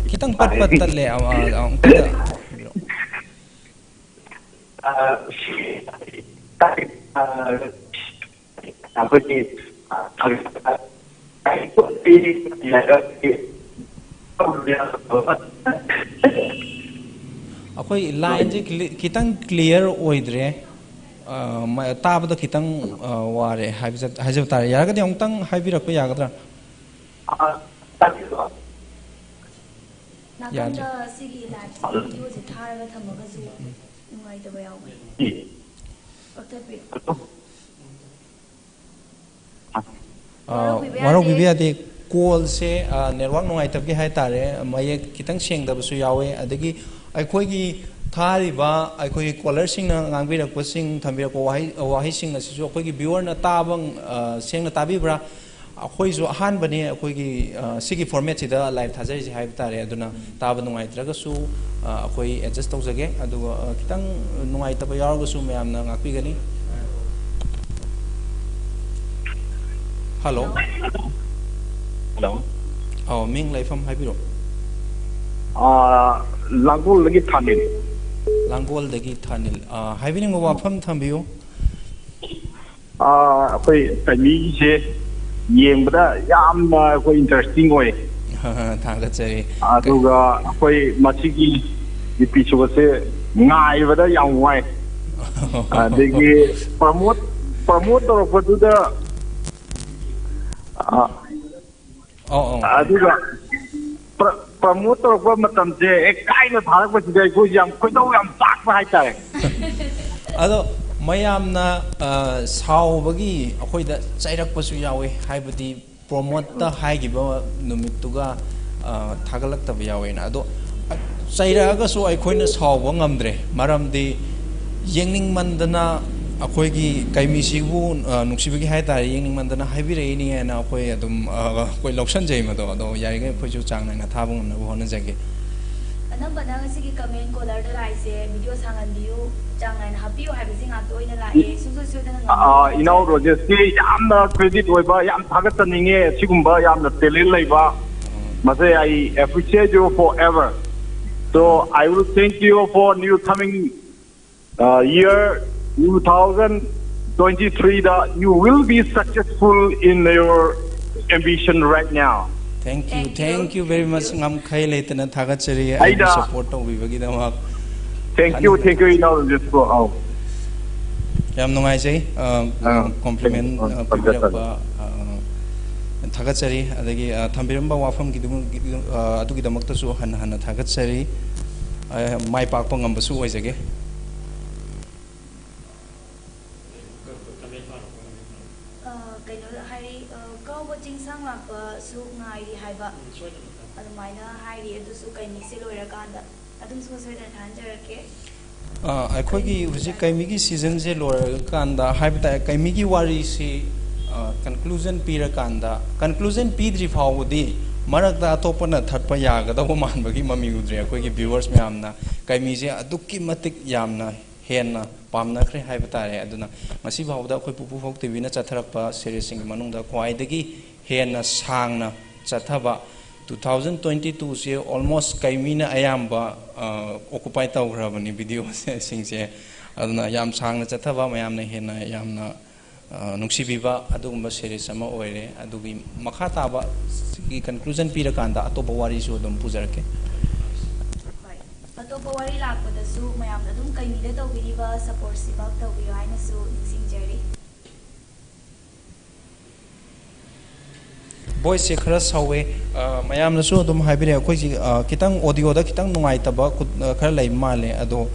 ꯈꯤꯇꯪ ꯄꯠ ꯄꯠ ꯇꯠꯂꯦ, ꯑ, ꯑ, ꯑꯃꯨꯛꯇ ꯍꯥꯏꯕꯤꯔꯛꯑꯣ꯫ ꯑ, ꯑꯩꯈꯣꯏꯒꯤ ꯑꯩꯈꯣꯏ ꯂꯥꯏꯟꯁꯦ ꯈꯤꯇꯪ ꯀ꯭ꯂꯤꯌꯥꯔ ꯑꯣꯏꯗ꯭ꯔꯦ꯫ ꯑ, ꯃ-, ꯇꯥꯕꯗ ꯈꯤꯇꯪ, ꯑ, ꯋꯥꯔꯦ ꯍꯥꯏꯕ-, ꯍꯥꯏꯖꯕ ꯇꯥꯔꯦ꯫ ꯌꯥꯔꯒꯗꯤ ꯑꯃꯨꯛꯇꯪ ꯍꯥꯏꯕꯤꯔꯛꯄ ꯌꯥꯒꯗ꯭ꯔꯥ? ꯅꯥꯀꯟꯗ ꯌꯥꯗ꯭ꯔꯦ꯫ ꯁꯤꯒꯤ ꯂꯥꯏꯚꯁꯤꯒꯤ ꯚꯤꯗꯤꯑꯣꯁꯦ ꯊꯥꯔꯒ ꯊꯝꯃꯒꯁꯨ ꯅꯨꯡꯉꯥꯏꯇꯕ ꯌꯥꯎꯕꯅꯤ꯫ ꯀꯛꯊꯠꯄꯤꯔꯣ꯫ ꯑ, ꯋꯥꯔꯧꯕꯤꯕ ꯌꯥꯗꯦ꯫ ꯋꯥꯔꯧꯕꯤꯕ ꯌꯥꯗꯦ꯫ ꯀꯣꯜꯁꯦ, ꯑ, ꯅꯦꯠꯋꯥꯛ ꯅꯨꯡꯉꯥꯏꯇꯕꯒꯤ ꯍꯥꯏ ꯇꯥꯔꯦ, ꯃꯌꯦꯛ ꯈꯤꯇꯪ ꯁꯦꯡꯗꯕꯁꯨ ꯌꯥꯎꯋꯦ꯫ ꯑꯗꯒꯤ ꯑꯩꯈꯣꯏꯒꯤ ꯊꯥꯔꯤꯕ, ꯑꯩꯈꯣꯏꯒꯤ ꯀꯣꯂꯔꯁꯤꯡꯅ ꯉꯥꯡꯕꯤꯔꯛꯄꯁꯤꯡ, ꯊꯝꯕꯤꯔꯛꯄ ꯋꯥꯍꯩ, ꯋꯥꯍꯩꯁꯤꯡ ꯑꯁꯤꯁꯨ ꯑꯩꯈꯣꯏꯒꯤ ꯚ꯭ꯌꯨꯋꯔꯅ ꯇꯥꯕ, ꯑ, ꯁꯦꯡꯅ ꯇꯥꯕꯤꯕ꯭ꯔꯥ? ꯑꯩꯈꯣꯏꯁꯨ ꯑꯍꯥꯟꯕꯅꯦ ꯑꯩꯈꯣꯏꯒꯤ, ꯑ, ꯁꯤꯒꯤ ꯐꯣꯔꯃꯦꯠꯁꯤꯗ ꯂꯥꯏꯚ ꯊꯥꯖꯔꯤꯁꯦ ꯍꯥꯏꯕ ꯇꯥꯔꯦ꯫ ꯑꯗꯨꯅ ꯇꯥꯕ ꯅꯨꯡꯉꯥꯏꯇ꯭ꯔꯒꯁꯨ, ꯑ, ꯑꯩꯈꯣꯏ ꯑꯦꯗꯖꯁ ꯇꯧꯖꯒꯦ꯫ ꯑꯗꯨꯒ, ꯑ, ꯈꯤꯇꯪ ꯅꯨꯡꯉꯥꯏꯇꯕ ꯌꯥꯎꯔꯒꯁꯨ ꯃꯌꯥꯝꯅ ꯉꯥꯛꯄꯤꯒꯅꯤ꯫ ꯍꯜꯂꯣ꯫ ꯍꯜꯂꯣ꯫ ꯑꯧ, ꯃꯤꯡ ꯂꯩꯐꯝ ꯍꯥꯏꯕꯤꯔꯛꯑꯣ꯫ ꯑꯥ, ꯂꯥꯡꯒꯣꯜꯗꯒꯤ ꯊꯥꯅꯤꯜ꯫ ꯂꯥꯡꯒꯣꯜꯗꯒꯤ ꯊꯥꯅꯤꯜ꯫ ꯑꯥ, ꯍꯥꯏꯕꯤꯅꯤꯡꯕ ꯋꯥꯐꯝ ꯊꯝꯕꯤꯌꯨ꯫ ꯑꯥ, ꯑꯩꯈꯣꯏ ꯇꯥꯏꯃꯤꯁꯦ ꯌꯦꯡꯕꯗ ꯌꯥꯝꯅ ꯑꯩꯈꯣꯏ ꯏꯟꯇꯔꯦꯁꯇꯤꯡ ꯑꯣꯏ꯫ ꯊꯥꯒꯠꯆꯔꯤ꯫ ꯑꯗꯨꯒ ꯑꯩꯈꯣꯏ ꯃꯁꯤꯒꯤ ꯏꯄꯤꯁꯣꯗꯁꯦ ꯉꯥꯏꯕꯗ ꯌꯥꯝ ꯋꯥꯏ꯫ ꯑꯗꯒꯤ ꯄ꯭ꯔꯃꯣꯠ, ꯄ꯭ꯔꯃꯣꯠ ꯇꯧꯔꯛꯄꯗꯨꯗ, ꯑ, ꯑꯧ, ꯑꯧ꯫ ꯑꯗꯨꯒ ꯄ꯭ꯔ-, ꯄ꯭ꯔꯃꯣꯠ ꯇꯧꯔꯛꯄ ꯃꯇꯝꯁꯦ ꯍꯦꯛ ꯀꯥꯏꯅ ꯊꯥꯔꯛꯄꯁꯤꯗ ꯑꯩꯈꯣꯏꯁꯦ ꯌꯥꯝ ꯈꯣꯏꯗꯧ ꯌꯥꯝ ꯆꯥꯛꯄ ꯍꯥꯏꯇꯥꯔꯦ꯫ ꯑꯗꯣ ꯃꯌꯥꯝꯅ, ꯑ, ꯁꯥꯎꯕꯒꯤ ꯑꯩꯈꯣꯏꯗ ꯆꯩꯔꯛꯄꯁꯨ ꯌꯥꯎꯋꯦ, ꯍꯥꯏꯕꯗꯤ ꯄ꯭ꯔꯣꯃꯣꯠꯇ ꯍꯥꯏꯈꯤꯕ ꯅꯨꯃꯤꯠꯇꯨꯒ, ꯑ, ꯊꯥꯒꯠꯂꯛꯇꯕ ꯌꯥꯎꯋꯦꯅ꯫ ꯑꯗꯣ ꯆꯩꯔꯛꯑꯒꯁꯨ ꯑꯩꯈꯣꯏꯅ ꯁꯥꯎꯕ ꯉꯝꯗ꯭ꯔꯦ, ꯃꯔꯝꯗꯤ ꯌꯦꯡꯅꯤꯡꯃꯟꯗꯅ, ꯑꯩꯈꯣꯏꯒꯤ ꯀꯩꯃꯤꯁꯤꯕꯨ, ꯑ, ꯅꯨꯡꯁꯤꯕꯒꯤ ꯍꯥꯏꯇꯥꯔꯦ, ꯌꯦꯡꯅꯤꯡꯃꯟꯗꯅ ꯍꯥꯏꯕꯤꯔꯛꯏꯅꯦꯅ ꯑꯩꯈꯣꯏ ꯑꯗꯨꯝ, ꯑ, ꯑꯩꯈꯣꯏ ꯂꯧꯁꯟꯖꯩ ꯃꯗꯣ꯫ ꯑꯗꯣ ꯌꯥꯔꯤꯈꯩ ꯑꯩꯈꯣꯏꯁꯨ ꯆꯥꯡ ꯅꯥꯏꯅ ꯊꯥꯕ ꯉꯝꯅꯕ ꯍꯣꯠꯅꯖꯒꯦ꯫ ꯑꯅꯝꯕꯅ ꯉꯁꯤꯒꯤ ꯀꯃꯦꯟ ꯀꯣꯂꯔꯗ ꯂꯥꯛꯏꯁꯦ, "ꯚꯤꯗꯤꯑꯣ ꯁꯥꯡꯍꯟꯕꯤꯌꯨ, ꯆꯥꯡ ꯅꯥꯏꯅ ꯍꯥꯞꯄꯤꯌꯨ" ꯍꯥꯏꯕꯁꯤ ꯉꯥꯛꯇ ꯑꯣꯏꯅ ꯂꯥꯛꯑꯦ꯫ ꯁꯨꯡꯁꯣꯏ ꯁꯣꯏꯗꯅ ꯉꯝꯅꯕ ꯑꯥ, ꯏꯅꯥꯎ ꯍꯣꯠꯅꯖꯒꯦ꯫ ꯔꯣꯖꯦꯁꯀꯤ ꯌꯥꯝꯅ ꯀ꯭ꯔꯦꯗꯤꯠ ꯑꯣꯏꯕ, ꯌꯥꯝ ꯊꯥꯒꯠꯆꯅꯤꯡꯉꯦ꯫ ꯑꯁꯤꯒꯨꯝꯕ ꯌꯥꯝꯅ ꯇꯦꯂꯦꯟ ꯂꯩꯕ, ꯃꯁꯦ, I appreciate you forever. So, I will thank you for new coming, uh, year two thousand twenty-three the you will be successful in your ambition right now. Thank you, Thank you. Thank you very much. ꯉꯝꯈꯩ ꯂꯩꯇꯅ ꯊꯥꯒꯠꯆꯔꯤ ꯑꯩꯕꯨ ꯑꯩꯅ support ꯇꯧꯕꯤꯕꯒꯤꯗꯃꯛ꯫ Thank you, thank you, ꯏꯅꯥꯎ ꯔꯣꯖꯦꯁꯀꯣ꯫ ꯑꯧ꯫ ꯌꯥꯝ ꯅꯨꯡꯉꯥꯏꯖꯩ꯫ ꯑ, ꯑꯥ, compliment, thank you. ꯑ, ꯄꯤꯕꯤꯔꯛꯄ, ꯑ, ꯊꯥꯒꯠꯆꯔꯤ꯫ ꯑꯗꯒꯤ, ꯑ, ꯊꯝꯕꯤꯔꯝꯕ ꯋꯥꯐꯝꯒꯤꯗꯨ-, ꯑ, ꯑꯗꯨꯒꯤꯗꯃꯛꯇꯁꯨ ꯍꯟꯅ ꯍꯟꯅ ꯊꯥꯒꯠꯆꯔꯤ꯫ ꯑ, ꯃꯥꯏ ꯄꯥꯛꯄ ꯉꯝꯕꯁꯨ ꯑꯣꯏꯖꯒꯦ꯫ ꯑ, ꯀꯩꯅꯣ ꯍꯥꯏꯔꯤ, ꯑ, ꯀꯥꯎꯕ ꯆꯤꯡꯁꯥꯡ ꯂꯥꯛꯄꯁꯨ ꯉꯥꯏꯔꯤ ꯍꯥꯏꯕ ꯑꯗꯨꯃꯥꯏꯅ ꯍꯥꯏꯔꯤ꯫ ꯑꯗꯨꯁꯨ ꯀꯩꯅꯤꯁꯦ ꯂꯣꯏꯔꯀꯥꯟꯗ ꯑꯗꯨꯝ ꯁꯨꯡꯁꯣꯏ ꯁꯣꯏꯗꯅ ꯊꯥꯍꯟꯖꯔꯛꯀꯦ꯫ ꯑ, ꯑꯩꯈꯣꯏꯒꯤ ꯍꯧꯖꯤꯛ ꯀꯩꯃꯤꯒꯤ season ꯁꯦ ꯂꯣꯏꯔꯀꯥꯟꯗ ꯍꯥꯏꯕ ꯇꯥꯔꯦ, ꯀꯩꯃꯤꯒꯤ ꯋꯥꯔꯤꯁꯤ, ꯑ, conclusion ꯄꯤꯔꯀꯥꯟꯗ, conclusion ꯄꯤꯗ꯭ꯔꯤ ꯐꯥꯎꯕꯗꯤ ꯃꯔꯛꯇ ꯑꯇꯣꯞꯄꯅ ꯊꯠꯄ ꯌꯥꯒꯗꯧꯕ ꯃꯥꯟꯕꯒꯤ ꯃꯃꯤ ꯎꯗ꯭ꯔꯦ꯫ ꯑꯩꯈꯣꯏꯒꯤ viewers ꯃꯌꯥꯝꯅ ꯀꯩꯃꯤꯁꯦ ꯑꯗꯨꯛꯀꯤ ꯃꯇꯤꯛ ꯌꯥꯝꯅ ꯍꯦꯟꯅ ꯄꯥꯝꯅꯈ꯭ꯔꯦ ꯍꯥꯏꯕ ꯇꯥꯔꯦ꯫ ꯑꯗꯨꯅ ꯉꯁꯤ ꯐꯥꯎꯕꯗ ꯑꯩꯈꯣꯏ ꯄꯨꯄꯨ ꯐꯧ ꯇꯤꯚꯤꯅ ꯆꯠꯊꯔꯛꯄ seriesꯁꯤꯡꯒꯤ ꯃꯅꯨꯡꯗ ꯈ꯭ꯋꯥꯏꯗꯒꯤ ꯍꯦꯟꯅ ꯁꯥꯡꯅ ꯆꯠꯊꯕ two thousand twenty twoꯁꯦ almost ꯀꯩꯃꯤꯅ ꯑꯌꯥꯝꯕ, ꯑ, occupy ꯇꯧꯈ꯭ꯔꯕꯅꯤ videoꯁꯤꯡꯁꯦ꯫ ꯑꯗꯨꯅ ꯌꯥꯝ ꯁꯥꯡꯅ ꯆꯠꯊꯕ, ꯃꯌꯥꯝꯅ ꯍꯦꯟꯅ ꯌꯥꯝꯅ, ꯑ, ꯅꯨꯡꯁꯤꯕꯤꯕ ꯑꯗꯨꯒꯨꯝꯕ series ꯑꯃ ꯑꯣꯏꯔꯦ꯫ ꯑꯗꯨꯒꯤ ꯃꯈꯥ ꯇꯥꯕ ꯁꯤꯒꯤ conclusion ꯄꯤꯔꯀꯥꯟꯗ ꯑꯇꯣꯞꯄ ꯋꯥꯔꯤꯁꯨ ꯑꯗꯨꯝ ꯄꯨꯖꯔꯛꯀꯦ꯫ ꯍꯣꯏ꯫ ꯑꯇꯣꯞꯄ ꯋꯥꯔꯤ ꯂꯥꯛꯄꯗꯁꯨ ꯃꯌꯥꯝꯅ ꯑꯗꯨꯝ ꯀꯩꯅꯤꯗ ꯇꯧꯕꯤꯔꯤꯕ supportꯁꯤꯃꯛ ꯇꯧꯕꯤꯌꯨ ꯍꯥꯏꯅꯁꯨ ꯅꯤꯡꯁꯤꯡꯖꯔꯤ꯫ Voiceꯁꯦ ꯈꯔ ꯁꯧꯋꯦ꯫ ꯑ, ꯃꯌꯥꯝꯅꯁꯨ ꯑꯗꯨꯝ ꯍꯥꯏꯕꯤꯔꯛꯑꯦ꯫ ꯑꯩꯈꯣꯏꯁꯤ, ꯑ, ꯈꯤꯇꯪ audioꯗ ꯈꯤꯇꯪ ꯅꯨꯡꯉꯥꯏꯇꯕ ꯈꯨꯠ-, ꯑ, ꯈꯔ ꯂꯩꯕ ꯃꯥꯜꯂꯦ꯫ ꯑꯗꯣ,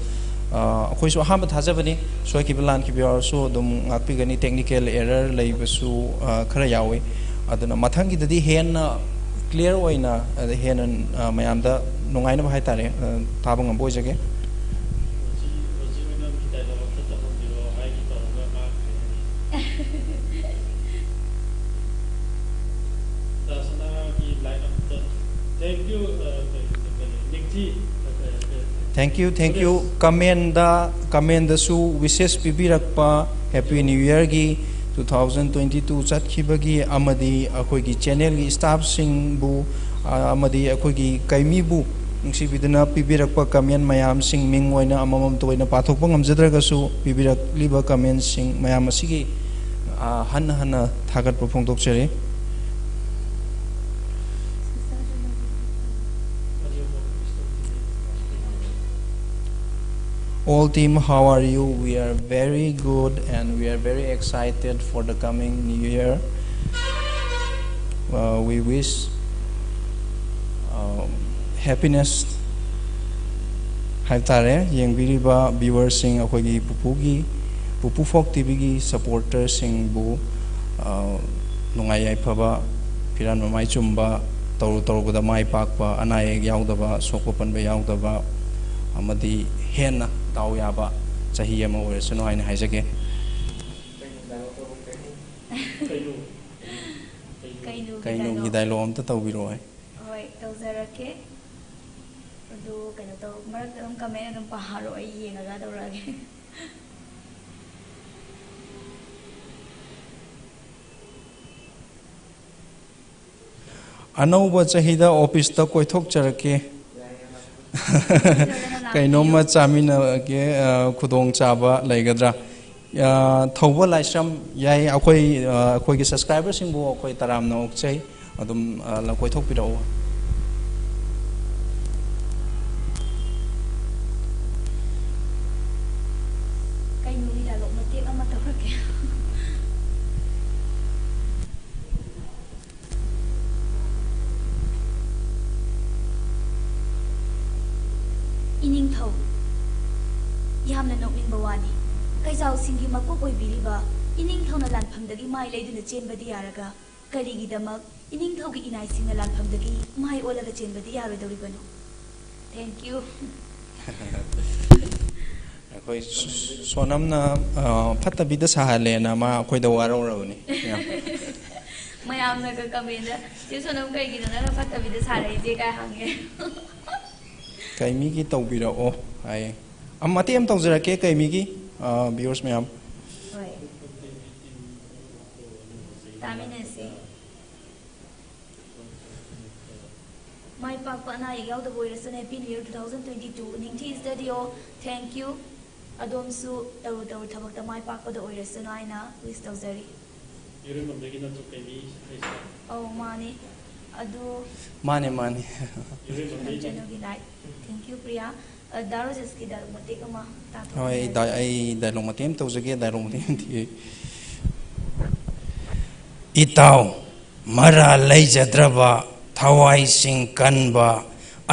ꯑ, ꯑꯩꯈꯣꯏꯁꯨ ꯑꯍꯥꯟꯕ ꯊꯥꯖꯕꯅꯤ꯫ ꯁꯣꯏꯈꯤꯕ ꯂꯥꯟꯈꯤꯕ ꯌꯥꯎꯔꯁꯨ ꯑꯗꯨꯝ ꯉꯥꯛꯄꯤꯒꯅꯤ꯫ Technical error ꯂꯩꯕꯁꯨ, ꯑ, ꯈꯔ ꯌꯥꯎꯋꯤ꯫ ꯑꯗꯨꯅ ꯃꯊꯪꯒꯤꯗꯗꯤ ꯍꯦꯟꯅ clear ꯑꯣꯏꯅ, ꯑꯗ ꯍꯦꯟꯅ, ꯑ, ꯃꯌꯥꯝꯗ ꯅꯨꯡꯉꯥꯏꯅꯕ ꯍꯥꯏꯇꯥꯔꯦ, ꯑ, ꯊꯥꯕ ꯉꯝꯕ ꯑꯣꯏꯖꯒꯦ꯫ ꯍꯧꯖꯤꯛ ꯍꯧꯖꯤꯛ ꯑꯣꯏꯅ ꯈꯤꯇꯪ ꯑꯃꯈꯛꯇ ꯇꯧꯍꯟꯕꯤꯔꯣ ꯍꯥꯏꯒꯦ ꯇꯧꯔꯒ ꯃꯥꯡꯈ꯭ꯔꯦ꯫ ꯗꯥꯁꯅꯥꯒꯤ line ꯑꯃꯇ, thank you, ꯑ, ꯀꯔꯤ, ꯀꯔꯤ, ꯅꯤꯡꯊꯤ, ꯑ, ꯀꯔꯤ, ꯀꯔꯤ, Thank you, thank you꯫ ꯀꯃꯦꯟꯗ, ꯀꯃꯦꯟꯗꯁꯨ wishes ꯄꯤꯕꯤꯔꯛꯄ Happy New Yearꯒꯤ two thousand twenty two ꯆꯠꯈꯤꯕꯒꯤ ꯑꯃꯗꯤ ꯑꯩꯈꯣꯏꯒꯤ channelꯒꯤ staffꯁꯤꯡꯕꯨ, ꯑ, ꯑꯃꯗꯤ ꯑꯩꯈꯣꯏꯒꯤ ꯀꯩꯃꯤꯕꯨ ꯅꯨꯡꯁꯤꯕꯤꯗꯨꯅ ꯄꯤꯕꯤꯔꯛꯄ comment ꯃꯌꯥꯝꯁꯤꯡ, ꯃꯤꯡ ꯑꯣꯏꯅ ꯑꯃꯃꯝꯇ ꯑꯣꯏꯅ ꯄꯥꯊꯣꯛꯄ ꯉꯝꯖꯗ꯭ꯔꯒꯁꯨ, ꯄꯤꯕꯤꯔꯛꯂꯤꯕ commentꯁꯤꯡ ꯃꯌꯥꯝ ꯑꯁꯤꯒꯤ, ꯑ, ꯍꯟꯅ ꯍꯟꯅ ꯊꯥꯒꯠꯄ ꯐꯣꯡꯗꯣꯛꯆꯔꯤ꯫ All team, how are you? We are very good and we are very excited for the coming new year. Uh, we wish, um, happiness ꯍꯥꯏꯕ ꯇꯥꯔꯦ꯫ ꯌꯦꯡꯕꯤꯔꯤꯕ viewerꯁꯤꯡ, ꯑꯩꯈꯣꯏꯒꯤ ꯄꯨꯄꯨꯒꯤ, ꯄꯨꯄꯨ Folk TVꯒꯤ supporterꯁꯤꯡꯕꯨ, ꯑ, ꯅꯨꯡꯉꯥꯏ ꯌꯥꯏꯐꯕ, ꯐꯤꯔꯥꯟ ꯃꯃꯥꯏ ꯆꯨꯝꯕ, ꯇꯧꯔꯨ ꯇꯧꯔꯨꯕꯗ ꯃꯥꯏ ꯄꯥꯛꯄ, ꯑꯅꯥ ꯑꯌꯦꯛ ꯌꯥꯎꯗꯕ, ꯁꯣꯛꯄ ꯄꯟꯕ ꯌꯥꯎꯗꯕ, ꯑꯃꯗꯤ ꯍꯦꯟꯅ ꯗꯥꯎ ꯌꯥꯕ ꯆꯍꯤ ꯑꯃ ꯑꯣꯏꯔꯁꯅꯨ ꯍꯥꯏꯅ ꯍꯥꯏꯖꯒꯦ꯫ ꯀꯩꯅꯣꯒꯤ dialogue ꯑꯝꯇ ꯇꯧꯕꯤꯔꯛꯑꯣ꯫ ꯍꯣꯏ, ꯇꯧꯖꯔꯛꯀꯦ꯫ ꯑꯗꯨ ꯀꯩꯅꯣ ꯇꯧ, ꯃꯔꯛꯇ ꯑꯗꯨꯝ comment ꯑꯗꯨꯝ ꯄꯥꯍꯜꯂꯣ, ꯑꯩ ꯌꯦꯡꯉꯒ ꯇꯧꯔꯛꯑꯒꯦ꯫ ꯑꯅꯧꯕ ꯆꯍꯤꯗ officeꯇ ꯀꯣꯏꯊꯣꯛꯆꯔꯛꯀꯦ꯫ ꯀꯩꯅꯣꯝꯃ ꯆꯥꯃꯤꯟꯅꯒꯦ, ꯑ, ꯈꯨꯗꯣꯡꯆꯥꯕ ꯂꯩꯒꯗ꯭ꯔꯥ? ꯑ, ꯊꯧꯕ ꯂꯥꯏꯁ꯭ꯔꯝ ꯌꯥꯏ, ꯑꯩꯈꯣꯏ, ꯑ, ꯑꯩꯈꯣꯏꯒꯤ subscriberꯁꯤꯡꯕꯨ ꯑꯩꯈꯣꯏ ꯇꯔꯥꯝꯅ ꯑꯣꯛꯆꯩ꯫ ꯑꯗꯨꯝ, ꯑ, ꯂ-, ꯀꯣꯏꯊꯣꯛꯄꯤꯔꯛꯎ꯫ ꯀꯩꯅꯣꯒꯤ dialogue ꯃꯇꯦꯛ ꯑꯃ ꯇꯧꯔꯛꯀꯦ꯫ ꯏꯅꯤꯡꯊꯧ꯫ ꯌꯥꯝꯅ ꯅꯣꯛꯅꯤꯡꯕ ꯋꯥꯅꯤ꯫ ꯀꯩꯖꯥꯎꯁꯤꯡꯒꯤ ꯃꯀꯣꯛ ꯑꯣꯏꯕꯤꯔꯤꯕ ꯏꯅꯤꯡꯊꯧꯅ ꯂꯥꯟꯐꯝꯗꯒꯤ ꯃꯥꯏ ꯂꯩꯗꯨꯅ ꯆꯦꯟꯕꯗꯤ ꯌꯥꯔꯒ, ꯀꯔꯤꯒꯤꯗꯃꯛ ꯏꯅꯤꯡꯊꯧꯒꯤ ꯏꯅꯥꯏꯁꯤꯡꯅ ꯂꯥꯟꯐꯝꯗꯒꯤ ꯃꯥꯏ ꯑꯣꯜꯂꯒ ꯆꯦꯟꯕꯗꯤ ꯌꯥꯔꯣꯏꯗꯧꯔꯤꯕꯅꯣ? Thank you꯫ ꯑꯩꯈꯣꯏ ꯁꯣ-, ꯁꯣꯅꯝꯅ, ꯑ, ꯐꯠꯇꯕꯤꯗ ꯁꯥꯍꯜꯂꯦꯅ ꯃꯥ ꯑꯩꯈꯣꯏꯗ ꯋꯥꯔꯧꯔꯕꯅꯤ ꯌꯥꯝ꯫ ꯃꯌꯥꯝꯅꯒ commentꯇ, "ꯆꯦ ꯁꯣꯅꯝ, ꯀꯩꯒꯤꯅꯣ ꯅꯪꯅ ꯐꯠꯇꯕꯤꯗ ꯁꯥꯔꯛꯏꯁꯦ?" ꯀꯥꯏ ꯍꯪꯉꯦ꯫ ꯀꯩꯃꯤꯒꯤ ꯇꯧꯕꯤꯔꯛꯑꯣ ꯍꯥꯏꯌꯦ꯫ ꯑꯝ, ꯃꯇꯦꯛ ꯑꯃ ꯇꯧꯖꯔꯛꯀꯦ ꯀꯩꯃꯤꯒꯤ, ꯑ, viewers ꯃꯌꯥꯝ꯫ ꯍꯣꯏ꯫ ꯇꯥꯃꯤꯟꯅꯁꯤ꯫ ꯃꯥꯏ ꯄꯥꯛꯄ ꯑꯅꯥ ꯑꯌꯦꯛ ꯌꯥꯎꯗꯕ ꯑꯣꯏꯔꯁꯨ Happy New Year two thousand twenty two. ꯅꯤꯡꯊꯤ studio, thank you. ꯑꯗꯣꯝꯁꯨ ꯇꯔꯨ ꯇꯔꯨ ꯊꯕꯛꯇ ꯃꯥꯏ ꯄꯥꯛꯄꯗ ꯑꯣꯏꯔꯁꯅꯨ ꯍꯥꯏꯅ wish ꯇꯧꯖꯔꯤ꯫ ꯏꯔꯣꯏꯕꯝꯗꯒꯤ ꯅꯠꯇ꯭ꯔꯣ ꯀꯩꯃꯤ ꯍꯥꯏꯁꯦ? ꯑꯧ, ꯃꯥꯅꯤ꯫ ꯑꯗꯨ ꯃꯥꯅꯦ, ꯃꯥꯅꯦ꯫ ꯏꯔꯣꯏꯕꯝꯗꯒꯤ꯫ ꯀꯝꯆꯅꯨꯒꯤ light꯫ Thank you, Priya. ꯑ, ꯗꯥ ꯔꯣꯖꯦꯁꯀꯤ dialogue ꯃꯇꯦꯛ ꯑꯃ ꯇꯥꯊꯣꯛꯃꯤꯟꯅꯁꯤ꯫ ꯍꯣꯏ, ꯑꯩ ꯗꯥ-, ꯑꯩ dialogue ꯃꯇꯦꯛ ꯑꯃ ꯇꯧꯖꯒꯦ, dialogue ꯃꯇꯦꯛ ꯑꯃ ꯊꯤꯒꯦ꯫ ꯏꯇꯥꯎ, ꯃꯔꯥ ꯂꯩꯖꯗ꯭ꯔꯕ ꯊꯋꯥꯏꯁꯤꯡ ꯀꯟꯕ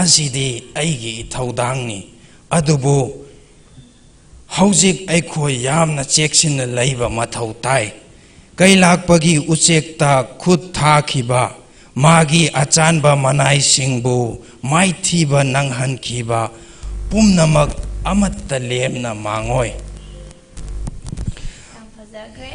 ꯑꯁꯤꯗꯤ ꯑꯩꯒꯤ ꯏꯊꯧꯗꯥꯡꯅꯤ꯫ ꯑꯗꯨꯕꯨ ꯍꯧꯖꯤꯛ ꯑꯩꯈꯣꯏ ꯌꯥꯝꯅ ꯆꯦꯛꯁꯤꯟꯅ ꯂꯩꯕ ꯃꯊꯧ ꯇꯥꯏ꯫ ꯀꯩꯂꯥꯛꯄꯒꯤ ꯎꯆꯦꯛꯇ ꯈꯨꯠ ꯊꯥꯈꯤꯕ, ꯃꯥꯒꯤ ꯑꯆꯥꯟꯕ ꯃꯅꯥꯏꯁꯤꯡꯕꯨ ꯃꯥꯏꯊꯤꯕ ꯅꯪꯍꯟꯈꯤꯕ ꯄꯨꯝꯅꯃꯛ ꯑꯃꯠꯇ ꯂꯦꯝꯅ ꯃꯥꯡꯉꯣꯏ꯫ ꯌꯥꯝ ꯐꯖꯈ꯭ꯔꯦ꯫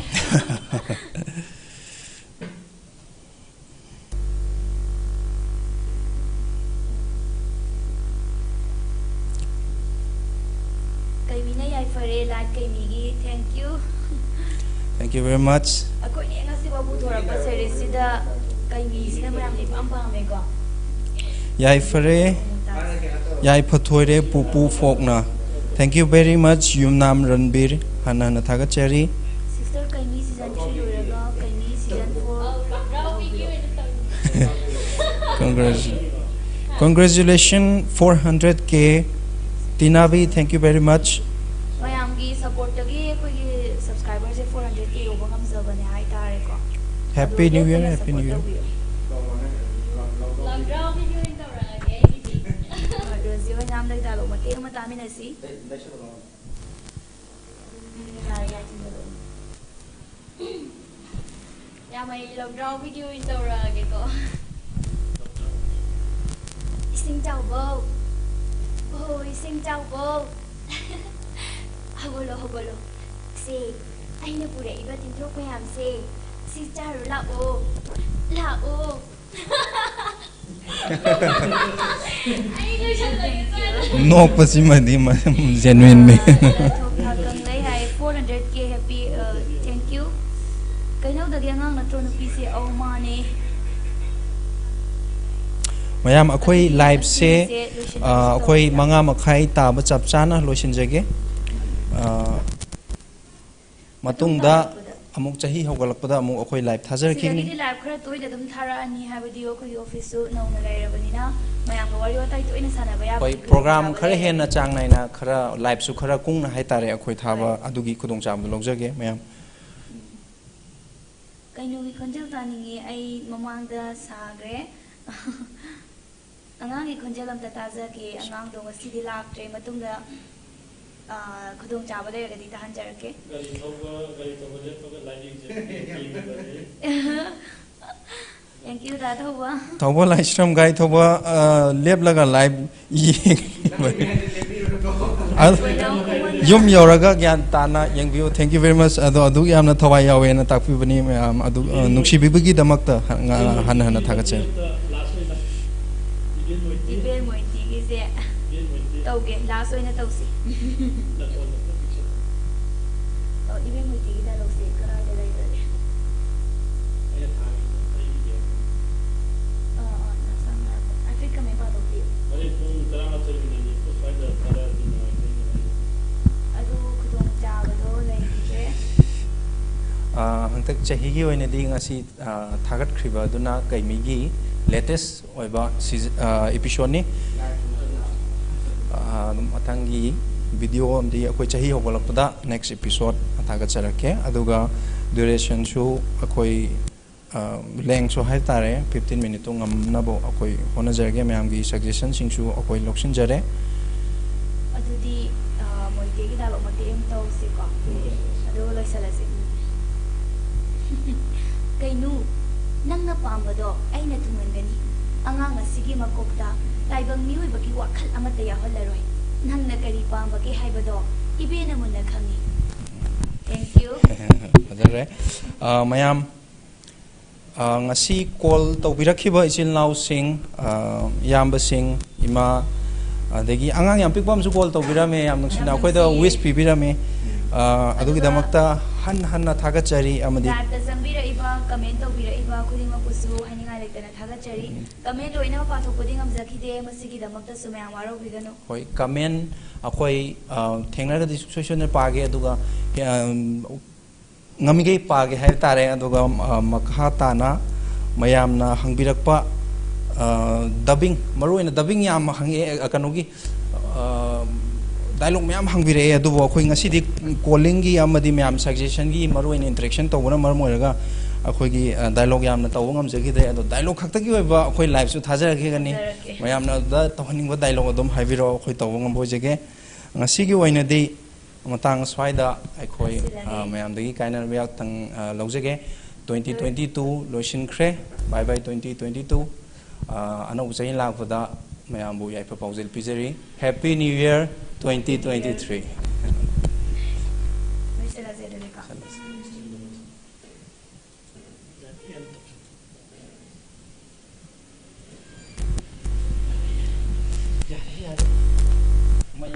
ꯀꯩꯃꯤꯅ ꯌꯥꯏꯐꯔꯦ, light ꯀꯩꯃꯤꯒꯤ, thank you꯫ Thank you very much꯫ ꯑꯩꯈꯣꯏꯅ ꯉꯁꯤꯐꯥꯎ ꯄꯨꯊꯣꯔꯛꯄ series ꯁꯤꯗ ꯀꯩꯃꯤꯁꯤꯅ ꯃꯌꯥꯝꯅ ꯏꯄꯥꯝ ꯄꯥꯝꯃꯦꯀꯣ꯫ ꯌꯥꯏꯐꯔꯦ, ꯌꯥꯏꯐꯊꯣꯏꯔꯦ ꯄꯨꯄꯨ ꯐꯣꯛꯅ꯫ Thank you very much, ꯌꯨꯝꯅꯥꯝ ꯔꯟꯕꯤꯔ꯫ ꯍꯟꯅ ꯍꯟꯅ ꯊꯥꯒꯠꯆꯔꯤ꯫ Sister ꯀꯩꯃꯤ season three ꯂꯣꯏꯔꯒ ꯀꯩꯃꯤ season four ꯇꯧꯕꯤꯔꯣ꯫ Congrats-, congratulations, four hundred K. ꯇꯤꯅꯥꯕꯤ, thank you very much꯫ ꯃꯌꯥꯝꯒꯤ support ꯇꯒꯤ ꯑꯩꯈꯣꯏꯒꯤ subscriber ꯁꯦ four hundred K ꯌꯧꯕ ꯉꯝꯖꯕꯅꯦ ꯍꯥꯏꯇꯥꯔꯦꯀꯣ꯫ Happy ꯑꯗꯣ New Year, ꯂꯦꯞꯇꯅ Happy New support Year꯫ ꯇꯧꯕꯤꯌꯣ꯫ ꯂꯝꯖꯥꯎꯒꯤ ꯑꯣꯏꯅ ꯇꯧꯔꯛꯑꯒꯦ ꯑꯩꯒꯤꯗꯤ꯫ ꯍꯣꯏ, ꯔꯣꯖꯤ ꯍꯣꯏ ꯃꯌꯥꯝꯗꯒꯤ dialogue ꯃꯇꯦꯛ ꯑꯃ ꯇꯥꯃꯤꯟꯅꯁꯤ꯫ ꯎꯝ, ꯌꯥꯔꯦ, ꯌꯥꯔꯦ, ꯊꯤꯟꯖꯜꯂꯛꯑꯣ꯫ ꯌꯥꯝꯃꯩ ꯂꯝꯖꯥꯎꯒꯤꯗꯤ ꯑꯣꯏꯅ ꯇꯧꯔꯛꯑꯒꯦꯀꯣ꯫ ꯏꯁꯤꯡ ꯆꯥꯎꯕꯧ, ꯑꯣ, ꯏꯁꯤꯡ ꯆꯥꯎꯕꯧ꯫ ꯍꯧꯒꯠꯂꯣ, ꯍꯧꯒꯠꯂꯣ꯫ ꯁꯦ, ꯑꯩꯅ ꯄꯨꯔꯛꯏꯕ ꯇꯤꯟꯊ꯭ꯔꯣꯛ ꯃꯌꯥꯝꯁꯦ, ꯁꯤ ꯆꯥꯔꯨ ꯂꯥꯛꯑꯣ, ꯂꯥꯛꯑꯣ꯫ ꯑꯩ ꯂꯣꯏꯁꯜꯂꯒꯦ, ꯆꯥꯔꯨ꯫ ꯅꯣꯛꯄꯁꯤꯃꯗꯤ ꯃ-, genuine ꯅꯤ꯫ ꯊꯣꯛ ꯊꯥꯛ ꯀꯪꯂꯩ ꯍꯥꯏ, four hundred K happy, uh, thank you꯫ ꯀꯩꯅꯧꯗꯒꯤ ꯑꯉꯥꯡ ꯅꯠꯇ꯭ꯔꯣ ꯅꯨꯄꯤꯁꯦ? ꯑꯧ, ꯃꯥꯅꯦ꯫ ꯃꯌꯥꯝ, ꯑꯩꯈꯣꯏ liveꯁꯦ, ꯑ, ꯑꯩꯈꯣꯏ ꯃꯉꯥ ꯃꯈꯥꯏ ꯇꯥꯕ ꯆꯞ ꯆꯥꯅ ꯂꯣꯏꯁꯤꯟꯖꯒꯦ꯫ ꯑ, ꯃꯇꯨꯡꯗ ꯑꯃꯨꯛ ꯆꯍꯤ ꯍꯧꯒꯠꯂꯛꯄꯗ ꯑꯃꯨꯛ ꯑꯩꯈꯣꯏ live ꯊꯥꯖꯔꯛꯈꯤꯒꯅꯤ꯫ ꯁꯤꯗꯒꯤꯗꯤ live ꯈꯔ ꯇꯣꯏꯅ ꯑꯗꯨꯝ ꯊꯥꯔꯛꯑꯅꯤ, ꯍꯥꯏꯕꯗꯤ ꯑꯩꯈꯣꯏꯒꯤ officeꯁꯨ ꯅꯧꯅ ꯂꯩꯔꯕꯅꯤꯅ ꯃꯌꯥꯝꯒ ꯋꯥꯔꯤ ꯋꯥꯇꯥꯏ ꯇꯣꯏꯅ ꯁꯥꯟꯅꯕ ꯌꯥꯕꯒꯤ ꯑꯩꯈꯣꯏ program ꯈꯨꯗꯣꯡꯆꯥꯕ ꯈꯔ ꯂꯩꯔꯦ꯫ ꯍꯦꯟꯅ ꯆꯥꯡ ꯅꯥꯏꯅ, ꯈꯔ liveꯁꯨ ꯈꯔ ꯀꯨꯡꯅ ꯍꯥꯏꯇꯥꯔꯦ, ꯑꯩꯈꯣꯏ ꯊꯥꯕ ꯍꯣꯏ꯫ ꯑꯗꯨꯒꯤ ꯈꯨꯗꯣꯡꯆꯥꯕꯗꯨ ꯂꯧꯖꯒꯦ ꯃꯌꯥꯝ꯫ ꯀꯩꯅꯣꯒꯤ ꯈꯣꯟꯖꯦꯜ ꯇꯥꯅꯤꯡꯉꯤ꯫ ꯑꯩ ꯃꯃꯥꯡꯗ ꯁꯥꯈ꯭ꯔꯦ꯫ ꯑꯉꯥꯡꯒꯤ ꯈꯣꯟꯖꯦꯜ ꯑꯝꯇ ꯇꯥꯖꯒꯦ꯫ ꯑꯉꯥꯡꯗꯣ ꯉꯁꯤꯗꯤ ꯂꯥꯛꯇ꯭ꯔꯦ꯫ ꯃꯇꯨꯡꯗ, ꯑ, ꯈꯨꯗꯣꯡꯆꯥꯕ ꯂꯩꯔꯒꯗꯤ ꯇꯥꯍꯟꯖꯔꯛꯀꯦ꯫ ꯒꯥꯔꯤ ꯊꯧꯕ, ꯒꯥꯔꯤ ꯊꯧꯕ ꯂꯦꯞꯄꯒ live ꯌꯦꯡꯖꯦ꯫ Thank you, ꯗꯥ ꯊꯧꯕ꯫ ꯊꯧꯕ ꯂꯥꯏꯁ꯭ꯔꯝ ꯒꯥꯔꯤ ꯊꯧꯕ, ꯑ, ꯂꯦꯞꯂꯒ live ꯌꯦꯡꯕꯅꯤ꯫ ꯑ, ꯌꯨꯝ ꯌꯧꯔꯒ ꯒ꯭ꯌꯥꯟ ꯇꯥꯅ ꯌꯦꯡꯕꯤꯌꯨ꯫ Thank you very much꯫ ꯑꯗꯣ ꯑꯗꯨꯛ ꯌꯥꯝꯅ ꯊꯋꯥꯏ ꯌꯥꯎꯋꯦꯅ ꯇꯥꯛꯄꯤꯕꯅꯤ ꯃꯌꯥꯝ ꯑꯗꯨ, ꯑ, ꯅꯨꯡꯁꯤꯕꯤꯕꯒꯤꯗꯃꯛꯇ ꯍ-, ꯉ-, ꯍꯟꯅ ꯍꯟꯅ ꯊꯥꯒꯠꯆꯔꯤ꯫ ꯏꯕꯦꯟ ꯃꯣꯏꯇꯤꯒꯤꯁꯦ ꯇꯧꯒꯦ, last ꯑꯣꯏꯅ ꯇꯧꯁꯤ꯫ ꯑꯣ, ꯏꯕꯦꯟ ꯃꯣꯏꯇꯤꯒꯤ dialogueꯁꯦ ꯀꯗꯥꯏꯗ ꯂꯩꯕꯒꯦ? ꯑꯥ, ꯑꯥ, ꯉꯥꯏꯈꯣ, ꯉꯥꯏꯈꯣ꯫ ꯍꯥꯏꯐꯦꯠ ꯀꯃꯥꯏ ꯄꯥꯊꯣꯛꯄꯤꯌꯨ? ꯍꯣꯔꯦꯟ ꯄꯨꯡ ꯇꯔꯥꯃꯥꯊꯣꯏ ꯃꯤꯅꯠ ꯅꯤꯐꯨ ꯁ꯭ꯋꯥꯏꯗ ꯊꯥꯔꯛꯑꯗꯤ ꯅꯨꯡꯉꯥꯏꯗꯣꯏꯅꯦ꯫ ꯑꯗꯨ ꯈꯨꯗꯣꯡꯆꯥꯕꯗꯣ ꯂꯩꯈꯤꯗ꯭ꯔꯦ꯫ ꯑꯥ, ꯍꯟꯗꯛ ꯆꯍꯤꯒꯤ ꯑꯣꯏꯅꯗꯤ ꯉꯁꯤ, ꯑꯥ, ꯊꯥꯒꯠꯈ꯭ꯔꯤꯕ ꯑꯗꯨꯅ ꯀꯩꯃꯤꯒꯤ latest ꯑꯣꯏꯕ season, ꯑꯥ, episodeꯅꯤ꯫ ꯑꯥ, ꯑꯗꯨꯝ ꯃꯊꯪꯒꯤ video ꯑꯃꯗꯤ ꯑꯩꯈꯣꯏ ꯆꯍꯤ ꯍꯧꯒꯠꯂꯛꯄꯗ next episode ꯊꯥꯒꯠꯆꯔꯛꯀꯦ꯫ ꯑꯗꯨꯒ durationꯁꯨ ꯑꯩꯈꯣꯏ, ꯑ, lengthꯁꯨ ꯍꯥꯏ ꯇꯥꯔꯦ, fifteen minuteꯇꯣ ꯉꯝꯅꯕ ꯑꯩꯈꯣꯏ ꯍꯣꯠꯅꯖꯔꯒꯦ꯫ ꯃꯌꯥꯝꯒꯤ suggestionꯁꯤꯡꯁꯨ ꯑꯩꯈꯣꯏ ꯂꯧꯁꯤꯟꯖꯔꯦ꯫ ꯑꯗꯨꯗꯤ, ꯑ, ꯃꯣꯏꯇꯦꯒꯤ dialogue ꯃꯇꯦꯛ ꯑꯃ ꯇꯧꯁꯤꯀꯣ꯫ ꯑꯗꯨꯒ ꯂꯣꯏꯁꯤꯜꯂꯁꯤ꯫ ꯀꯩꯅꯨ, ꯅꯪꯅ ꯄꯥꯝꯕꯗꯣ ꯑꯩꯅ ꯊꯨꯡꯍꯟꯒꯅꯤ꯫ ꯑꯉꯥꯡ ꯑꯁꯤꯒꯤ ꯃꯀꯣꯛꯇ ꯇꯥꯏꯕꯪ ꯃꯤꯑꯣꯏꯕꯒꯤ ꯋꯥꯈꯜ ꯑꯃꯠꯇ ꯌꯥꯎꯍꯜꯂꯔꯣꯏ꯫ ꯅꯪꯅ ꯀꯔꯤ ꯄꯥꯝꯕꯒꯦ ꯍꯥꯏꯕꯗꯣ ꯏꯕꯦꯅ ꯃꯨꯟꯅ ꯈꯪꯏ꯫ Thank you꯫ ꯐꯖꯈ꯭ꯔꯦ꯫ ꯑ, ꯃꯌꯥꯝ, ꯑ, ꯉꯁꯤ call ꯇꯧꯕꯤꯔꯛꯈꯤꯕ ꯏꯆꯤꯜ ꯏꯅꯥꯎꯁꯤꯡ, ꯑ, ꯏꯌꯥꯝꯕꯁꯤꯡ, ꯏꯃꯥ, ꯑꯗꯒꯤ ꯑꯉꯥꯡ ꯌꯥꯝ ꯄꯤꯛꯄ ꯑꯃꯁꯨ call ꯇꯧꯕꯤꯔꯝꯃꯦ, ꯌꯥꯝ ꯅꯨꯡꯁꯤꯅ ꯌꯥꯝ ꯑꯩꯈꯣꯏꯗ ꯅꯨꯡꯁꯤꯌꯦ꯫ Wish ꯄꯤꯕꯤꯔꯝꯃꯦ꯫ ꯑ, ꯑꯗꯨꯒ ꯑꯗꯨꯒꯤꯗꯃꯛꯇ ꯍꯟꯅ ꯍꯟꯅ ꯊꯥꯒꯠꯆꯔꯤ ꯑꯃꯗꯤ liveꯇ ꯆꯪꯕꯤꯔꯛꯏꯕ ꯀꯃꯦꯟ ꯇꯧꯕꯤꯔꯛꯏꯕ ꯈꯨꯗꯤꯡꯃꯛꯄꯨꯁꯨ ꯍꯥꯏꯅꯤꯡꯉꯥꯏ ꯂꯩꯇꯅ ꯊꯥꯒꯠꯆꯔꯤ꯫ ꯀꯃꯦꯟ ꯂꯣꯏꯅꯃꯛ ꯄꯥꯊꯣꯛꯄꯗꯤ ꯉꯝꯖꯈꯤꯗꯦ, ꯃꯁꯤꯒꯤꯗꯃꯛꯇꯁꯨ ꯃꯌꯥꯝ ꯋꯥꯔꯧꯕꯤꯒꯅꯨ꯫ ꯍꯣꯏ, ꯀꯃꯦꯟ ꯑꯩꯈꯣꯏ, ꯑ, ꯊꯦꯡꯅꯔꯒꯗꯤ ꯁꯨꯡꯁꯣꯏ ꯁꯣꯏꯗꯅ ꯄꯥꯒꯦ, ꯑꯗꯨꯒ, ꯑ, ꯉꯝꯃꯤꯈꯩ ꯄꯥꯒꯦ ꯍꯥꯏꯕ ꯇꯥꯔꯦ꯫ ꯑꯗꯨꯒ, ꯑ, ꯃꯈꯥ ꯇꯥꯅ ꯃꯌꯥꯝꯅ ꯍꯪꯕꯤꯔꯛꯄ, ꯑ, dubbing, ꯃꯔꯨꯑꯣꯏꯅ dubbing ꯌꯥꯝ ꯍꯪꯉꯛꯑꯦ, ꯑ, ꯀꯩꯅꯣꯒꯤ, ꯑ, dialogue ꯃꯌꯥꯝ ꯍꯪꯕꯤꯔꯛꯑꯦ, ꯑꯗꯨꯕꯨ ꯑꯩꯈꯣꯏ ꯉꯁꯤꯗꯤ callingꯒꯤ ꯑꯃꯗꯤ ꯃꯌꯥꯝ suggestionꯒꯤ ꯃꯔꯨꯑꯣꯏꯅ interaction ꯇꯧꯕꯅ ꯃꯔꯝ ꯑꯣꯏꯔꯒ ꯑꯩꯈꯣꯏꯒꯤ, ꯑ, dialogue ꯌꯥꯝꯅ ꯇꯧꯕ ꯉꯝꯖꯈꯤꯗ꯭ꯔꯦ꯫ ꯑꯗꯣ dialogue ꯈꯛꯇꯒꯤ ꯑꯣꯏꯕ ꯑꯩꯈꯣꯏ liveꯁꯨ ꯊꯥꯖꯔꯛꯈꯤꯒꯅꯤ꯫ ꯊꯥꯖꯔꯛꯀꯦ꯫ ꯃꯌꯥꯝꯅ ꯑꯗꯨꯗ ꯇꯧꯍꯟꯅꯤꯡꯕ dialogue ꯑꯗꯨꯝ ꯍꯥꯏꯕꯤꯔꯛꯑꯣ, ꯑꯩꯈꯣꯏ ꯇꯧꯕ ꯉꯝꯕ ꯑꯣꯏꯖꯒꯦ꯫ ꯉꯁꯤꯒꯤ ꯑꯣꯏꯅꯗꯤ ꯃꯇꯥꯡ ꯁ꯭ꯋꯥꯏꯗ ꯑꯩꯈꯣꯏ, ꯂꯣꯏꯁꯤꯜꯂꯒꯦ꯫ ꯑ, ꯃꯌꯥꯝꯗꯒꯤ ꯀꯥꯏꯅꯔꯕ ꯌꯥꯊꯪ, ꯑ, ꯂꯧꯖꯒꯦ꯫ Twenty twenty two ꯂꯣꯏꯁꯤꯟꯈ꯭ꯔꯦ꯫ Bye bye twenty twenty two꯫ ꯑ, ꯑꯅꯧꯕ ꯆꯍꯤ ꯂꯥꯛꯄꯗ ꯃꯌꯥꯝꯕꯨ ꯌꯥꯏꯐ ꯄꯥꯎꯖꯦꯜ ꯄꯤꯖꯔꯤ꯫ Happy New Year twenty twenty three꯫ ꯂꯣꯏꯁꯤꯜꯂꯁꯦ ꯑꯗꯨꯗꯤꯀꯣ꯫ ꯌꯥꯔꯦ, ꯌꯥꯔꯦ꯫ ꯃꯩ